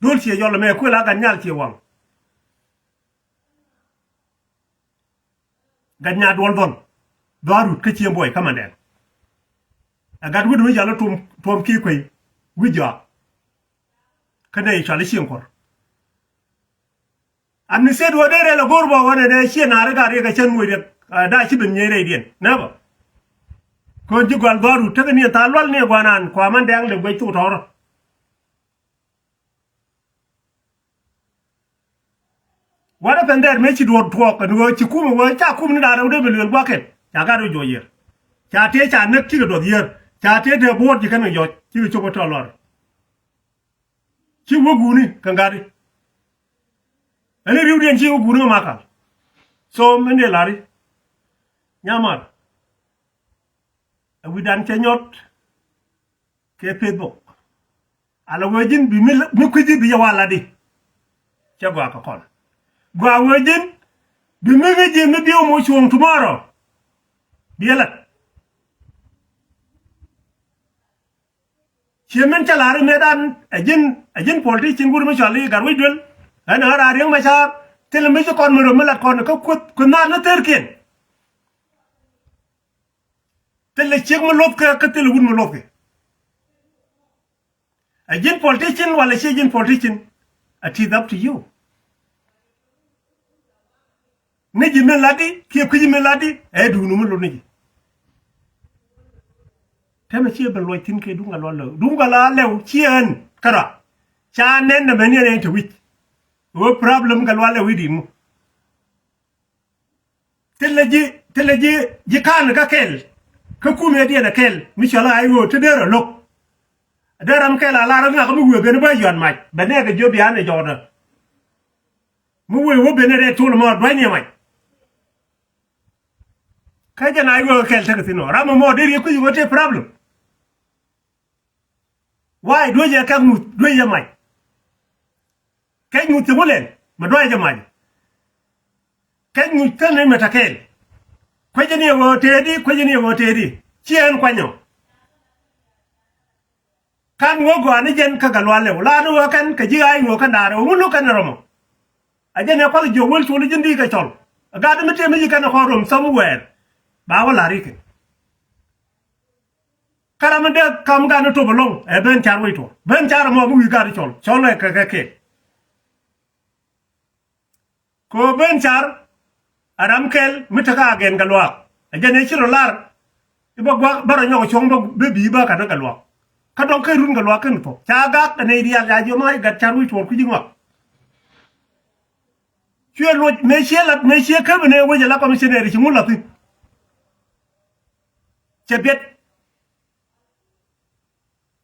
dhol cie yɔl ɛmɛ kuël a gat nyal cie waŋ. Gat nya duɔl dhɔl dhɔa rut kä cieŋ buɔy kä Mandɛɛŋ. Ɛ gat wi̱t mi yal tuɔm tuɔm ki̱i̱ kuey wi̱c jɔak. Kä nɛy cɔal i̱ cieŋ kuɔr. An mi seth wä dee rɛl ɛ go̱o̱r bɔ ɣɔn ɛn ɛ ciɛ naar i̱ gat riɛk ɛ cän muc riɛk. Ɛ da ci ben nyiey rɛydiɛn nɛ bä. Kön ji̱ gɔal dhɔaar wut tekɛ ni ɛ thaal lual ni ɛ guanan kua Mandɛɛŋ lɛ guec thok tɔ̱ɔ̱rä. Wat ɛ pɛn dɛɛr mëë ci duɔ̱ɔ̱r tuɔɔk ɛn ɣöö ci kumɛ wee ca kumni da̱a̱r rɛw dee bi luël gua̱kɛn ca gat rɛw juɔc yiër. Ca tëë ca näk cikɛ duɔth yiër ca tëë tëë buɔ̱ɔ̱r ji̱ kɛn kɛ jɔc cikɛ cop kä tɔ̱ lɔr. Ci wä guuni kɛ gat i̱ ɛn i̱ ri̱wdiɛn ci wä guuni kɛ makal. So min dee la̱r i̱ nyamar. Ɛ wi̱dan cɛ nyɔt kɛ Facebook. Ala wee ji̱n bi mi mi kui̱ci bi jɛ wal adi. Cɛ gɔaa kɛ kɔn gɔaa wee ji̱n bi mi ŋi̱ci mi bi wä moc cuɔ̱ɔ̱ŋ tomorrow. Bi jɛ lat. Ciɛ min cä la̱r i̱ mëëdan ɛ ji̱n ɛ ji̱n politician wur mi cɔal i̱ gat wec duel. Ɛn ɣän a riäŋ mɛ ca̱a̱r thilɛ mi ci kɔn mi röm mi lat kɔn kä kueth kueth naath ni thërkiɛn. Thilɛ ciek mi lothkɛ kä thilɛ wut mi lothkɛ. Ɛ ji̱n politician wala ciɛ ji̱n politician. It is up to you. Ni ji̱ min latdi kiɛ kui̱ci min latdi ɛ duunu mi lot ni ji̱. Tɛmɛ ciɛ ben luɔc thi̱n kɛ duŋ a lual lɛw duŋ a lual lɛw ciɛ ɛn kärɔa. Ca nɛn nɛ mɛn yɛn ɛn te wi̱c. Ɣöö problem kɛ lual lɛw i̱ di̱i̱t ŋu. Thilɛ ji̱ thilɛ ji̱ ji̱ ka̱n kä kɛl. Kä kumɛ diɛn ɛ kɛl mi cɔl a i̱ ɣöö te dee rɔ lo̱k. Dee ram kɛl a lar ŋak mi wëë ben bä yɔt mac bɛ nɛɛkɛ jiöp yan ɛ jɔɔtdä. Mi wëë wä ben rɛɛ tol mɔ dua̱cni mac. Kä jɛ na i̱ wëë kɛl tekɛ thi̱n ɔ ram mɔ dee riek kui̱c wä te problem. Why duecɛ kɛk muth duecɛ mac. Kɛc muth cɛ wä lɛl mɛ duecɛ mac. Kɛc muth kä nɛy mɛ tɛ kɛɛl. Kuecä ni ɛ ɣöö tëëdi kuecä ni ɛ ɣöö tëëdi. Ciɛ ɛn kuanyɔ. Kan ŋuɔ gɔaa ni jɛn kä Gatluak Lɛw la ni ɣöö kɛn kɛ ji̱ ɣaac ŋuɔ kɛn da̱a̱r ɛ ɣöö ŋun lo̱k kɛn ɛ rɔmɔ. A jɛn ɛ kuath jiök wäl cuɔl i̱ ji̱n di̱i̱t kɛ cɔl. Ɛ gat mi tëë mi ci kɛn ɛ kɔn röm thɔm wɛɛr. Ba wä la̱r i̱ kɛ. Kä ram mi dee kam gat ni top ɛlɔ̱ŋ ɛ Ben Car wec tuɔɔr Ben Car ɛmɔ mi wi̱i̱ gat i̱ cɔl cɔl ɛ kɛ kɛ kɛ. Kɛ ɣöö Ben Car a ram kɛl mi tekä a gɛn Gatluak. Ɛ jɛn ɛ ci rɔ lar i̱ bä gua̱k bä rɔ nyɔk cuɔ̱ŋ bä bi bä ka̱n Gatluak. Kä dɔ̱ŋ ken run Gatluak ken thuɔ̱k ca gak ɛ nɛy diaal ca jiɔam a i̱ Gat Car wi̱c tuɔɔr kui̱c i̱ ŋɔak. Cuɛ luɔc mëë ciɛ lat mëë ciɛ käp ɛ nɛy wec ɛ la kɔmicɛnɛri ci ŋun la̱th thi̱n. Cɛ biɛt.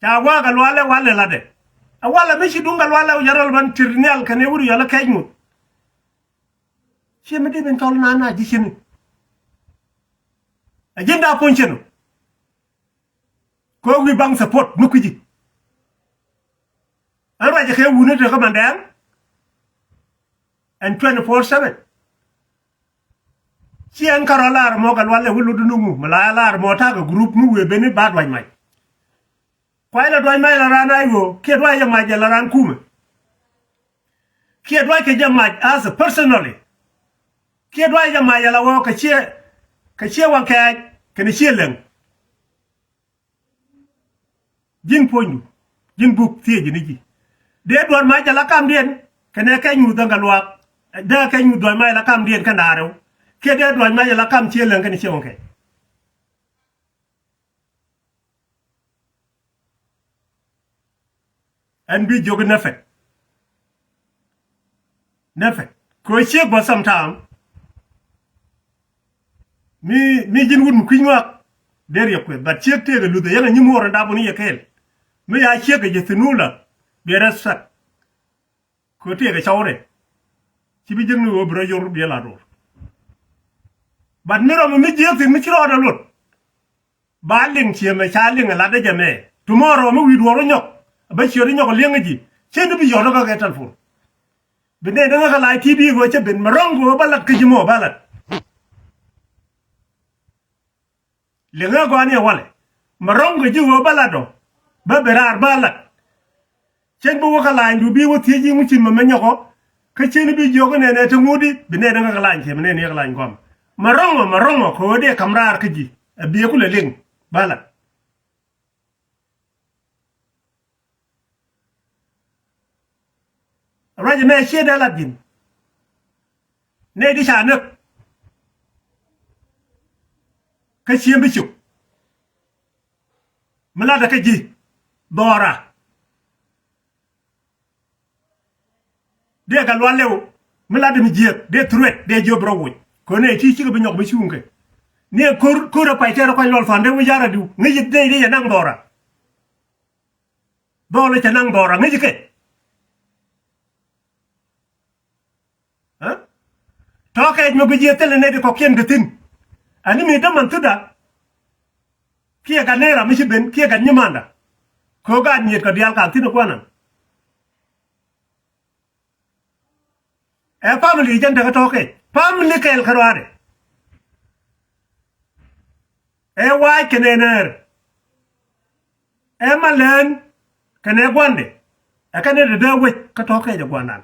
Ca wa̱a̱ Gatluak Lɛw walɛ latdɛ. Ɛ walɛ mi ci duŋ Gatluak Lɛw jɛ rɔl ban tir nhial kɛn ɛ wut yɔl ɛ kɛc ŋuth. Ciɛ mi dee ben thɔl naan a ji̱ cini. Ɛ ji̱n da̱a̱ puɔ̱ny cin ɔ. Kɛ ɣöö wi̱i̱ baŋ support mi kui̱ci. Ɛn ruacɛ kɛ wuni tekä Mandɛɛŋ. Ɛn twenty four seven. Ci ɛn kärɔ̱ lar mɔ Gatluak Lɛw wä lot ni ŋu mi la lar mɔ ta̱a̱ kɛ group mi wëë ben i̱ ba duac mac. Kuay la duac mac la raan a i̱ ɣöö kiɛ duac jɛ mac jɛ la raan kumɛ. Kiɛ duac kɛ jɛ mac as a personally. Kiɛ duac jɛ mac jɛ la ɣöö kɛ ciɛ kɛ ciɛ waŋ kɛɛc kɛnɛ ciɛ leŋ. Ji̱n puɔ̱nydu, ji̱n buk thiec ji̱ ni ji̱. Dee duɔ̱ɔ̱r mac ala kamdiɛn kɛnɛ kɛ nyuuth dhäŋ kɛ luaak. Dee kɛ nyuuth duɔ̱ɔ̱r mac ala kamdiɛn kɛ naarɛw. Kiɛ dee duɔ̱ɔ̱r mac ala kam ciëë läŋ kɛnɛ ciëŋ kɛ. Ɛn bi jiök in nɛfɛt. Nɛfɛt kɛ ɣöö ciek bä sometime. Mi, mi ji̱n wut mi kui̱ny ŋɔak. Dee riɛk kueth, but ciek tëëkɛ luth ɛ yɛn ɛ nyi muɔɔr in dap wun i̱ yɛ kɛɛl. Mi ya ciek kɛ ji̱ thi̱n wula. Biɛ respect. Kɛ ɣöö tëëkɛ cɔwrɛ. Ci bi jiäkni ɣöö bi rɔ yor biɛ la do̱r. But mi rɔm mi jiäk thi̱n mi ci rɔɔdɛ luɔt. Ba liŋ ciëmɛ ca liŋ ɛ latdä jɛ mɛ. Tomorrow mi wi̱i̱ duɔ̱ɔ̱r wä nyɔk. Bä ciöt i̱ nyɔk liŋ ji̱. Cien i̱ bi yɔ̱t kä kɛ telephone. Bi nɛy däŋä kä la̱a̱c ti̱i̱t i̱ ɣöö cä ben mɛ rɔ̱ŋ kɛ ɣöö bä lat kä ji̱ mɔ bä lat. Liŋä gɔaa ni ɛ walɛ. Mɛ rɔ̱ŋ kɛ ji̱ ɣöö bä lat ɔ. Bä ben raar bä lat. Cien bi wä kä la̱a̱nydu bi wä thiec i̱ ŋuci mɛ mɛ nyɔkɔ. Kä cien bi jiɔk inɛnɛ te ŋut i̱ bi nɛy däŋä kä la̱a̱ny ciëmɛ nɛy ni kä la̱a̱ny gɔam. Mɛ rɔ̱ŋ ɔ, mɛ rɔ̱ŋ ɔ kɛ ɣöö dee ka̱m raar kä ji̱. Ɛ biɛ kulɛ liŋ. Bä lat. Ruac ɛmɛ ciɛ dee lat ji̱n. Nɛy di ca näk. Kä ciëŋ bi cuk. Mi latdä kä ji̱. Dhɔra. Dee Gatluak Lew. Mi latdä mi jiääk. Dee threat. Dee jiök bi rɔ woc. Kɛ ɣöö nɛy ti cikɛ bi nyɔk mi cuŋ kɛ. Ni ko̱r, ko̱r ɛ pay tɛɛr ɛ kɔc luɔl thuan dee wä ya̱r adiu. Ŋäc i̱ nɛy dee yɛ naŋ dhɔra. Dhɔl i̱ cɛ naŋ dhɔra ŋäc ikɛ. Ɛ? Tɔ̱ kɛc mi guic yɛ thilɛ nɛy ti kɔ̱kiɛn kɛ thi̱n. Ɛn mi däman thutda. Kiɛ gat ni ram mi ci ben kiɛ gat nyimanda. Kɛ ɣöö gaat nyiet kɛ diaal ka̱n thi̱n ɛ kuanan. Ɛ family jɛn tekɛ tɔ̱ kɛc. Family kɛɛl kärɔaadɛ. Ɛ wa̱a̱c kɛnɛ nɛɛr. Ɛ malɛn kɛnɛ gua̱ndɛ. Ɛ kɛnɛ dee dee wec kä tɔ̱ kɛc ɛ gua̱ndan.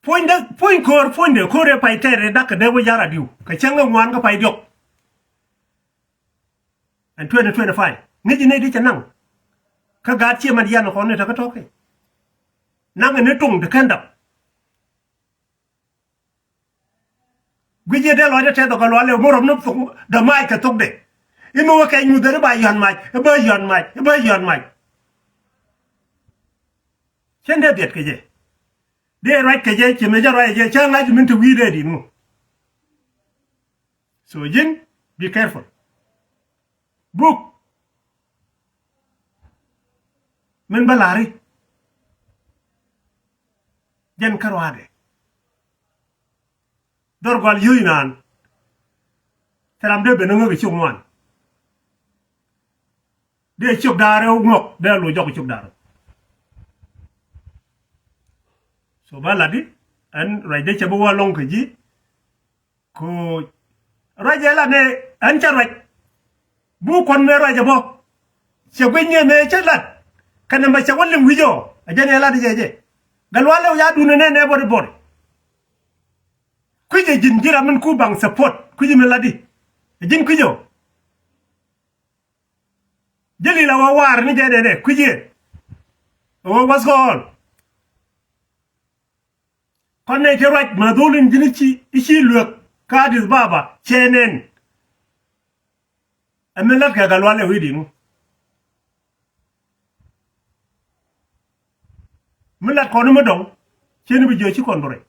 Puɔ̱nydä, puɔ̱ny ko̱r, puɔ̱nydɛ ko̱r ɛ pay tɛɛr ɛ dak kɛ dee wec ya̱r adiu. Kɛ cäŋ ɛ ŋuan kä pay diɔ̱k. Ɛn twenty twenty-five ŋäci nɛy ti cɛ naŋ. Kä gaat ciɛ man yan kɔn ni te kä tɔ̱ kɛ. Naŋ ni tuŋ ti kɛn dap. Guic yɛ dee lɔcdä tɛth ɔ Gatluak Lew mi rɔm ni thok dämac kɛ thokdɛ. I̱ mi wä kɛ nyuthɛ ni ba yɔ̱a̱n mac, i̱ bä yɔ̱a̱n mac, i̱ bä yɔ̱a̱n mac. Cɛn dee biɛt kɛ jɛ. Dee ruac kɛ jɛ, ciɛ mëë cä ruac kɛ jɛ, cä ŋa̱c min te wi̱i̱ dee di̱t ŋu. So ji̱n, be careful. Buk. Min bä la̱ri. Jɛn kärɔaadɛ. Dhɔr gɔal yio̱c naan. Thil ram dee ben ŋäk ɛ ciök ŋuan. Dee ciök da̱a̱r ɛ ŋɔk, dee lo̱c jɔk ɛ ciök da̱a̱r. So ba lat di, ɛn ruacdɛ cɛ bi wä lɔŋ kɛ ji̱. Ko̱o̱c. Ruac ɛ lat nɛ ɛn cä ruac. Buk kuɔn mëë ruac ɛ bä. Cɛ guic ni ɛmɛ cä lat. Kɛnɛ mɛ cɛ wä liŋ wi̱c ɔ. Ɛ jɛn ɛ lat jɛ jɛ. Gatluak Lew ya duundɛ nɛ nɛ bɔt i̱ bɔt. Kui̱c ɛ ji̱n ji̱ ram min ku baŋ support. Kui̱c ɛ mi lat di. Ɛ ji̱n kui̱c ɔ. Jälil a wä waar ni jɛ nɛ nɛ kui̱c ɛ. Ɛ wä wath kɔɔl. Kɔn nɛy te ruac ma dhol in ji̱n i̱ ci, i̱ ci luek kä Addis Ababa cɛ nɛn. Ɛ mi lat kɛ Gatluak Lew i̱ di̱t ŋu. Mi lat kɔn mi dɔ̱ŋ cien bi jiök ci kɔn bi ruac.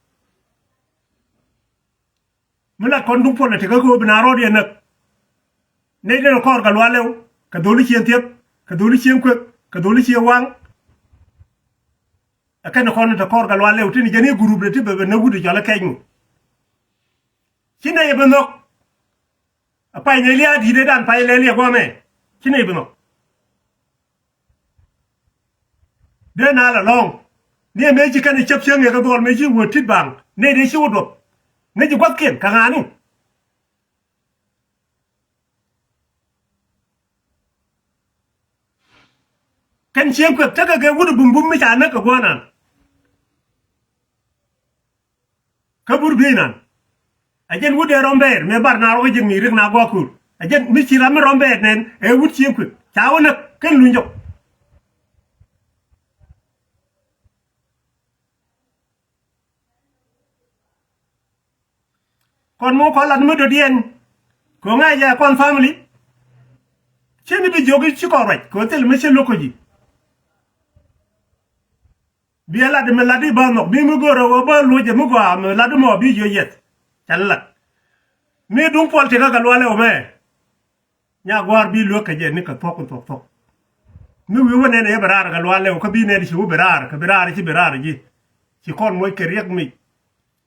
Mi lat kɔn duŋ politik kä ko̱o̱p bi na rɔɔd yɛ näk. Nɛy den kɔɔr Gatluak Lew kɛ dholi cieŋ thiep kɛ dholi cieŋ kuek kɛ dholi cieŋ waŋ. Ɛ kɛn kɔn te kɔɔr Gatluak Lew tini jɛn i̱ gurup de ti bɛ bɛ näk wut i̱ cɔl i̱ kɛc ŋu. Ci nɛy ɛ bi nhɔk. Ɛ pay nɛy lia̱a̱ di̱i̱t ëëdan pay lɛl yɛ guamɛ. Ci nɛy bi nhɔk. Dee na la lɔ̱ŋ ni ɛ mëë ci kɛn cäp cieŋ yɛ kɛ dhuɔl mëë ci wä tit baŋ ni dee ci wä duɔp. Ŋäc ji̱ gua̱thkiɛn kɛ ŋa̱a̱ni. Kɛn cieŋ kuɛk tekɛ kɛ wut bumbum mi ca näk kɛ gua̱a̱nan. Kä bur bi̱i̱nan. Ɛ jɛn wut ɛ rɔm bɛɛr mëë bar na rɔ kä ji̱ ŋi̱i̱c rik na gua̱a̱k kur. Ɛ jɛn mi ci ram mi rɔm bɛɛr nɛn ɛ wut cieŋ kuëk ca wä näk kɛn luny jɔk. Kɔn mi wä kɔn lat mi dɔ̱diɛn kɛ ŋa̱c ɛ kɔn family. Cien i̱ bi jiök i̱ ci kɔn ruac kɛ ɣöö thil mi ci lo̱k kä ji̱. Bi ɛ lat mi lat i̱ bä nhɔk bi mi go̱o̱rä ɣöö bä luɔ̱cɛ mi gɔaa mi lat mɔ bi jiök yɛth. Ca lat mi duŋ puɔl tikä kɛ lualɛ wä mɛ. Nya gua̱a̱r bi luäk kɛ jɛ ni kɛ thuɔ̱k in thuɔ̱k thuɔ̱k. Mi wi̱i̱ wä nɛn ɛ bɛ raar kɛ lualɛ wä kä bi nɛn ci wä bɛ raar kɛ bi raar ci bɛ raar ji̱. Ci kɔn moc kɛ riɛk mi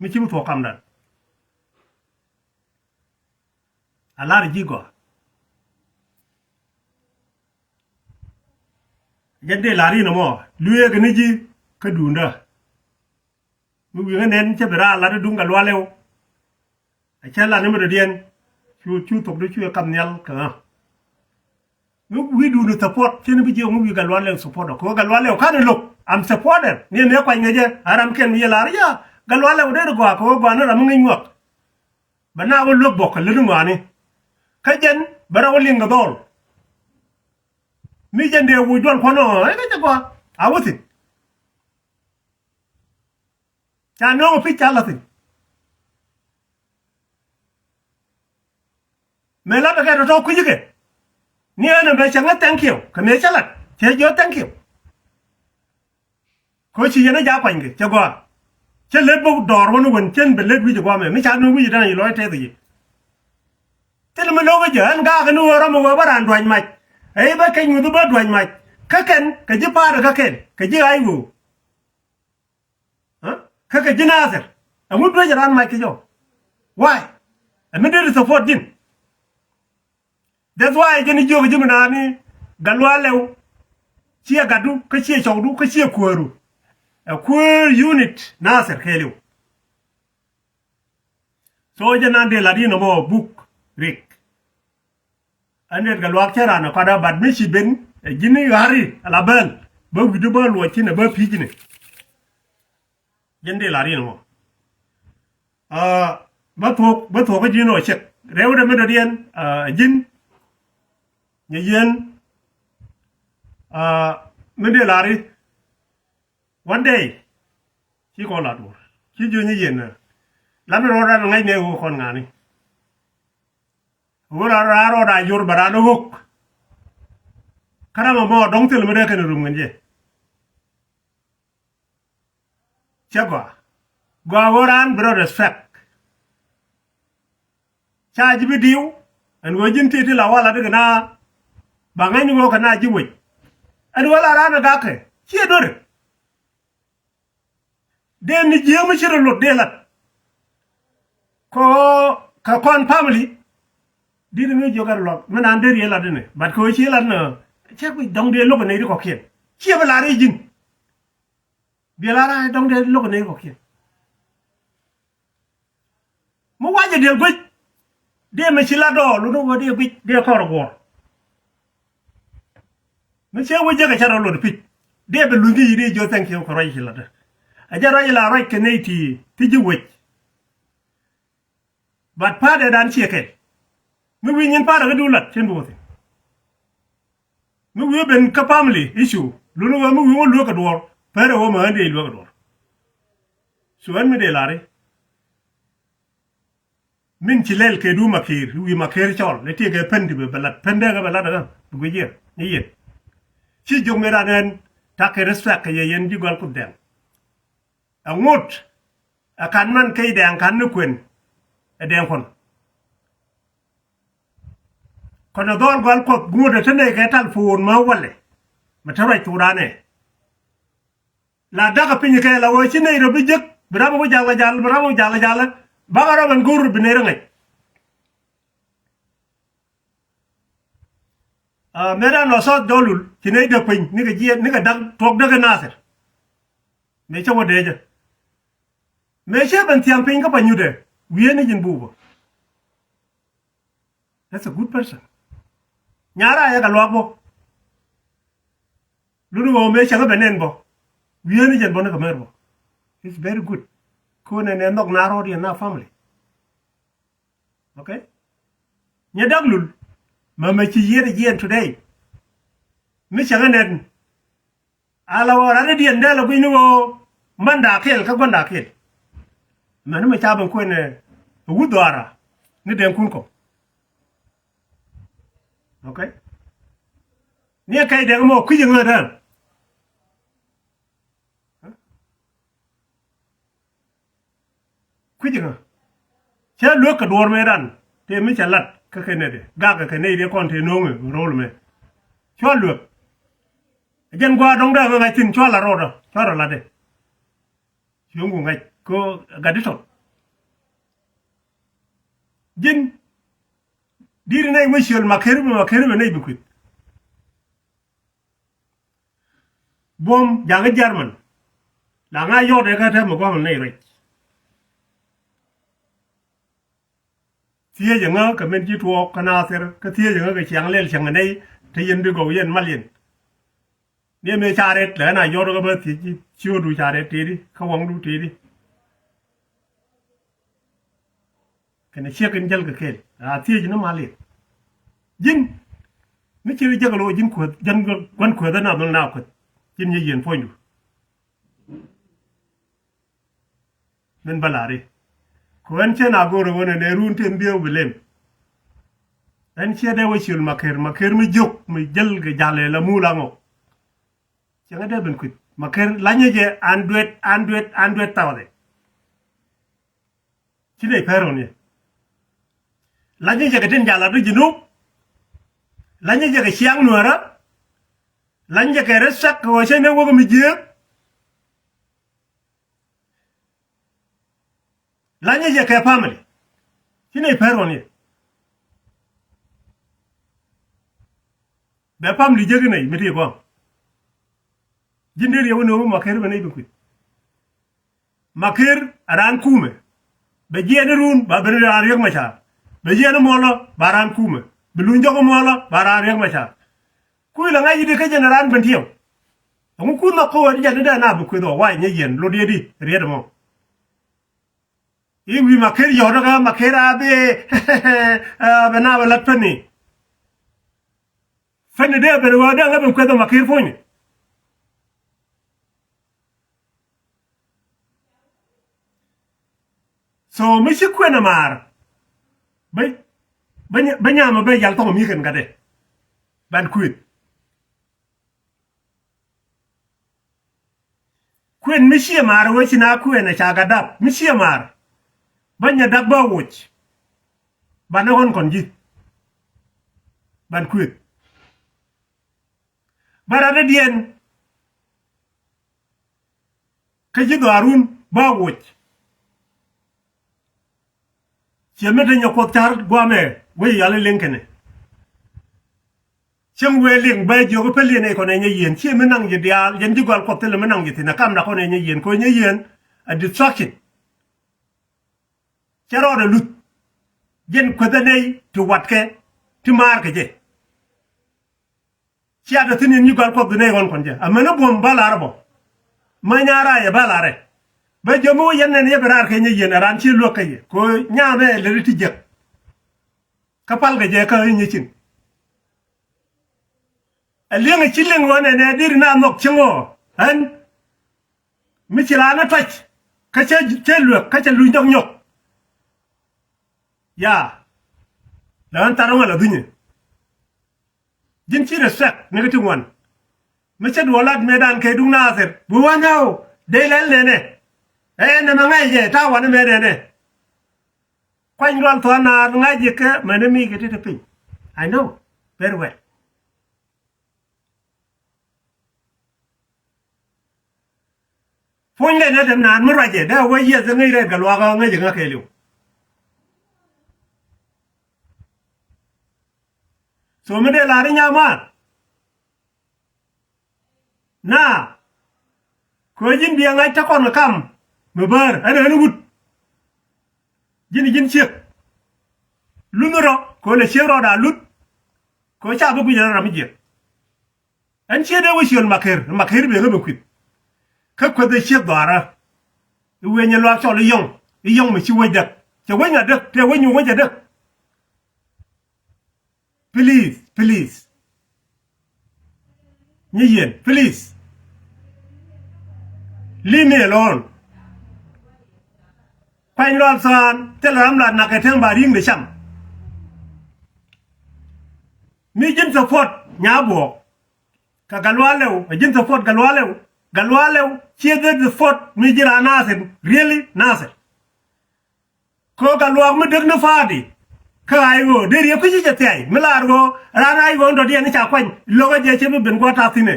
mi ci bi thuɔ̱k kamdan. A lar ji̱ gɔaa. Jɛn dee lar in ɛmɔ lueek ni ji̱ kä duundä. Mi wi̱i̱ ŋä nɛn cä bi raar lat i̱ duŋ kɛ lualɛ wä. A cä lat ni mi dɔ̱diɛn cu cu thok di cu ɛ kam nhial kɛ ɣä. Mi wi̱i̱ duundä support cä ni bi jiɛ mi wi̱i̱ kɛ lualɛ wä support ɔ kɛ ɣä kɛ lualɛ wä ka̱n i̱ lo̱k. I'm supporter ni ɛ mëë kuany ŋäcɛ a ram kɛn mi yɛ lar ya kɛ lualɛ wä dee ri gɔaa kɛ ɣä gɔaa ni ram mi ŋäc ŋuak. Bɛ na wä luäk bɔk kɛ lät ŋɔaani. Kä jɛn bɛ rɔ wä liŋ kɛ dhɔl. Mi jɛn dee wuc duɔl kuɔn ɔ ɛ kɛ jɛ gɔaa a wä thi̱n. Ca nööŋ ɛ pi̱c ca la̱thi̱n. Mëë la̱t ɛ kɛ tɔ̱tɔ̱ kui̱c ikɛ. Ni ɛn ɛmɛ cɛ ŋä thank you kɛ mëë cä la̱t cɛ jiɔ thank you. Kä ci yɛn a jaak kuanykɛ cɛ gɔaa. Cä lät bä dɔɔr wä ni wän cän bɛ lät wi̱c ɛ guamɛ mi ca ni wi̱c ɛ tɛn a yi lɔc tɛth ɛ yi. Thil mi lo̱k ɛ jɛ ɛn gaak ni ɣöö rɔm ɛ ɣöö bä raan duac mac. Ɛ i̱ bä keny ŋuth i̱ bä duac mac kä kɛn kɛ ji̱ pa̱a̱t ɛ kä kɛn kɛ ji̱ ɣa̱c ɣöö. Kä kɛ ji̱ Nathir ɛŋu duec raan mac kɛ jɔw? Why? Ɛ mi deri support ji̱n. That's why jɛn i̱ jiök ji̱ mi naan i̱ Gatluak Lɛw ciɛ gatdu kä ciɛ cɔwdu kä ciɛ kuääru. Ɛ kuäär unit Nathir kɛɛliw. So jɛ nan dee lat in ɔmɔ buk rik. Ɛn det kɛ luaak cä raan ɛ kɔt ɛ bat mi ci ben ɛ ji̱n i̱ ɣa̱ri ala bɛl bä wi̱cdu bä luɔc thi̱n ɛ bä pi̱cni. Jɛn dee lar in mɔ. Bä thuɔk bä thuɔk kä ji̱n ɔ cɛk rɛw dɛ mi dɔ̱diɛn ɛ ji̱n. Nyɛ yien mi dee lar i̱ one day ci kɔn lat wur ci jiö nyɛ yien. Lat mi rɔɔdan ŋa̱cnɛ ɣöö kɔn ŋa̱ni. Ɣöö raan rɔɔdan jor bɛ raan ɣök. Kä ram ɛmɔ dɔ̱ŋ thil mi dee kɛn rum ŋän jɛ. Cɛ gɔaa gɔaa ɣöö raan bi rɔ respect. Ca ji̱ bi di̱i̱w ɛn ɣöö ji̱n ti̱ti̱ la wala dikɛ na. Ba ŋäcni ɣöö kɛ na ji̱ wec. Ɛn ɣöö la raan ɛ gakɛ ciɛ do̱rɛ. Dee ni jiääk mi ci rɔ lot dee lat. Kɛ ɣöö kɛ kɔn family. Di̱t mi jiök ɛ rɔ lɔk mi naan dee riee lat inɛ but kɛ ɣöö ci lat nä. Cɛ kui̱ dɔ̱ŋ dee lo̱k ɛ nɛy ti kɔ̱kiɛn ciɛ bi lar i̱ ji̱n. Biɛl a rac dɔ̱ŋ dee lo̱k ɛ nɛy kɔ̱kiɛn. Mi wacɛ diɛl guic dee mi ci la dɔɔl wun wä dee guic dee kɔr guɔ̱ɔ̱r. Mi cɛ wä jek ɛ ca rɔ lot pi̱c dee bɛ luny kä yi̱ dee jiɔ thank you kɛ ruac ci lat. Ɛ jɛ ruac la ruac kɛ nɛy ti ti ji̱ wec. But pa̱a̱t ɛ dan ciɛ kɛl. Mi wi̱i̱ nyin pa̱a̱t ɛ kä duun lat cien bi wä thi̱n. Mi wi̱i̱ ben kä family issue luni ɣöö mi wi̱i̱ ŋu lueek kɛ duɔ̱ɔ̱r. Pɛrɛ ɣöö mi ɣän dee lueek kɛ duɔ̱ɔ̱r. Cu ɣän mi dee lari. Min ci lɛl kɛ du makiir wi̱i̱ makiir cɔl ni tiek kɛ pen ti bi bɛ lat pen dee kɛ bɛ lat ɛ ɣän bi guic yɛ ni yɛ. Ci jiök mi ran ɛn takɛ respect kɛ yɛ yɛn ji̱ gɔl kuth dɛŋ. Ɛ ŋot ɛ kan man key dɛŋ kan ni kuën. Ɛ dɛŋ kɔn kɔn ɛ dhɔl gɔal kuɔth ŋot ɛ te nɛy kɛ tal puur mä walɛ. Mɛ te ruac tuur anɛ. La dakä piny kɛ la wee ci nɛy rɔ bi jek bi ram wä jal la jal bi ram wä jal la jal. Bakä rɔ ben go̱r bi nɛy rɔ ŋäc. Mëë dan lɔ South Dolul ci nɛy däk piny nikɛ jiɛɛn nikɛ da̱k tuɔk däk ɛ Nathir. Mëë cä wä dee jɛ mëë cä ben thiaŋ piny kä pa nyutɛ. Wiee ni ji̱n bupä. That's a good person. Nyara yɛ kɛ luak bä. Luni wä mëë cä kä ben nɛn bä. Wiee ni ji̱n bä ni kɛ mer bä. It's very good. Kone nɛ nhɔk na rɔɔd yɛn na family. Okay? Nyɛ dak lul. Mɛ mɛ ci yiet jiɛn today. Mi cäŋ ɛ nɛn. Ala wä ran diɛn dee la gui̱ni wä man da kɛl kä guan da kɛl. Mɛn mi ca ben kuɛn ɛ wut dhɔara ni den kun kɔ. Okay? Ni ɛ kɛc dɛŋ mɔ kui̱c ŋä däŋ. Kui̱c ŋä. Cä luäk kɛ duɔ̱ɔ̱r mëë ran tëë mi cɛ lat kä kɛ nɛy dee gak kɛ nɛy dee kɔn tëë no̱o̱ŋ ɛ ro̱o̱l mɛ. Cua luäk. Jɛn gua̱a̱r dɔ̱ŋ dee ŋä ŋa̱c thi̱n cua la rɔɔdä cua rɔ latdɛ. Cuŋ ku ŋa̱c ko gat di tɔt. Ji̱n di̱t nɛy wä ciöl Maker bi Maker bi nɛy bi kui̱th. Buɔ̱m ja̱ŋ i̱ German. La ŋa̱ yɔt ɛ kä tɛm ɛ gua̱a̱m nɛy ruec. Thiecä ŋä kɛ min ci tuɔɔk kä Nathir kä thiecä ŋä kɛ ciaŋ lɛl cäŋ nɛy te yɛn bi gɔw yɛn mal yɛn. Ni mëë ca rɛt lɛ na yɔt kä bä thiec ci cio̱o̱du ca rɛt tëëdi kä waŋdu tëëdi. Kɛnɛ ciek in jäl kɛ kɛɛl a thiec ni mal yɛn. Ji̱n mi ci ri jäk lo̱ ji̱n kuäth jɛn gua̱n kuäth ɛn a dhol na kuäth ji̱n nyɛ yɛn puɔ̱nydu. Min bä la̱ri kɛ ɣän cä na go̱o̱r ɣän ɛn ɛ run tin bieu bi lem. Ɣän ciɛ dee wä ciöl Maker Maker mi jiök mi jäl kɛ ja̱l ɛ la mul aŋɔ. Cɛ ŋä dee ben kui̱th Maker lanyä jɛ an duet an duet an duet thawdɛ. Ci nɛy pɛr ɣän yɛ lanyä jɛ kɛ tin ja̱l a du ji̱ nup. Lanyä jɛ kɛ ciaŋ nuäärä. Lanyä jɛ kɛ respect kɛ ɣöö cä nɛ wäk mi jiëëk. Lanyä jɛ kɛ family. Ci nɛy pɛr ɣɔn yɛ. Bɛ family jek inɛy mi ti kɔaŋ. Ji̱n dee riɛw inɛ wä Maker bɛ nɛy bi kui̱th. Maker a raan kumɛ. Bɛ jiɛɛn irun ba ben raan Riek Machar. Bɛ jiɛɛn imuɔlɔ ba raan kumɛ. Bi luny jɔk imuɔlɔ ba raan Riek Machar. Kui̱ la ŋa̱c i̱di kä jɛn raan ben tiɛw. Ɛŋu kuth ma ko̱o̱t i̱ jɛn i̱ dee na bi kueth ɔ wac nyɛ yɛn lot yɛ di riet ɛmɔ. I̱ wi̱i̱ Maker yɔ̱t kä Maker a bi bɛ na bɛ lat päni. Päni dee ben wä dee ŋä ben kueth ɔ Maker puɔ̱nyni. So mi ci kuën ɛ maar bä bä nyam bä yal thɔŋ mi kɛn gatdɛ. Ban kuëth. Kuën mi ciɛ maar wee ci na kuën ɛ ca gat dap mi ciɛ maar. Bä nyɛ dak bä woc. Ban ɛ ɣɔn kɔn ji̱ ban kuëth. Bä rat dädiɛn. Kä ji̱ dhɔaarun bä woc. Ciɛ mi te nyɛ kuɔth ca̱r guamɛ wec yal i̱ liŋ kɛnɛ. Cieŋ wee liŋ bä jiök i̱ päliɛn ɛ kɔn ɛ nyɛ yieen ciɛ mi naŋ ji̱ diaal jɛn ji̱ gɔal kuɔth thilɛ mi naŋ ji̱ thi̱n ɛ kam na kɔn ɛ nyɛ yieen kɛ ɣöö nyɛ yieen. A distraction. Cɛ rɔɔdɛ luth. Jɛn kueth ɛ nɛy ti watkɛ ti maarkɛ jɛ. Cia te thi̱n in nyi gɔal kuɔth bi nɛy ɣɔn kɔn jɛ amäni buɔ̱m bä lar bɔ. Mä nyaar raacɛ bä larɛ. Bä jiömi wä yɛn nɛn yɛ bi raar kɛ nyɛ yieen ɛ raan ci luäk kä yɛ kɛ ɣöö nyaamɛ lät ti jiäk. Kä palkɛ jɛ kä i̱ nyɛ cin. Ɛ li̱eŋ ɛ ci li̱eŋ ɣöö nɛnɛ di̱t ina nhɔk cieŋ ɣöö ɣän mi ci raan ɛ tuac kä cä cä luäk kä cɛ luny dɔ̱k nyɔk. Ya lɛ ɣän thar ɣän la dhunyɛ. Ji̱n ci respect ni kä ti ŋuan. Mi cä duɔl lat mëëdan kɛ duŋ Nathir bi wä nɛw dee lɛl nɛnɛ. Ɛ nɛmɛ ŋa̱c jɛ ta̱a̱ wanɛ mëë nɛnɛ. Kuany lual thuan naar ŋa̱c jɛ kɛ mɛni mi kɛ ti ti piny. I know very well. Puɔ̱ny lɛ nɛ tɛm naan mi ruacɛ dee wee yiɛth ŋäc rɛɛt kɛ luakä ŋäc ŋä kɛɛliw. So mi dee lar i̱ nyamaan. Na kɛ ji̱n biɛ ŋa̱c te kɔn kam mi bäär ɛn ɣän wut. Ji̱n ji̱n ciek luth rɔ kɛ lɛ ciek rɔ da luth. Kɛ ca bi guic rɔ ram mi jiɛk. Ɛn ciek dee wä ciöl Maker Maker biɛ ŋä bi kui̱th. Kä kueth ɛ ciek dhɔaarä. I̱ weny ɛ luaak cɔl i̱ yɔŋ i̱ yɔŋ mi ci wec däk cɛ weny a däk tɛ weny mi wec a däk. Please, please. Nyi yɛn, please. Leave me alone. Kuany Lual Thɔn, thilɛ ram la nak kɛ tɛm ba ri̱ŋ de cam. Mi ji̱n support Nyabuɔk. Kɛ Gatluak Lew, ɛ ji̱n support Gatluak Lew. Gatluak Lew, ciɛ dhɛ support mi ji̱ raan Nasir, really Nasir. Kɛ ɣöö Gatluak mi dek ni party. Kä ay ɣöö dee riɛk kui̱ci cɛ thiay mi lar ɣöö raan ay ɣöö dɔ̱diɛn ni ca kuany lo̱k ɛ jɛ cɛ bi ben gua̱a̱th ta̱thi̱n ɛ.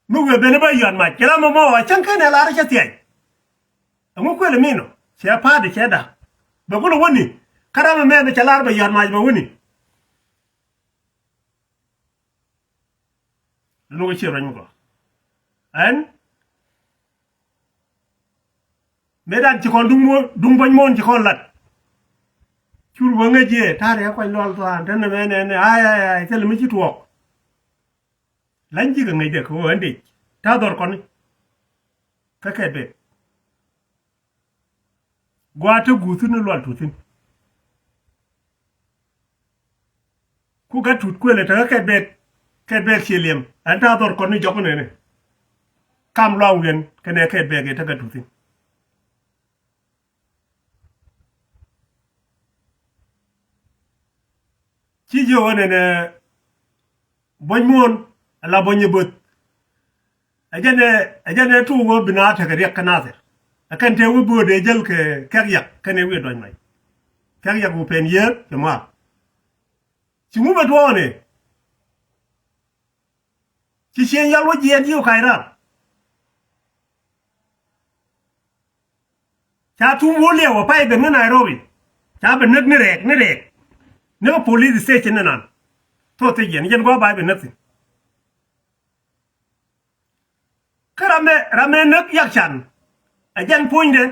Mi wëë ben ɛ bä yɔ̱a̱n mac kɛ ram ɛmɔ ɛ cäŋ kɛn ɛ lar ɛ cɛ thiay. Ɛŋu kuël ɛ min ɔ cɛ party cɛ da̱k. Bɛ kulɛ wäni kä ram ɛmɛ mi cɛ lar bɛ yɔ̱a̱n mac bɛ wäni. Lo̱k ɛ ciɛ ruac mi gɔaa. Ɛn mëë dan ci kɔn duŋ muɔ̱ɔ̱n, duŋ buɔ̱ny muɔ̱ɔ̱n ci kɔn lat. Cur wä ŋäc yɛ ta̱a̱ rɛɛ kuany Lual Thɔn tɛnɛ mɛn ɛn ay ay ay thilɛ mi ci tuɔɔk. La̱ny ji̱ kɛ ŋäcdɛ kɛ ɣöö ɛn dec ta̱a̱ dhɔr kɔni. Kä kɛ bek gua̱a̱th te guuth thi̱n ni Lual Tuut thi̱n. Ku Gat Tuut kuëlɛ tekä kɛt bɛɛt, kɛt bɛɛt ciɛ liɛm ɛn ta̱a̱ dhɔr kɔn ni jɔk nɛnɛ. Kam luaŋ wiɛn kɛnɛ kɛt bɛɛt kɛ tekä Tuut thi̱n. Ci jiök ɣän ɛn ɛ buɔ̱ny muɔ̱ɔ̱n ala buɔ̱ny ɛ böth. Ɛ jɛn ɛ, ɛ jɛn ɛ tuuk ɣöö bi naath tekɛ riɛk kä Nathir. Ɛ kɛn tëë wi̱i̱ bööt ëë jäl kɛ kɛ̈k yak kɛn ɛ wi̱i̱ dua̱c mac. Kɛ̈k yak wä pɛn yiëër cɛ muaar. Ci ŋu bɛ tuɔɔk ni? Ci ciëŋ yɔl wä jiɛɛn ci wä kac raar. Ca tuum wä liɛw ɛ pay ben ŋä Nairobi. Ca ben näk ni rɛɛk, ni rɛɛk. Ni kä police station ni nan. Thok thiec yɛn, yɛn gua̱a̱ bay ben näk thi̱n. Kä ram ɛ, ram ɛ näk yak can. Ɛ jɛn puɔ̱nydɛ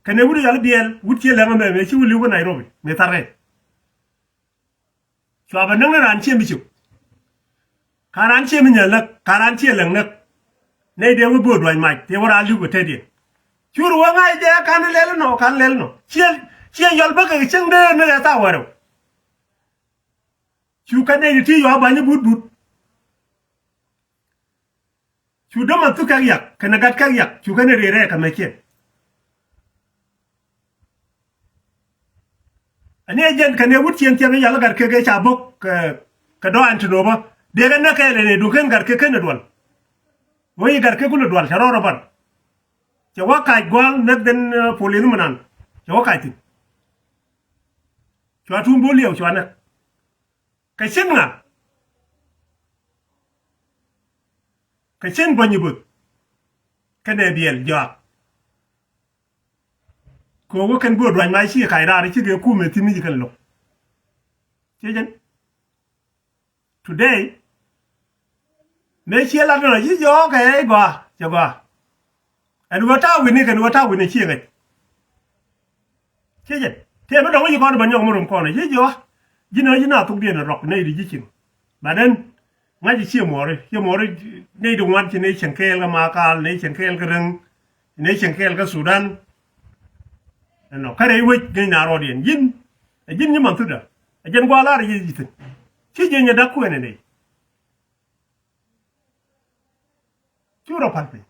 kɛnɛ wut yɔl biɛl, wut ciɛ lɛŋ ɛmɛ mëë ci wä li̱w kä Nairobi mëë thar rɛy. Cua bɛ näk ni raan ciɛ mi cop. Ka raan ciɛ mi nyäl näk, ka raan ciɛ lɛŋ näk. Nɛy dee wä bööt dua̱c mac tëë wä raan li̱w kɛ tetdiɛn. Cur wä ŋa̱c jɛ kan lɛl inɔ, kan lɛl inɔ. Ciɛ, ciɛ yɔl bä kɛ cäŋ dee ni rɛɛ thaak wärɛw. Cu kɛ nɛy ti ti yɔa ba̱ny i̱ but but. Cu dämɛ thuk kɛk yak kɛnɛ gat kɛk yak cu kɛn ri rɛɛk kɛ mɛ ciɛn. Ani ɛ jɛn kɛnɛ wut ciɛn ciɛn mi yal gat kek ɛ ca bo̱k kɛ, kɛ dɔɔn ti nopä. Dee kɛ näk kɛɛl ɛn ɛ duŋ kɛn gat kek kɛn ɛ duɔl. Wä yi gat kek kulɛ duɔl cɛ rɔɔr ɛ ban. Cɛ wä kac gua̱a̱l näk den, eh, polith mi nan cɛ wä kac thi̱n. Cua tuum bo̱o̱l liɛw cua näk. Kɛ cin ŋa? Kɛ cin buɔ̱ny i̱ buth. Kɛnɛ biɛl jɔak. Kɛ ɣöö wä kɛn go̱o̱r dua̱ny ma ci kac raar ci kɛ kumɛ thi̱n ni ci kɛn lo̱k. Ciɛ jɛn. Today mëë ciɛ lat nɔ ci jɔɔk kɛ gɔaa cɛ gɔaa. Ɛn ɣöö ta̱a̱ wi̱ni kɛn ɣöö ta̱a̱ wi̱ni ciɛ ŋäc. Ciɛ jɛn tëë mi dɔ̱ŋ ci kɔn bä nyɔk mi rom kɔn ci jiɔ. Ji̱n ɣä ji̱n a thukdiɛn rɔk nɛy di ji̱ cieŋ. But then ŋa̱c ciɛ muɔri ciɛ muɔri. Nɛy di ŋuan ci nɛy cieŋ kɛɛl kä Makal, nɛy cieŋ kɛɛl kä Reŋ, nɛy cieŋ kɛɛl kä Sudan. Ɛnɔ kä rɛy wec ŋäc na rɔɔdiɛn ji̱n. Ɛ ji̱n nyi man thutdä ɛ jɛn gua̱a̱ la̱r ji̱ ji̱ thi̱n. Ci jiɛ nyɛ da̱k kuɛn ɛ nɛy. Cu rɔ pa̱l piny.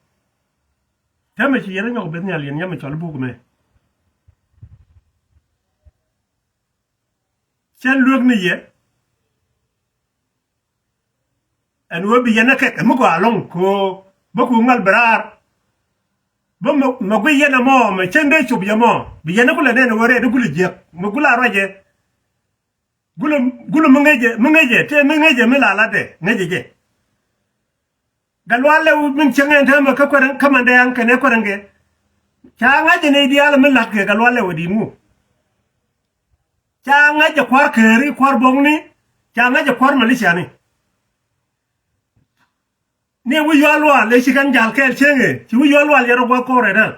Täämɛ ci yɛn a nyɔk beth nhial yɛn nyam mi cɔl buk mɛ. Cɛn luek ni yɛ. Ɛn ɣöö bi yɛn a kɛk ɛ mi gɔaa ɛlɔ̱ŋ kɛ ɣöö bä ku ŋäl bi raar. Bä mɛ, mɛ guiy yɛn ɛmɔ mɛ cɛn dee cop yɛ mɔ bi yɛn a kulɛ nɛn ɛ ɣöö rɛɛt a kulɛ jiäk mɛ gula ruacɛ. Gulɛ, gulɛ mi ŋäcɛ, mi ŋäcɛ, tëë mi ŋäcɛ mi la latdɛ, ŋäcɛ jɛ. Gatluak Lew min cieŋ ɛn täämɛ kä kuɛrɛn, kä Mandɛɛŋ kɛnɛ kuɛrɛn kɛ. Ca ŋa̱cɛ nɛy diaal mi la̱tkɛ Gatluak Lew ɛ di̱i̱t ŋu. Ca ŋa̱cɛ kua̱r Kääri, kua̱r Buɔ̱kni, ca ŋa̱cɛ kua̱r Maliciani. Ni wi̱c Yual Lual ëë ci kɛn ja̱l kɛɛl cieŋ ëë, ci wi̱c Yual Lual yɛn rɔ gua̱th kɔrɛ däl.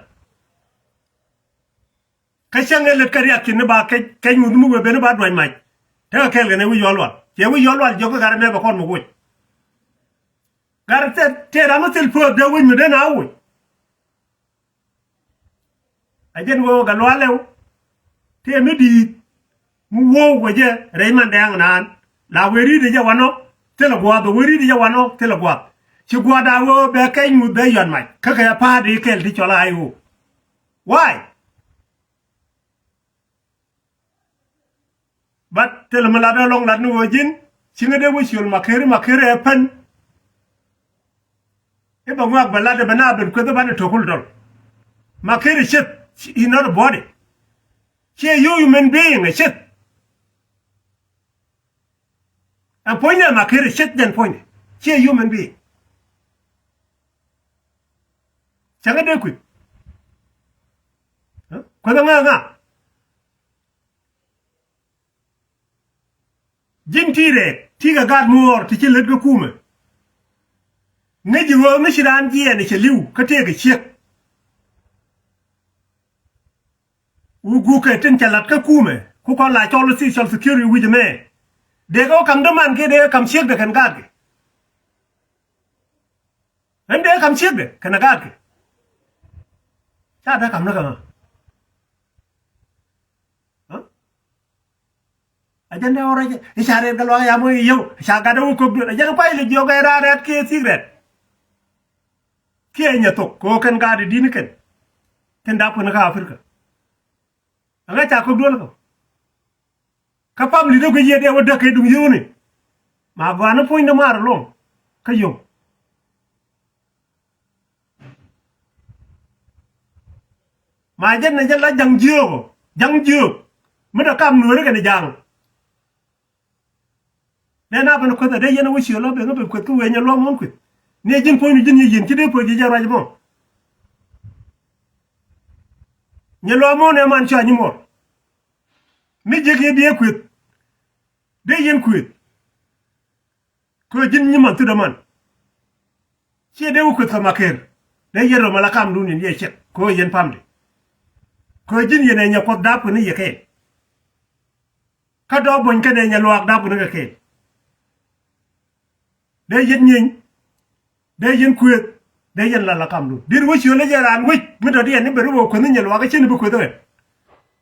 Kä cäŋ ëë lät kä riakiɛn ni ba kɛc, kɛc ŋuth mi wëë ben ni ba duac mac. Tekɛ kɛɛl kɛn ɛ wi̱c Yual Lual. Ciɛ wi̱c Yual Lual jiɔk kä gat ɛmɛ bɛ kɔn mi woc. Gat tëë, tëë ram mi thil puɔth dee woc mi dee na woc. Ɛ jɛn ɣöö Gatluak Lew tëë mi di̱i̱t mi wo̱o̱k wecɛ rɛy Mandɛɛŋ naan. La wee ri̱t jɛ wanɔ thilɛ gua̱a̱th, wee ri̱t jɛ wanɔ thilɛ gua̱a̱th. Ci gua̱a̱th a wee bɛ kɛc ŋuth bɛ yuan mac kä kɛ pa̱a̱t i̱ kɛl ti cɔl a I O. Why? But thilɛ mi lat ɛlɔŋ lat ni ɣöö ji̱n ci ŋä dee wä ciöl Makeri, Makeri ɛ pän. I̱ bɛ ŋuak bɛ lat ɛ bɛ na ben kueth i̱ banɛ tok kul dɔl. Makeri cieth, he not a body. Ciɛ you human being ɛ cieth. Ɛ puɔ̱nydɛ Makeri cieth jɛn puɔ̱nydɛ. Ciɛ human being. Cäŋ ɛ dee kueth. Kueth ɛ ŋa ŋa. Ji̱n ti rɛɛk ti kɛ gaat muɔɔr ti ci lät kä kumɛ. Ŋäc ji̱ ɣöö mi ci raan jiɛɛn cɛ li̱w kä tëëkɛ ciek. Wä gukɛ tin cɛ la̱t kä kumɛ ku kɔn la cɔl social security wi̱c ɛmɛ. Dee kɛ wä kam däman kiɛ dee kɛ kam ciekdɛ kɛn gaatkɛ. Ɣän dee kɛ kam ciekdɛ kɛn gaatkɛ. Ca dee kam ni kɛ ɣä. Ɛ jɛn dee wä rɛc i̱ ca rɛɛt kɛ luaak ya moc i̱ yio̱w ca gat dee wä kop duel ɛ jɛn kuay lɛ jiɔk ɛ raar rɛ̈t kiɛ thik rɛ̈t. Kiɛ nyɛ thok kɛ ɣöö kɛn gaat i̱ di̱t ni kɛn. Tin dap kɛn kä Africa. Ɛŋa ca kop duel kɛ kä pamili dee guic yɛ dee wä däk kɛ duŋ yio̱wni. Ma gɔaa ni puɔ̱nydä maar ɛlɔ̱ŋ kä yio̱w. Ma jɛn ni jɛ la ja̱ŋ jiöök ɔ ja̱ŋ jiöök. Mi dee kam nueeri kɛn ja̱a̱ŋ. Dee na ben kueth a dee yɛn a wä ciöl a ben a ben kueth kä wee nyɛ luaak muɔ̱n kueth. Ni ji̱n puɔ̱nydu ji̱n yɛ yi̱n ci dee puɔ̱ny ji̱ jɛ ruac mɔ. Nyɛ luaak muɔ̱n ɛ man cua nyi muɔr. Mi jiäk yɛ biɛ kueth. Dee yɛn kueth. Kɛ ji̱n nyi man thut aman. Ciɛ dee wä kueth kɛ Makeri. Dee yɛn rɔ mala kamdun in yɛ ciɛk kɛ yɛn pamdi. Kɛ ji̱n yɛn ɛ nyɛ kuɔth dap kɛ ni yɛ kɛɛl. Kä dɔɔk buɔ̱ny kɛnɛ nyɛ luaak dap kɛ ni kɛ kɛɛl. Dee yɛn nyieeny. Dee yɛn kueth. Dee yɛn lala kamdun dit wä ciöl ɛ jɛ raan wec mi dɔ̱diɛn ni ben ri wä kueth ni nyɛ luaak kä cin bi kueth ɛ.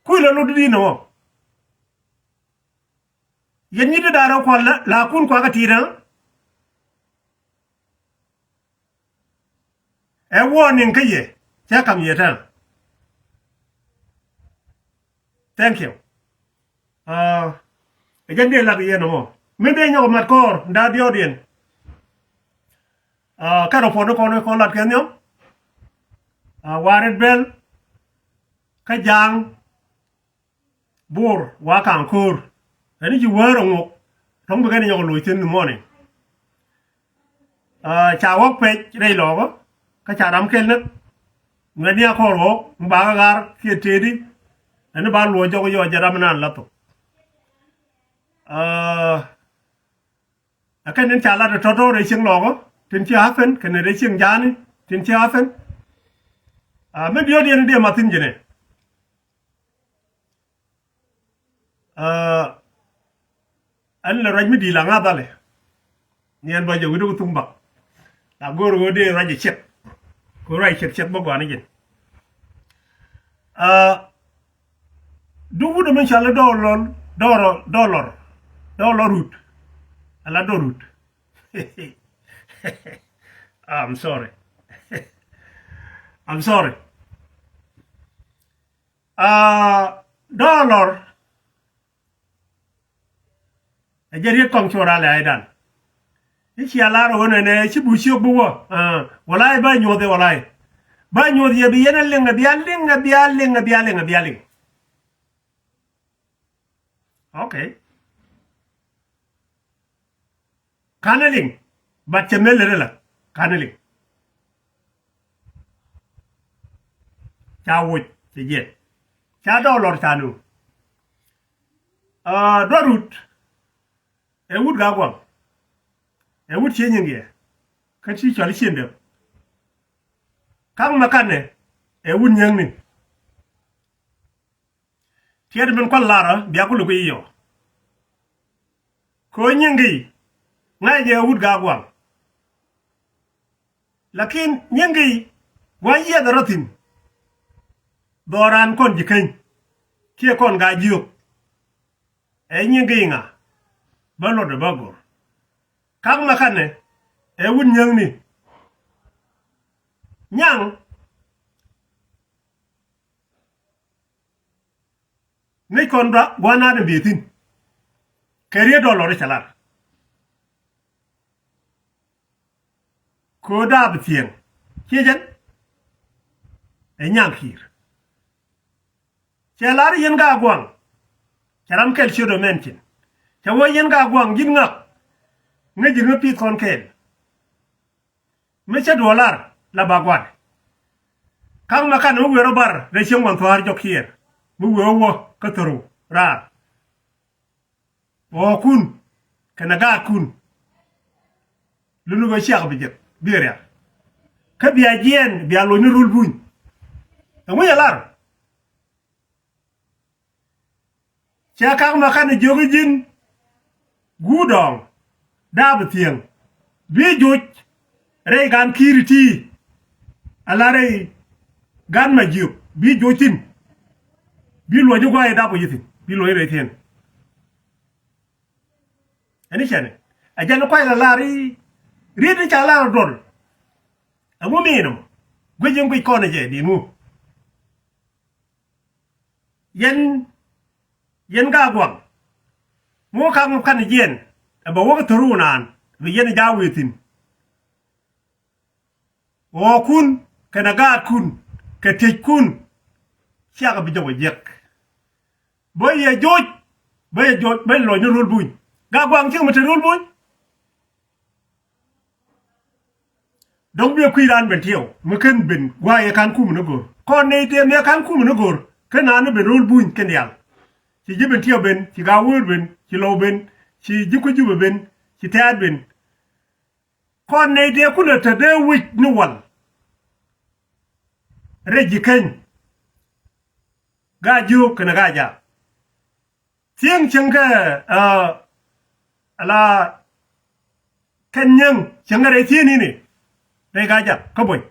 Kui̱ lɔ lot dit ni wä. Yɛn nyi̱t ti da̱a̱r ɛ kual la la kun kuakä ti̱i̱t ɛ. Ɛ warning kä yɛ cɛ kam yɛ tɛn. Thank you. Ɛ jɛn dee lak yɛn ɔmɔ min dee nyɔk mat kɔɔr nda diɔt yɛn. Kä rɔ puɔt ni kɔn kɔn lat kɛn nyɔk. Warit bɛl kä ja̱a̱ŋ. Bor wa ka̱a̱ŋ ko̱o̱r. Ɛn ji̱ wäär ɛŋok tɔ̱ŋ bi kɛn nyɔk loc thi̱n ni mɔni. Ca ɣɔ̱k pɛc rɛy lɔɔkä kä ca ram kɛl näk. Ŋuɛ̈tni a kɔɔr ɣɔ̱k mi ba kä ɣaar kiɛ tëëdi. Ɛn ba luɔc jɔk yɔɔc jɛ ram inan lath thok. Ɛ kɛn in ca lat ɛ tɔ̱tɔ̱ rɛy cieŋ lɔɔkä tin ci happen kɛn rɛy cieŋ ja̱a̱ni tin ci happen. Min diɔ̱ɔ̱t yɛn in dee mathin jɛnɛ. Ɛn lɛ ruac mi di̱i̱l aŋa dhalɛ. Ni ɛn bä jɛ wi̱dɛ ku thuŋ bak. La go̱o̱r ɣöö dee ruac ɛ ciɛk. Kɛ ruac ciɛk ciɛk bä gɔaa ni jɛn. Duk wut ɛmɛ cɔal i̱ dɔɔlɔr dɔɔlɔr dɔɔlɔr dɔɔlɔr rut. Ala dɔɔr rut. I'm sorry. I'm sorry. Aa dɔɔlɔr. Ɛ jɛ riet kɔŋ cuɔr alɛ aydan. I̱ cia lar ɣöö nɛnɛ ci bu ciök bi wä. Walay bä nyuɔth i̱ walay. Bä nyuɔth yɛ bi yɛn a liŋ a bia liŋ a bia liŋ a bia liŋ a bia liŋ. Okay. Ka̱n ɛ liŋ. But cɛ mel lät ɛ la ka̱n ɛ liŋ. Ca woc cɛ jiɛn ca dɔɔlɔr ca nu. Duɔt rut ɛ wut gak guam. Ɛ wut cie nyiŋ yɛ kä ti cɔl i̱ cien dep. Ka̱ŋ mɛ kanɛ ɛ wut nyiäŋni. Tiɛt min kual larä bia ku luk i̱ yɔ. Kɛ ɣöö nyiŋki ŋa̱c jɛ wut gak guaŋ. Lakin nyiŋki gua̱c yiɛth rɔ thi̱n. Dhɔran kɔn ji̱ keny kiɛ kɔn gak jiök. Ɛ nyiŋki ŋa? bä luɔtdɛ bä go̱r. Ka̱k mɛ kanɛ ɛ wut nyäŋni. Nyaŋ ŋäc kɔn gua̱a̱r naat in bi̱i̱ thi̱n. Kɛ riet dɔlɔr cɛ lar. Kɛ ɣöö daap thiɛŋ ciɛ jɛn ɛ nyaŋ ki̱i̱r. Cɛ lar yɛn Gaaguaŋ. Cɛ ram kɛl ciöt ɔ mɛn cin. Cɛ wee yɛn Gaaguaŋ ji̱n ŋak. Ŋäc ji̱n ŋä pi̱th kɔn kɛɛl. Mi cä duɔl lar la ba gua̱n. Ka̱k ma kan mi wëë rɔ bar rɛy cieŋ Wan Thua̱a̱r jɔk kiɛɛr. Mi wëë wä kä thäru raar. Ɣɔɔkun kɛnɛ gaatkun. Luni ɣöö ciak bi jek bi rial. Kä bia jiɛɛn bia loc ni rul buny. Ɛŋu yɛ lar? Cɛ ka̱k ma kanɛ jiök i̱ ji̱n guut dɔɔŋ daap thiäŋ bi joc rɛy gan ki̱i̱ri ti. Ala rɛy gan ma jiök bi joc thi̱n. Bi luɔc i̱ gua̱a̱c i̱ dap wi̱c i̱ thi̱n bi luɔc i̱ rɛy thi̱n. Ɛn i̱ cɛn i̱ a jɛn i̱ kuac la lar i̱ riet i̱ ca lar i̱ dɔl. Ɛŋu miin ɛmɔ guic in guic kɔn ɛ jɛ di̱i̱n ŋu. Yɛn yɛn Gaaguaŋ. Mi wä ka̱k mi kanɛ jiɛɛn ɛ bɛ wä kä thäru naan bi yɛn ja̱ wëë thi̱n. Ɣɔɔkun kɛnɛ gaatkun kɛ tiɛckun. Ciakɛ bi jɔk ɛ jiɛk. Bä yɛ joc bä yɛ joc bä yɛ lɔc ni rul buny. Gaaguaŋ cikɛ mi te rul buny. Dɔ̱ŋ biɛ kui̱ raan ben tiɛw mi ken ben gua̱a̱c yɛ ka̱n kumɛ ni go̱r kɔn nɛy tëë mi yɛ ka̱n kumɛ ni go̱r. Ken naan ni ben ro̱l buny ken diaal. Ci ji̱ ben tiɛw ben ci ga̱a̱ wöör ben ci lɔw ben ci ji̱ kui̱ jupɛ ben ci tɛ̈t ben. Kɔn nɛy tëë kulɛ te dee wi̱c ni wal. Rɛy ji̱ keny ga̱a̱ jiök kɛnɛ ga̱a̱ jaak. Thiëŋ cieŋ kɛ ala kɛn nyieŋ cieŋ kɛ rɛy thiëëni ni rɛy ka jak kä buɔ̱ny.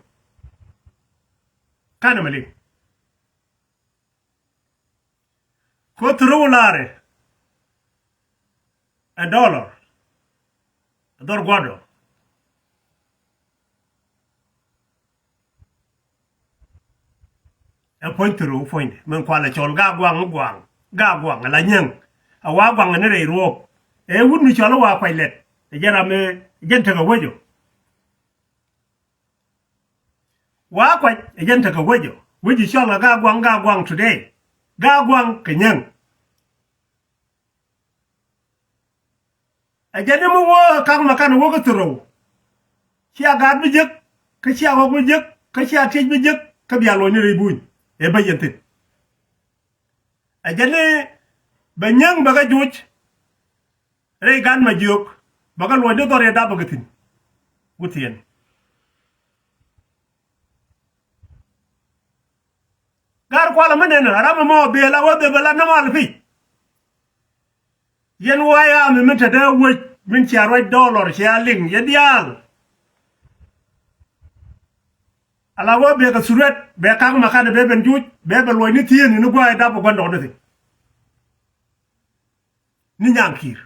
Kanɛ mɛ liŋ koth rɛw laarɛ ɛ dɔlɔr ɛ dhɔr gua̱dɔ. Ɛ puɔ̱ny thuruk puɔ̱nydɛ min kualɛ cɔl Gaaguaŋ guaŋ. Gaaguaŋ ala nyieŋ a wa guaŋ ni rɛy ruɔ̱ɔ̱p. Ɛ wut mi cɔl a wa kuac lɛt ɛ jɛn ram ɛ jɛn tekɛ wecɔ. Wa kuac ɛ jɛn tekɛ wecɔ wec ji̱ cɔl kɛ Gaaguaŋ Gaaguaŋ today. Gaaguaŋ kɛ nyieŋ. Ɛ jɛn ni mi wä ka̱k ma kan wä kä thuruk. Cia gaat bi jek kä cia ɣɔk bi jek kä cia tiec bi jek kä bia luɔ̱ny ni rɛy buny. Ɛ bä yɛn thi̱n. Ɛ jɛn ni bɛ nyieŋ bɛ kɛ joc. Rɛy gan ma jiök bɛ kɛ luɔ̱ny ni dhɔr yɛ dap bɛ kɛ thi̱n. Wuthiɛn. Gar kualä mi nɛn ram ɛmɔ bel a wä bel bɛ la nɔmal pi̱c. Yɛn wä ya mi min te dee wec min cia ruac dɔlɔr cia liŋ yɛ diaal. Ala wä bɛ kɛ thuret bɛ ka̱k ma kanɛ bɛ ben juc bɛ bɛ luɔc ni thieen ni gua̱a̱c dap bɛ gua̱n dɔk ni thi̱n. Ni nyaŋ ki̱i̱r.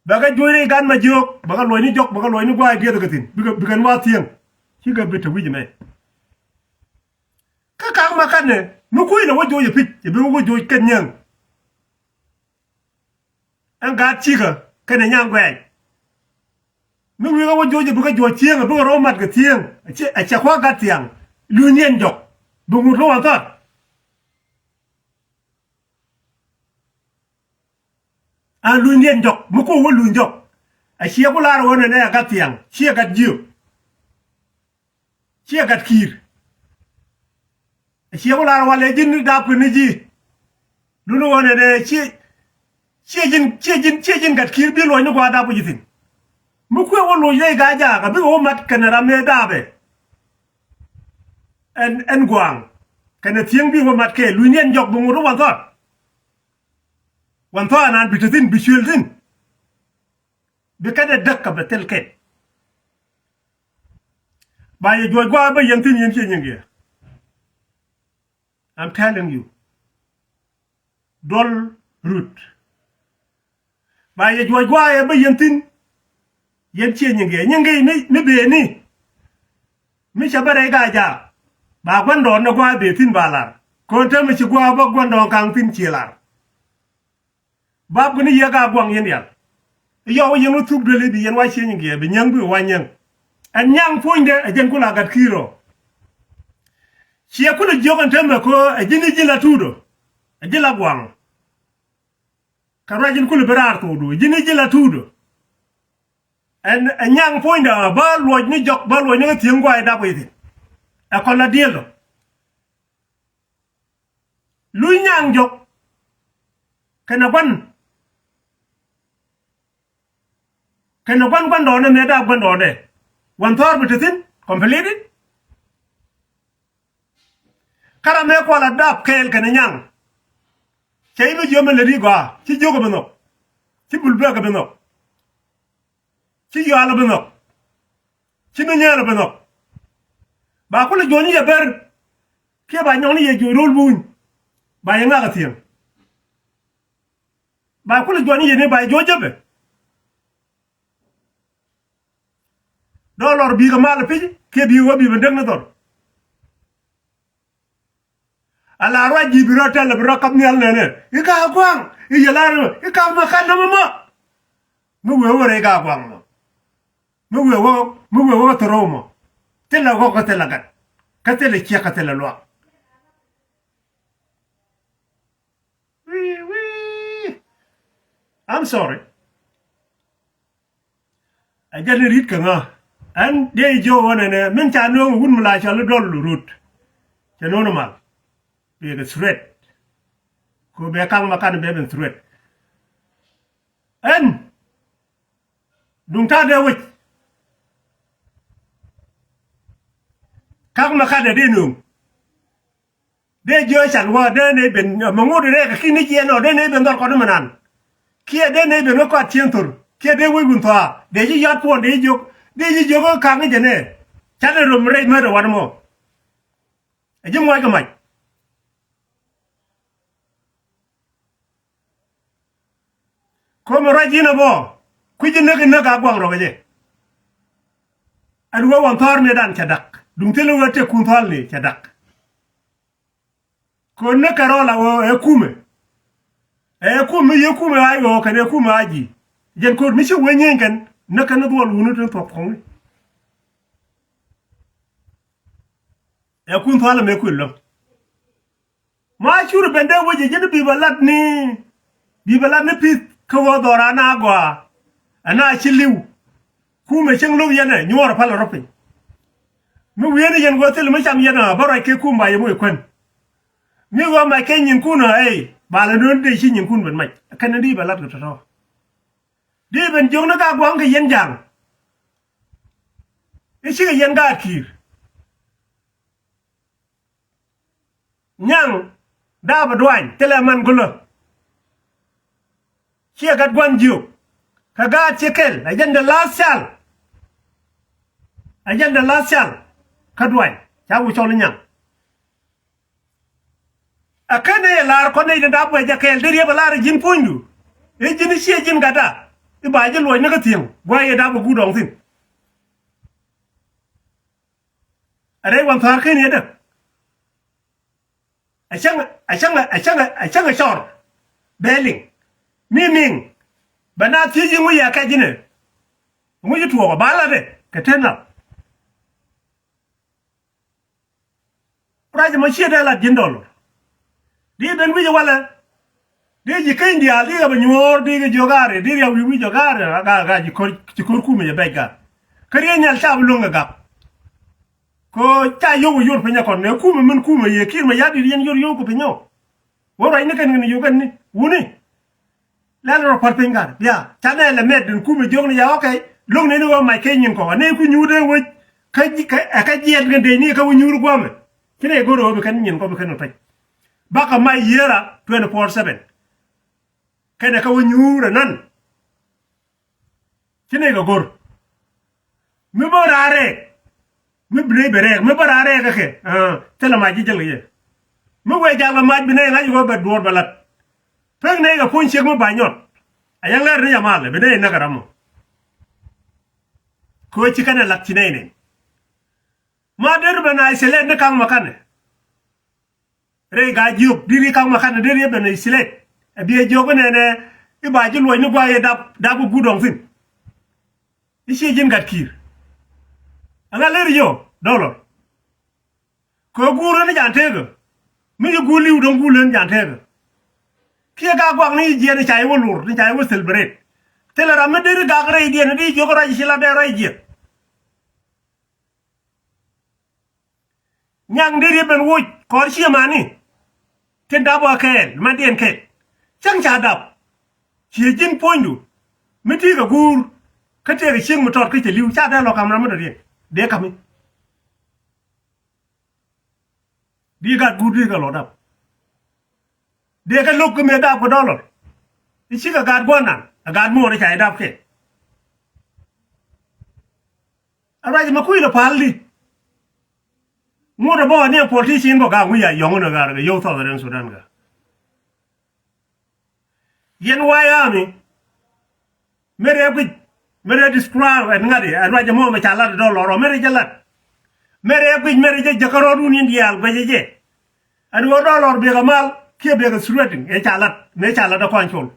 Bɛ kɛ juɔ̱c rɛy gan ma jiök bɛ kɛ luɔ̱c ni jɔk bɛ kɛ luɔ̱c ni gua̱a̱c dieth kɛ thi̱n bikɛ bikɛ ni wa thieŋ. Cikɛ bi te wi̱c ɛmɛ. Kä ka̱k ma kanɛ mi kui̱n ɛ wä juɔ̱c ɛ pi̱c ɛ bi wä juɔ̱c kɛn nyiäŋ. Ɛn gaat cikä kɛnɛ nyaŋ guɛɛc. Mi wi̱i̱ kä wä juɔ̱c ɛ bikɛ juɔ̱c thieŋ ɛ bikɛ rɔw mat kɛ thieŋ. Ɛ cɛ kua̱ gat thiaŋ luny yɛn jɔk bi ŋut kä waŋ thɔt. A luny diɛn jɔk mi ko̱o̱k wä luny jɔk. A ciɛ ku laar ɣöö nɛnɛ a gat thiaŋ ciɛ gat jiök. Ciɛ gat ki̱i̱r. A ciɛ ku laar walɛ ji̱n dap kɛ ni ji̱. Luni ɣöö nɛnɛ ciɛ ciɛ ji̱n ciɛ ji̱n ciɛ ji̱n gat ki̱i̱r bi luɔ̱c ni gua̱a̱r dap kɛ ji̱ thi̱n. Mi kuëë wä luɔ̱c rɛy gaa jaak a bikɛ wä mat kɛnɛ ram mëë dapɛ. Ɛn ɛn gua̱a̱ŋ kɛnɛ thiëŋ bi wä mat kɛ luny diɛn jɔk bi ŋut wä waŋ thɔt. Wan thɔa nan bi te thi̱n bi cuël thi̱n. Bi kɛn ɛ däk kɛ bɛ thil kɛn. Ba yɛ juɔc gua̱a̱ bä yɛn thi̱n yɛn ciɛ nyiŋ yɛ. I'm telling you. Duɔl rut. Ba yɛ juɔc gua̱a̱ yɛ bä yɛn thi̱n. Yɛn ciɛ nyiŋ gɛ nyiŋ gɛ ni ni bëë ni. Mi cɛ bä rɛy gaa jaak. Ba gua̱ndɔɔŋ ni gua̱a̱ bëë thi̱n ba lar. Ko̱n täämɛ ci gua̱a̱ bä gua̱ndɔɔŋ ka̱ŋ thi̱n ciɛ lar. Bap kɛ ni yɛ gaa gua̱ŋ yɛn diaal. Yɔw yɛn wä thuk duëli bi yɛn wa ciɛ nyiŋ gɛ bi nyäŋ bi wa nyäŋ. Ɛn nyaŋ puɔ̱nydɛ ɛ jɛn kula gat ki̱i̱r ɔ. Ciɛ kulɛ jiök ɛn täämɛ ko̱ ɛ ji̱n i̱ ji̱ la tuut ɔ. Ɛ ji̱ la gua̱ŋ. Kɛ ruac in kulɛ bi raar thokdu ji̱n i̱ ji̱ la tuut ɔ. Ɛn ɛ nyaŋ puɔ̱nydä bä luɔc ni jɔk bä luɔc ni kä thieŋ guay dap wi̱i̱ thi̱n. Ɛ kɔn la dieel ɔ. Luc nyaŋ jɔk kɛnɛ gua̱n. Kɛnɛ gua̱n gua̱ndɔɔŋdɛ mëë dap gua̱ndɔɔŋdɛ. Gua̱n thɔɔr bi te thi̱n completed. Kä ram mëë kual a dap kɛɛl kɛnɛ nyaŋ. Cɛ i̱ mi jiöm ɛn lät i̱ gɔaa ci jiök ɛ bi nhɔk. Ci bul bek ɛ bi nhɔk. Ci yual ɛ bi nhɔk. Ci mi nyɛɛl ɛ bi nhɔk. Ba kulɛ juɔ̱n i̱ yɛ ber. Kiɛ ba nyɔk ni yɛ jiök ro̱l buny. Ba yɛ ŋak ɛ thieŋ. Ba kulɛ juɔ̱n i̱ yɛ ni ba yɛ juɔ̱c jäpɛ. Dɔlɔr bikɛ mal pi̱c kiɛ bikɛ wä bi ben dek ni dhɔr. Ala ruac ji̱ bi rɔ tɛl bi rɔ kap nhial nɛnɛ i̱ ka gua̱a̱ŋ i̱ yɛ lar i̱ ka ma kan nɔmɔ mɔ. Mi wee wä rɛy ka gua̱a̱ŋ mɔ. Mi wee wä mi wee wä kä thorow mɔ. Thilɛ ɣɔk kä thilɛ gat kä thilɛ ciɛk kä thilɛ luak. Wii, wii. I'm sorry. Ɛ jɛn ni ri̱t kɛ ŋa. Ɛn dee jiök ɣän ɛnɛ min ca nööŋ wut mi la cɔl i̱ dɔl rut. Cɛ no̱o̱ŋ mal. Bikɛ threat. Kɛ bɛ kaŋ ma kan bɛ ben threat. Ɛn duŋ ta̱a̱ dee wec. Kaŋ ma kan dee nööŋ. Dee jiö can wä dee ney ben mɛ ŋut rɛɛk kä ki̱n ni jiɛn ɔ dee ney ben dhɔr kɔn ni mɛ nan. Kiɛ dee ney ben kä kɔat cieŋ thor kiɛ dee wec wun thɔaa dee ji̱ yɔt puɔn dee jiök dee ji̱ jiök kä ka̱ŋ ni jɛ nɛ. Canɛ rom rɛy mät ɛ wan mɔ. Ɛ ji̱ muɔc kɛ mac. Ko̱mɛ ruac ji̱n ɛ bɔ kui̱ ji̱ näk in näk a guaŋ rɔk ɛ jɛ. Ɛn wee wan thɔɔr ni dan cɛ dak duŋ thil in wee tëk kun thɔɔl ni cɛ dak. Ko̱n näk kɛ rɔɔl a ɣöö ɛ kumɛ. Ɛ kumɛ mi yee kumɛ a ɣöö kɛn ɛ kumɛ a ji̱. Jɛn ko̱r mi ci wee nyieeny kɛn näk kɛn ni dhuɔl wuni tin thuɔ̱k kɔŋni. Ɛ kun thɔɔl ɛmɛ kuël lɔ̱ŋ. Ma cur ben dee wec ji̱n bi bɛ lat ni bi bɛ lat ni pith kä wä dhɔra na gɔaa. Ɛna ci li̱w. Kumɛ cieŋ lo̱k yɛn ɛ nyuɔɔr pal rɔ piny. Mi wi̱i̱ni yɛn wä thil mi cam yɛn ɛ bä ruac kɛ kum ba yɛ moc kuän. Mi wä mac kɛ nyinkun ɛ ey ba lɛ nööŋ dee ci nyinkun ben mac kɛn ni di bɛ lat kɛ tɔ̱tɔ̱. Di ben jiök ni ka gua̱ŋ kɛ yɛn ja̱a̱ŋ. I̱ cikɛ yɛn gaat ki̱i̱r. Nyaŋ daapä duany thilɛ man gulä. Ciɛ gat gua̱n jiök kɛ gaat ci kɛl a jɛn dɛ lath cal. A jɛn dɛ lath cal kä duany ca wä cɔl i̱ nyaŋ. A ken i̱ ɛ lar kɔn nɛy tin daapä jɛ kɛɛl dee riep a lar i̱ ji̱n puɔ̱nydu. I̱ ji̱n i̱ ciɛ ji̱n gatda i̱ ba ji̱ luɔc ni kä thieŋ gua̱a̱c i̱ daapä guut dɔŋ thi̱n. A rɛy wan tha̱a̱r ken yɛ däk. A cäŋ a cäŋ a cäŋ a cäŋ a cɔr. Bɛ liŋ mi miŋ. Bɛ na thiec iŋu yɛ kɛc inɛ. Ŋu ci tuɔɔk a ba latdɛ kɛ ten nap. Ruac ɛmɔ ciɛ dee lat ji̱n dɔl. Di ben wi̱c ɛ walɛ. Di ji̱ keny diaal di kɛ bɛ nyuɔ̱ɔ̱r di kɛ jiök gaari di riaw wi̱i̱ wi̱c ɛ gaari. Gaari gaari ji̱ ko̱r ji̱ ko̱r kumɛ jɛ bɛc gaari. Kä riey nhial ca bi lo̱ŋ kɛ gak. Kɛ ɣöö ca yio̱w kɛ yor piny ɛ kɔn nɛ kumɛ min kumɛ yɛ ki̱i̱r mɛ ya̱r di̱t yɛn yor yio̱w kɛ piny ɔ. Wä ruacni kɛn kɛn yio̱w kɛn ni wuni. Lɛl rɔ päl piny gat bia ca nɛ lɛ mɛt den kumɛ jiök ni ya ɔkɛ. Lo̱k nɛni wä mac kɛ nyin kɔ anɛ ku nyuur den wec. Kä kä ɛ kä jiɛt kɛn dee ni kä wä nyuur guamɛ. Ci nɛ go̱r ɣöö bi kɛn nyin kɔ bi kɛn wä pɛc. Bakɛ mac yiëra twenty four seven. Kɛnɛ kä wä nyuur ɛ nan. Ci nɛ kɛ go̱r. Mi bä raar rɛɛk. Mi bi nɛy bɛ rɛɛk mi bä raar rɛɛk kä kɛ. Thilɛ mac ji̱ jäl kɛ yɛ. Mi wee jal kɛ mac bi nɛy ŋa̱c kɛ wä bɛ duɔ̱ɔ̱r bɛ lat. Pek nɛy kɛ puɔ̱ny ciek mi ba nyɔt. A yɛn lɛr ni yamal bi nɛy näk ɛ ram mɔ. Kɛ ɣöö ci kɛn ɛ lak ci nɛy nɛn. Ma der ben isolate ni ka̱ŋ ma kanɛ. Rɛy Gaa-jiök, deri ka̱ŋ ma kanɛ, deri ben isolate. Ɛ bi ɛ jiök inɛnɛ i̱ ba ji̱ luɔ̱c ni gua̱a̱th i̱ dap, dap i̱ guut dɔ̱ŋ thi̱n. I̱ ciɛ ji̱n Gat Ki̱i̱r. Ɛŋa ler yio̱w Dollar? Kɛ guur ni jan tekä. Mi ci guur li̱w dɔ̱ŋ guur len jan tekä. Kiɛ Gaa-gua̱k ni jiɛn ni ca i̱ wä lur, ni ca i̱ wä celebrate. Thilɛ ram mi deri gak rɛydiɛn, di jiök ruac ci lat dee ruac jiɛn. Nyaŋ deri ben woc kɔr ciɛ mani. Tin dap wä kɛɛl, mandiɛn kɛɛl. Cäŋ ca dap. Ciɛ ji̱n puɔ̱nydu. Mi ti kɛ guur. Kä tëëkɛ cieŋ mi tɔt kä cɛ li̱w, ca dee lɔ kam ram mi dɔ̱diɛn. Dee kami. Di gat guur di kɛ lɔ dap. Dee kɛ lo̱k kä mëë dap kɛ Dollar. I̱ cikɛ gat gua̱nan, ɛ gat muɔɔr i̱ ca i̱ dap kɛ. A ruac mɛ kui̱ lɛ pal di. Ŋut ɛ bä ɣän ni ɛ politician bä ka ŋui̱ a yɔ̱ŋ ni ɣaar kɛ yio̱w Southern Sudan ka. Yɛn White Army. Mɛrɛ guic, mɛrɛ describe ɛn ŋa̱t ɛ ruac ɛmɔ mɛ ca lat ɛ Dollar ɔ mɛrɛ jɛ lat. Mɛrɛ guic, mɛrɛ jɛ jäkä rɔɔdun in diaal guic ɛ jɛ. Ɛn ɣöö Dollar biɛkɛ mal kiɛ biɛkɛ threatening ɛ ca lat, mëë ca lat ɛ kɔn col.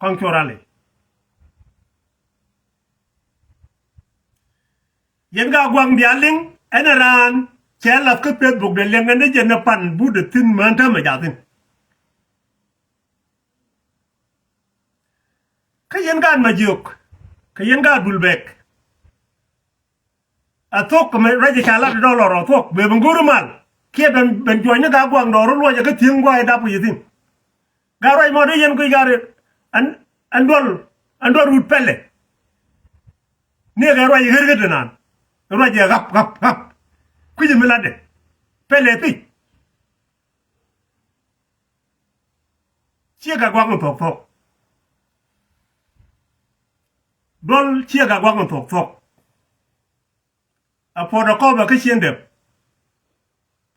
Kɔn col rali. Yɛn Gaa-gua̱k diaal liŋ ɛn ɛ raan cɛ lath kä Facebook dee liŋ ɛn dee jɛn ɛ pan but dee thi̱n mään täämɛ jaathin. Kä yɛn gaat Majiök, kä yɛn gaat Dul Bɛk. A thuɔ̱k kɛ mɛ ruac ca lat Dollar ɔ thuɔ̱k bɛ ben go̱o̱ri mal. Kiɛ ben, ben juɔ̱cni Gaa-gua̱k dɔɔr luɔcɛ kä thi̱eŋ gua̱a̱c dap kɛ yɛ thi̱n. Gaat ruac mɔ dee yɛn kui̱ gaat ɛn, ɛn duɔl, ɛn duɔl rut pɛlɛ. Ni kɛ ruac ɣer ɣer ti naan. Ruac ɛ ɣap, ɣap, ɣap. Kui̱c mi latdɛ. Pɛlɛ thi̱c. Ciɛ Gaa-gua̱k in thuɔ̱k thuɔ̱k. Duɔl ciɛ Gaa-gua̱k in thuɔ̱k thuɔ̱k. A puɔt a kɔpɛ kä ciɛ dep.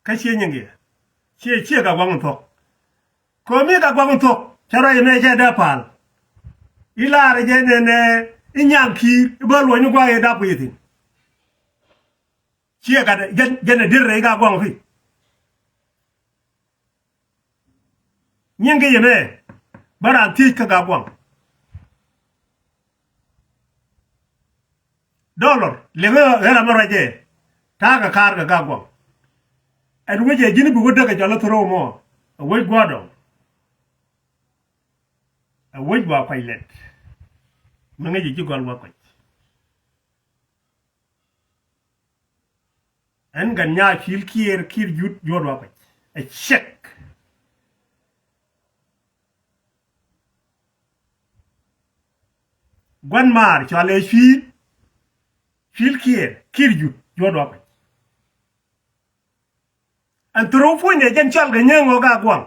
Kä ciɛ nyiŋkiɛ. Ciɛ, ciɛ Gaa-gua̱k in thuɔ̱k. Kɛ mi Gaa-gua̱k in thuɔ̱k cɛ ruac ɛmɛ cɛ dee pal. I̱ laarɛ jɛ nɛnɛ i̱ Nyaŋ Ki̱i̱r i̱ bä luɔ̱ny ni gua̱a̱k i̱ dap kɛ yɛ thi̱n. Ciɛ gat jɛn, jɛn ɛ dier rɛy Gaa-gua̱k in thuɔ̱k. Nyiŋ kɛ yɛn ɛ bä raan thiec kä Gaa-gua̱k. Dollar liŋ ɣän ram mi ruac ɛ ta̱a̱ kɛ ka̱a̱r kɛ Gaa-gua̱k. Ɛn wec ɛ ji̱n bi wä däk ɛ jɔl ɛ throw mɔ ɛ wec gua̱a̱r dɔ̱ŋ. Ɛ wec wa kuac lɛt. Mi ŋäc ɛ ji̱ gɔl wa kuac. Ɛn Gat Nyaak Cil Kiir, Kiir Jut, Juɔt wa kuac. Ɛ cɛk. Gua̱n maar cɔalɛ Cil, Cil Kiir, Kiir Jut, Juɔt wa kuac. Ɛn throw puɔ̱nydɛ jɛn cɔal kɛ nyääŋ ɣɔ̱k Gaa-gua̱k.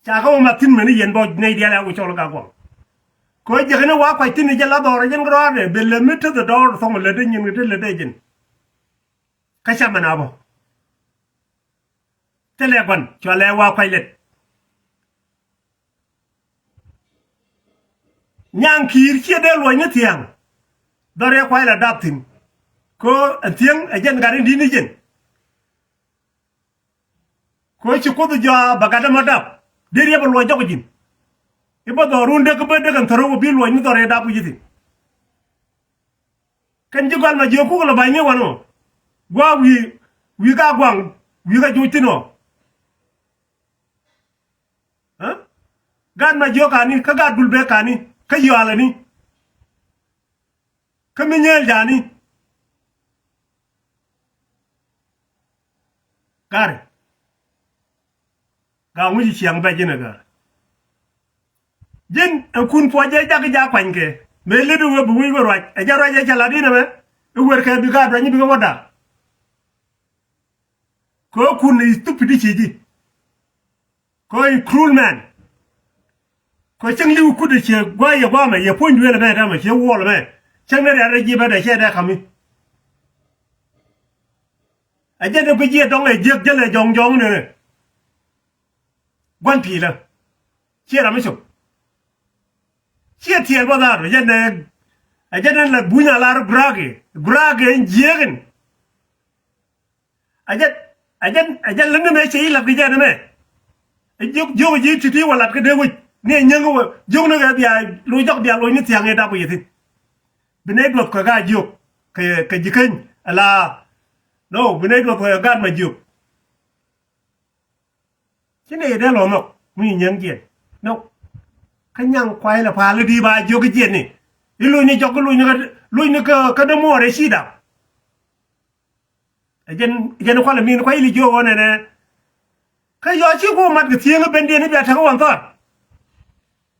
Ca kä wä mat thi̱n mɛn i̱ yɛn bä nɛy diaal ɛ wä cɔl Gaa-gua̱k. Kɛ ɣöö jiäkni wa kuac thi̱n i̱ jɛ la dhɔr ɛ jɛn kärɔaadɛ ben lät mi te dhɛ dɔɔr thɔŋ lät dee nyin kɛ te lät dee jɛn. Kä ca mɛn a bä. Thilɛ gua̱n cɔalɛ wa kuac lät. Nyaŋ Kiir ciɛ dee luɔ̱c ni thia̱a̱ŋ. Dhɔr ɛ kuay la dap thi̱n. Kɛ ɣöö ɛn thiäŋ ɛ jɛn gat in di̱t ni jɛn. Kɛ ɣöö ci Kuoth jɔaa bɛ gat ɛmɔ dap. Dee riɛp ɛ luɔ̱c jɔk ji̱n. I̱ bä dhɔrun dee kä bä dee kɛn thɔr ɛ wä bi luɔ̱c ni dhɔr ɛ dap wi̱c thi̱n. Kɛn ji̱ gɔal Majiök kuk lɛ ba̱ny ni wan ɔ. Gua̱a̱k wi̱i̱, wi̱i̱ Gaa-gua̱k, wi̱i̱ kä juuc thi̱n ɔ. Ɣä? Gaat Majiök kani, kä gaat Dul Bek kani, kä Yualani. Kä mi nyeel jani. Gari. Gaa ŋuci ciaŋ bɛ ji̱n ɛ gär. Ji̱n ɛ kun puɔc jɛ jak jak kuanykɛ. Mëë lit iwee bi wi̱i̱ wä ruac. Ɛ jɛ ruac ɛ cɛ lat inɛ mɛ. Iwer kɛ bi gaat ruac ni bi kɛ wä da̱a̱k. Kɛ ɣöö kun i̱ stupid i̱ ci ji̱. Kɛ ɣöö i̱ cruel man. Kɛ cäŋ li̱w kut i̱ ciɛ gua̱a̱c yɛ gua̱a̱mɛ yɛ puɔ̱ny duëël ɛmɛ täämɛ ciɛ wuɔl ɛmɛ. Cäŋ ni riat rɛc ji̱ bä dee cɛ dee ka̱mi. Ɛ jɛn i̱ guic jiɛ dɔ̱ŋ ɛ jiäk jälɛ jɔ̱ŋ jɔ̱ŋ nɛnɛ. Gua̱n pi̱i̱lä. Ciɛ ram mi cop. Ciɛ tiɛɛl bä dhaar ɛ jɛn ɛ, ɛ jɛn ɛ la buny a lar guraak ɛ, guraak ɛ jiɛɛk in. Ɛ jɛn, ɛ jɛn, ɛ jɛn lä ni mɛ cɛ i̱ lat kɛ jɛn ɛmɛ. Ɛ jiök, jiök ji̱ ti̱ti̱ wä lat kä dee wec ni ɛ nyäŋ wä jiök ni kɛ bia loc jɔk bia loc ni thiaŋ ɛ dap wec ɛ thi̱n. Bi nɛy duɔth kɛ gaa jiök kɛ, kɛ ji̱ keny ala. No, bi nɛy duɔth kɛ gaat ma jiök. Ci nɛy dee lɔ nhɔk mi nyi nyäŋ jiɛn. No. Kä nyaŋ kuay lɛ pa̱a̱l di ba jiök jiɛn ni. I̱ loc ni jɔk, i̱ loc ni kä, loc ni kä, kä dämuɔɔr ɛ ci dap. Ɛ jɛn, ɛ jɛn kualɛ min kuay li jiök ɣɔn ɛnɛ. Kä yɔ ci ku mat kɛ thieŋ i̱ ben diɛn i̱ bia tekɛ wan thɔɔt.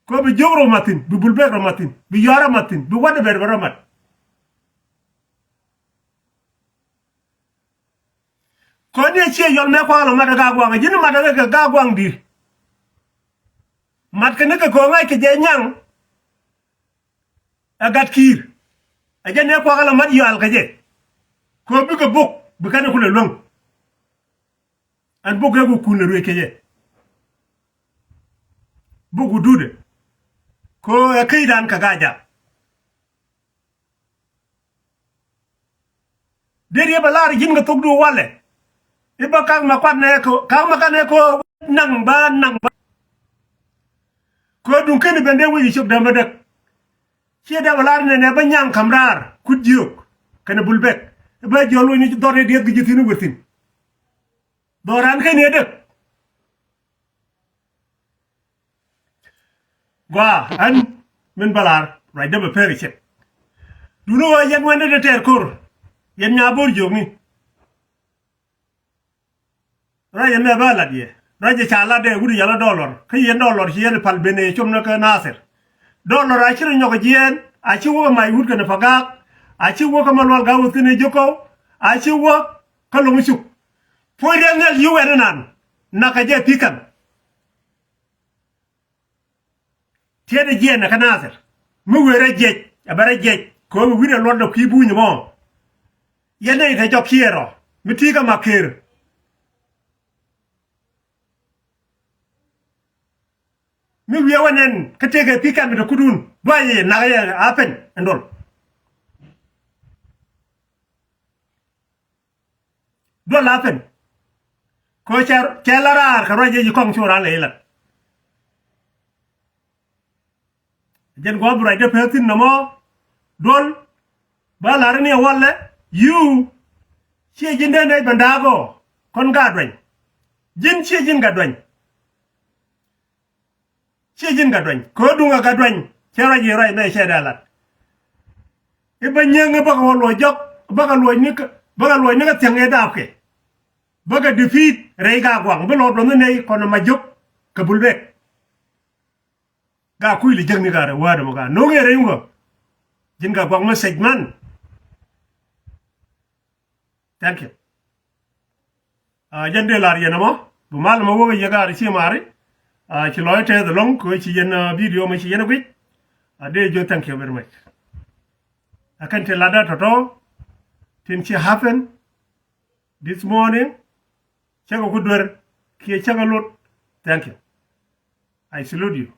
Kɛ bi jiök rɔ mat thi̱n, bi bul bek rɔ mat thi̱n, bi yɔaar rɔ mat thi̱n, bi wat i̱ bɛr bɛ rɔ mat. Kɔn ni ciɛ yɔl mɛ kuaŋ lɔ mat ɛ gaa guaŋ, ji̱n mat ɛ kɛ gaa guaŋ di̱. Mat kɛ ni kɛ kɔŋ ŋa̱c kɛ jɛ nyaŋ. Ɛ gat ki̱i̱r. Ɛ jɛ nɛ kuaŋ lɔ mat yɔal kɛ jɛ. Kɛ bikɛ bok, bi kɛn kulɛ luäŋ. Ɛn bok ɛ ku kun ɛ ruec kɛ jɛ. Bok ku dudɛ. Kɛ ɛ kecdan kɛ gaa jap. Dee riep a lar ji̱n kɛ thok du walɛ. I̱ bä kak ma kuat nɛ kɛ, kak ma kuat nɛ kɛ naŋ ba, naŋ ba. Kɛ duŋ keni ben dee wec i̱ cop däm bä däk. Ciɛ dee bä lar nɛ nɛ bä nyaŋ ka̱m raar kut jiök kɛnɛ bul bɛk. I̱ bä jiɔl wec ni dhɔr i̱ dieth kɛ ji̱ thi̱n i̱ weth thi̱n. Dhɔr ran keni ɛ däk. Gɔaa, ɣän min bä lar ruacdä bɛ pek ɛ cɛk. Duundä ɣöö yɛn wendä te tɛɛr ko̱r, yɛn nya bo̱r jiökni. Ruac ɛmɛ bä lat yɛ, ruac ɛ ca lat dee wut yɛn la dɔlɔr, kä yɛn dɔlɔr ci yɛn pal ben ɛ com ni kä Nathir. Dɔlɔr a ci rɔ nyɔk ɛ jiɛɛn, a ci wä kä mac wut kɛnɛ Pagak, a ci wä kä ma lual ga̱a̱k wä thi̱n ɛ jiök kɔw, a ci wä kä lo̱ŋ cuk. Puɔ̱ny riɛk nhial yi̱w ɛn inan nak kɛ jɛ pi̱kän. Tiɛt ɛ jiɛn ɛ kä Nathir mi wëë rɛ jiɛc ɛ bɛ rɛ jiɛc kɛ ɣöö bi wi̱n ɛ luɔt dɔ kui̱ buny ɛmɔ. Yɛn nɛy te jɔk ciëër ɔ mi ti̱i̱ kä Makër. Mi wiee wä nɛn kä tëëkɛ pi̱kɛn mi te kutdun duac yɛ nak yɛ a pɛn ɛn dol. Duɔl la pɛn. Kɛ cɛ, cɛ la raar kɛ ruac jɛ ji̱ kɔŋ cu raan lɛ ilat. Jɛn gua̱a̱p ruacdä pek thi̱n nɔmɔ. Duɔl. Bä la̱r ni ɛ walɛ. Yuu. Ciɛ ji̱n dee nɛy ben da̱a̱k ɔ. Kɔn Gatduany. Ji̱n ciɛ ji̱n Gatduany. Ciɛ ji̱n Gatduany kɛ ɣöö duŋ ɛ Gatduany cɛ ruac i̱ ruac mɛ cɛ dee lat. I̱ bä nyiëŋ i̱ bäkɛ wä luɔc jɔk bäkɛ luɔc ni kä bäkɛ luɔc ni kä thiäŋ i̱ daapkɛ. Bäkɛ defeat rɛy Gatguaŋ bi lɔ duɔth ni nɛy kɔn ɛ ma jiök kɛ bul bek. Gaa kui̱ li jäkni gaa rɛy wäär ɛmɔ gaa no̱o̱ŋ i̱ rɛy ŋukä. Ji̱n Gatguaŋ message man. Thank you. Aa, jɛn dee lar yɛn ɛmɔ bi mal ɛmɔ wä kä yɛ gat ci mari. Aa, ci lɔc tɛth ɛlɔŋ kɛ ɣöö ci yɛn, aa, video mɛ ci yɛn ɛ guic. Aa, dee jiök thank you very much. Ɛ kɛn ti latdä tɔ̱tɔ̱ tin ci happen this morning. Cäkɛ ku duer kiɛ cäkɛ lot. Thank you. I salute you.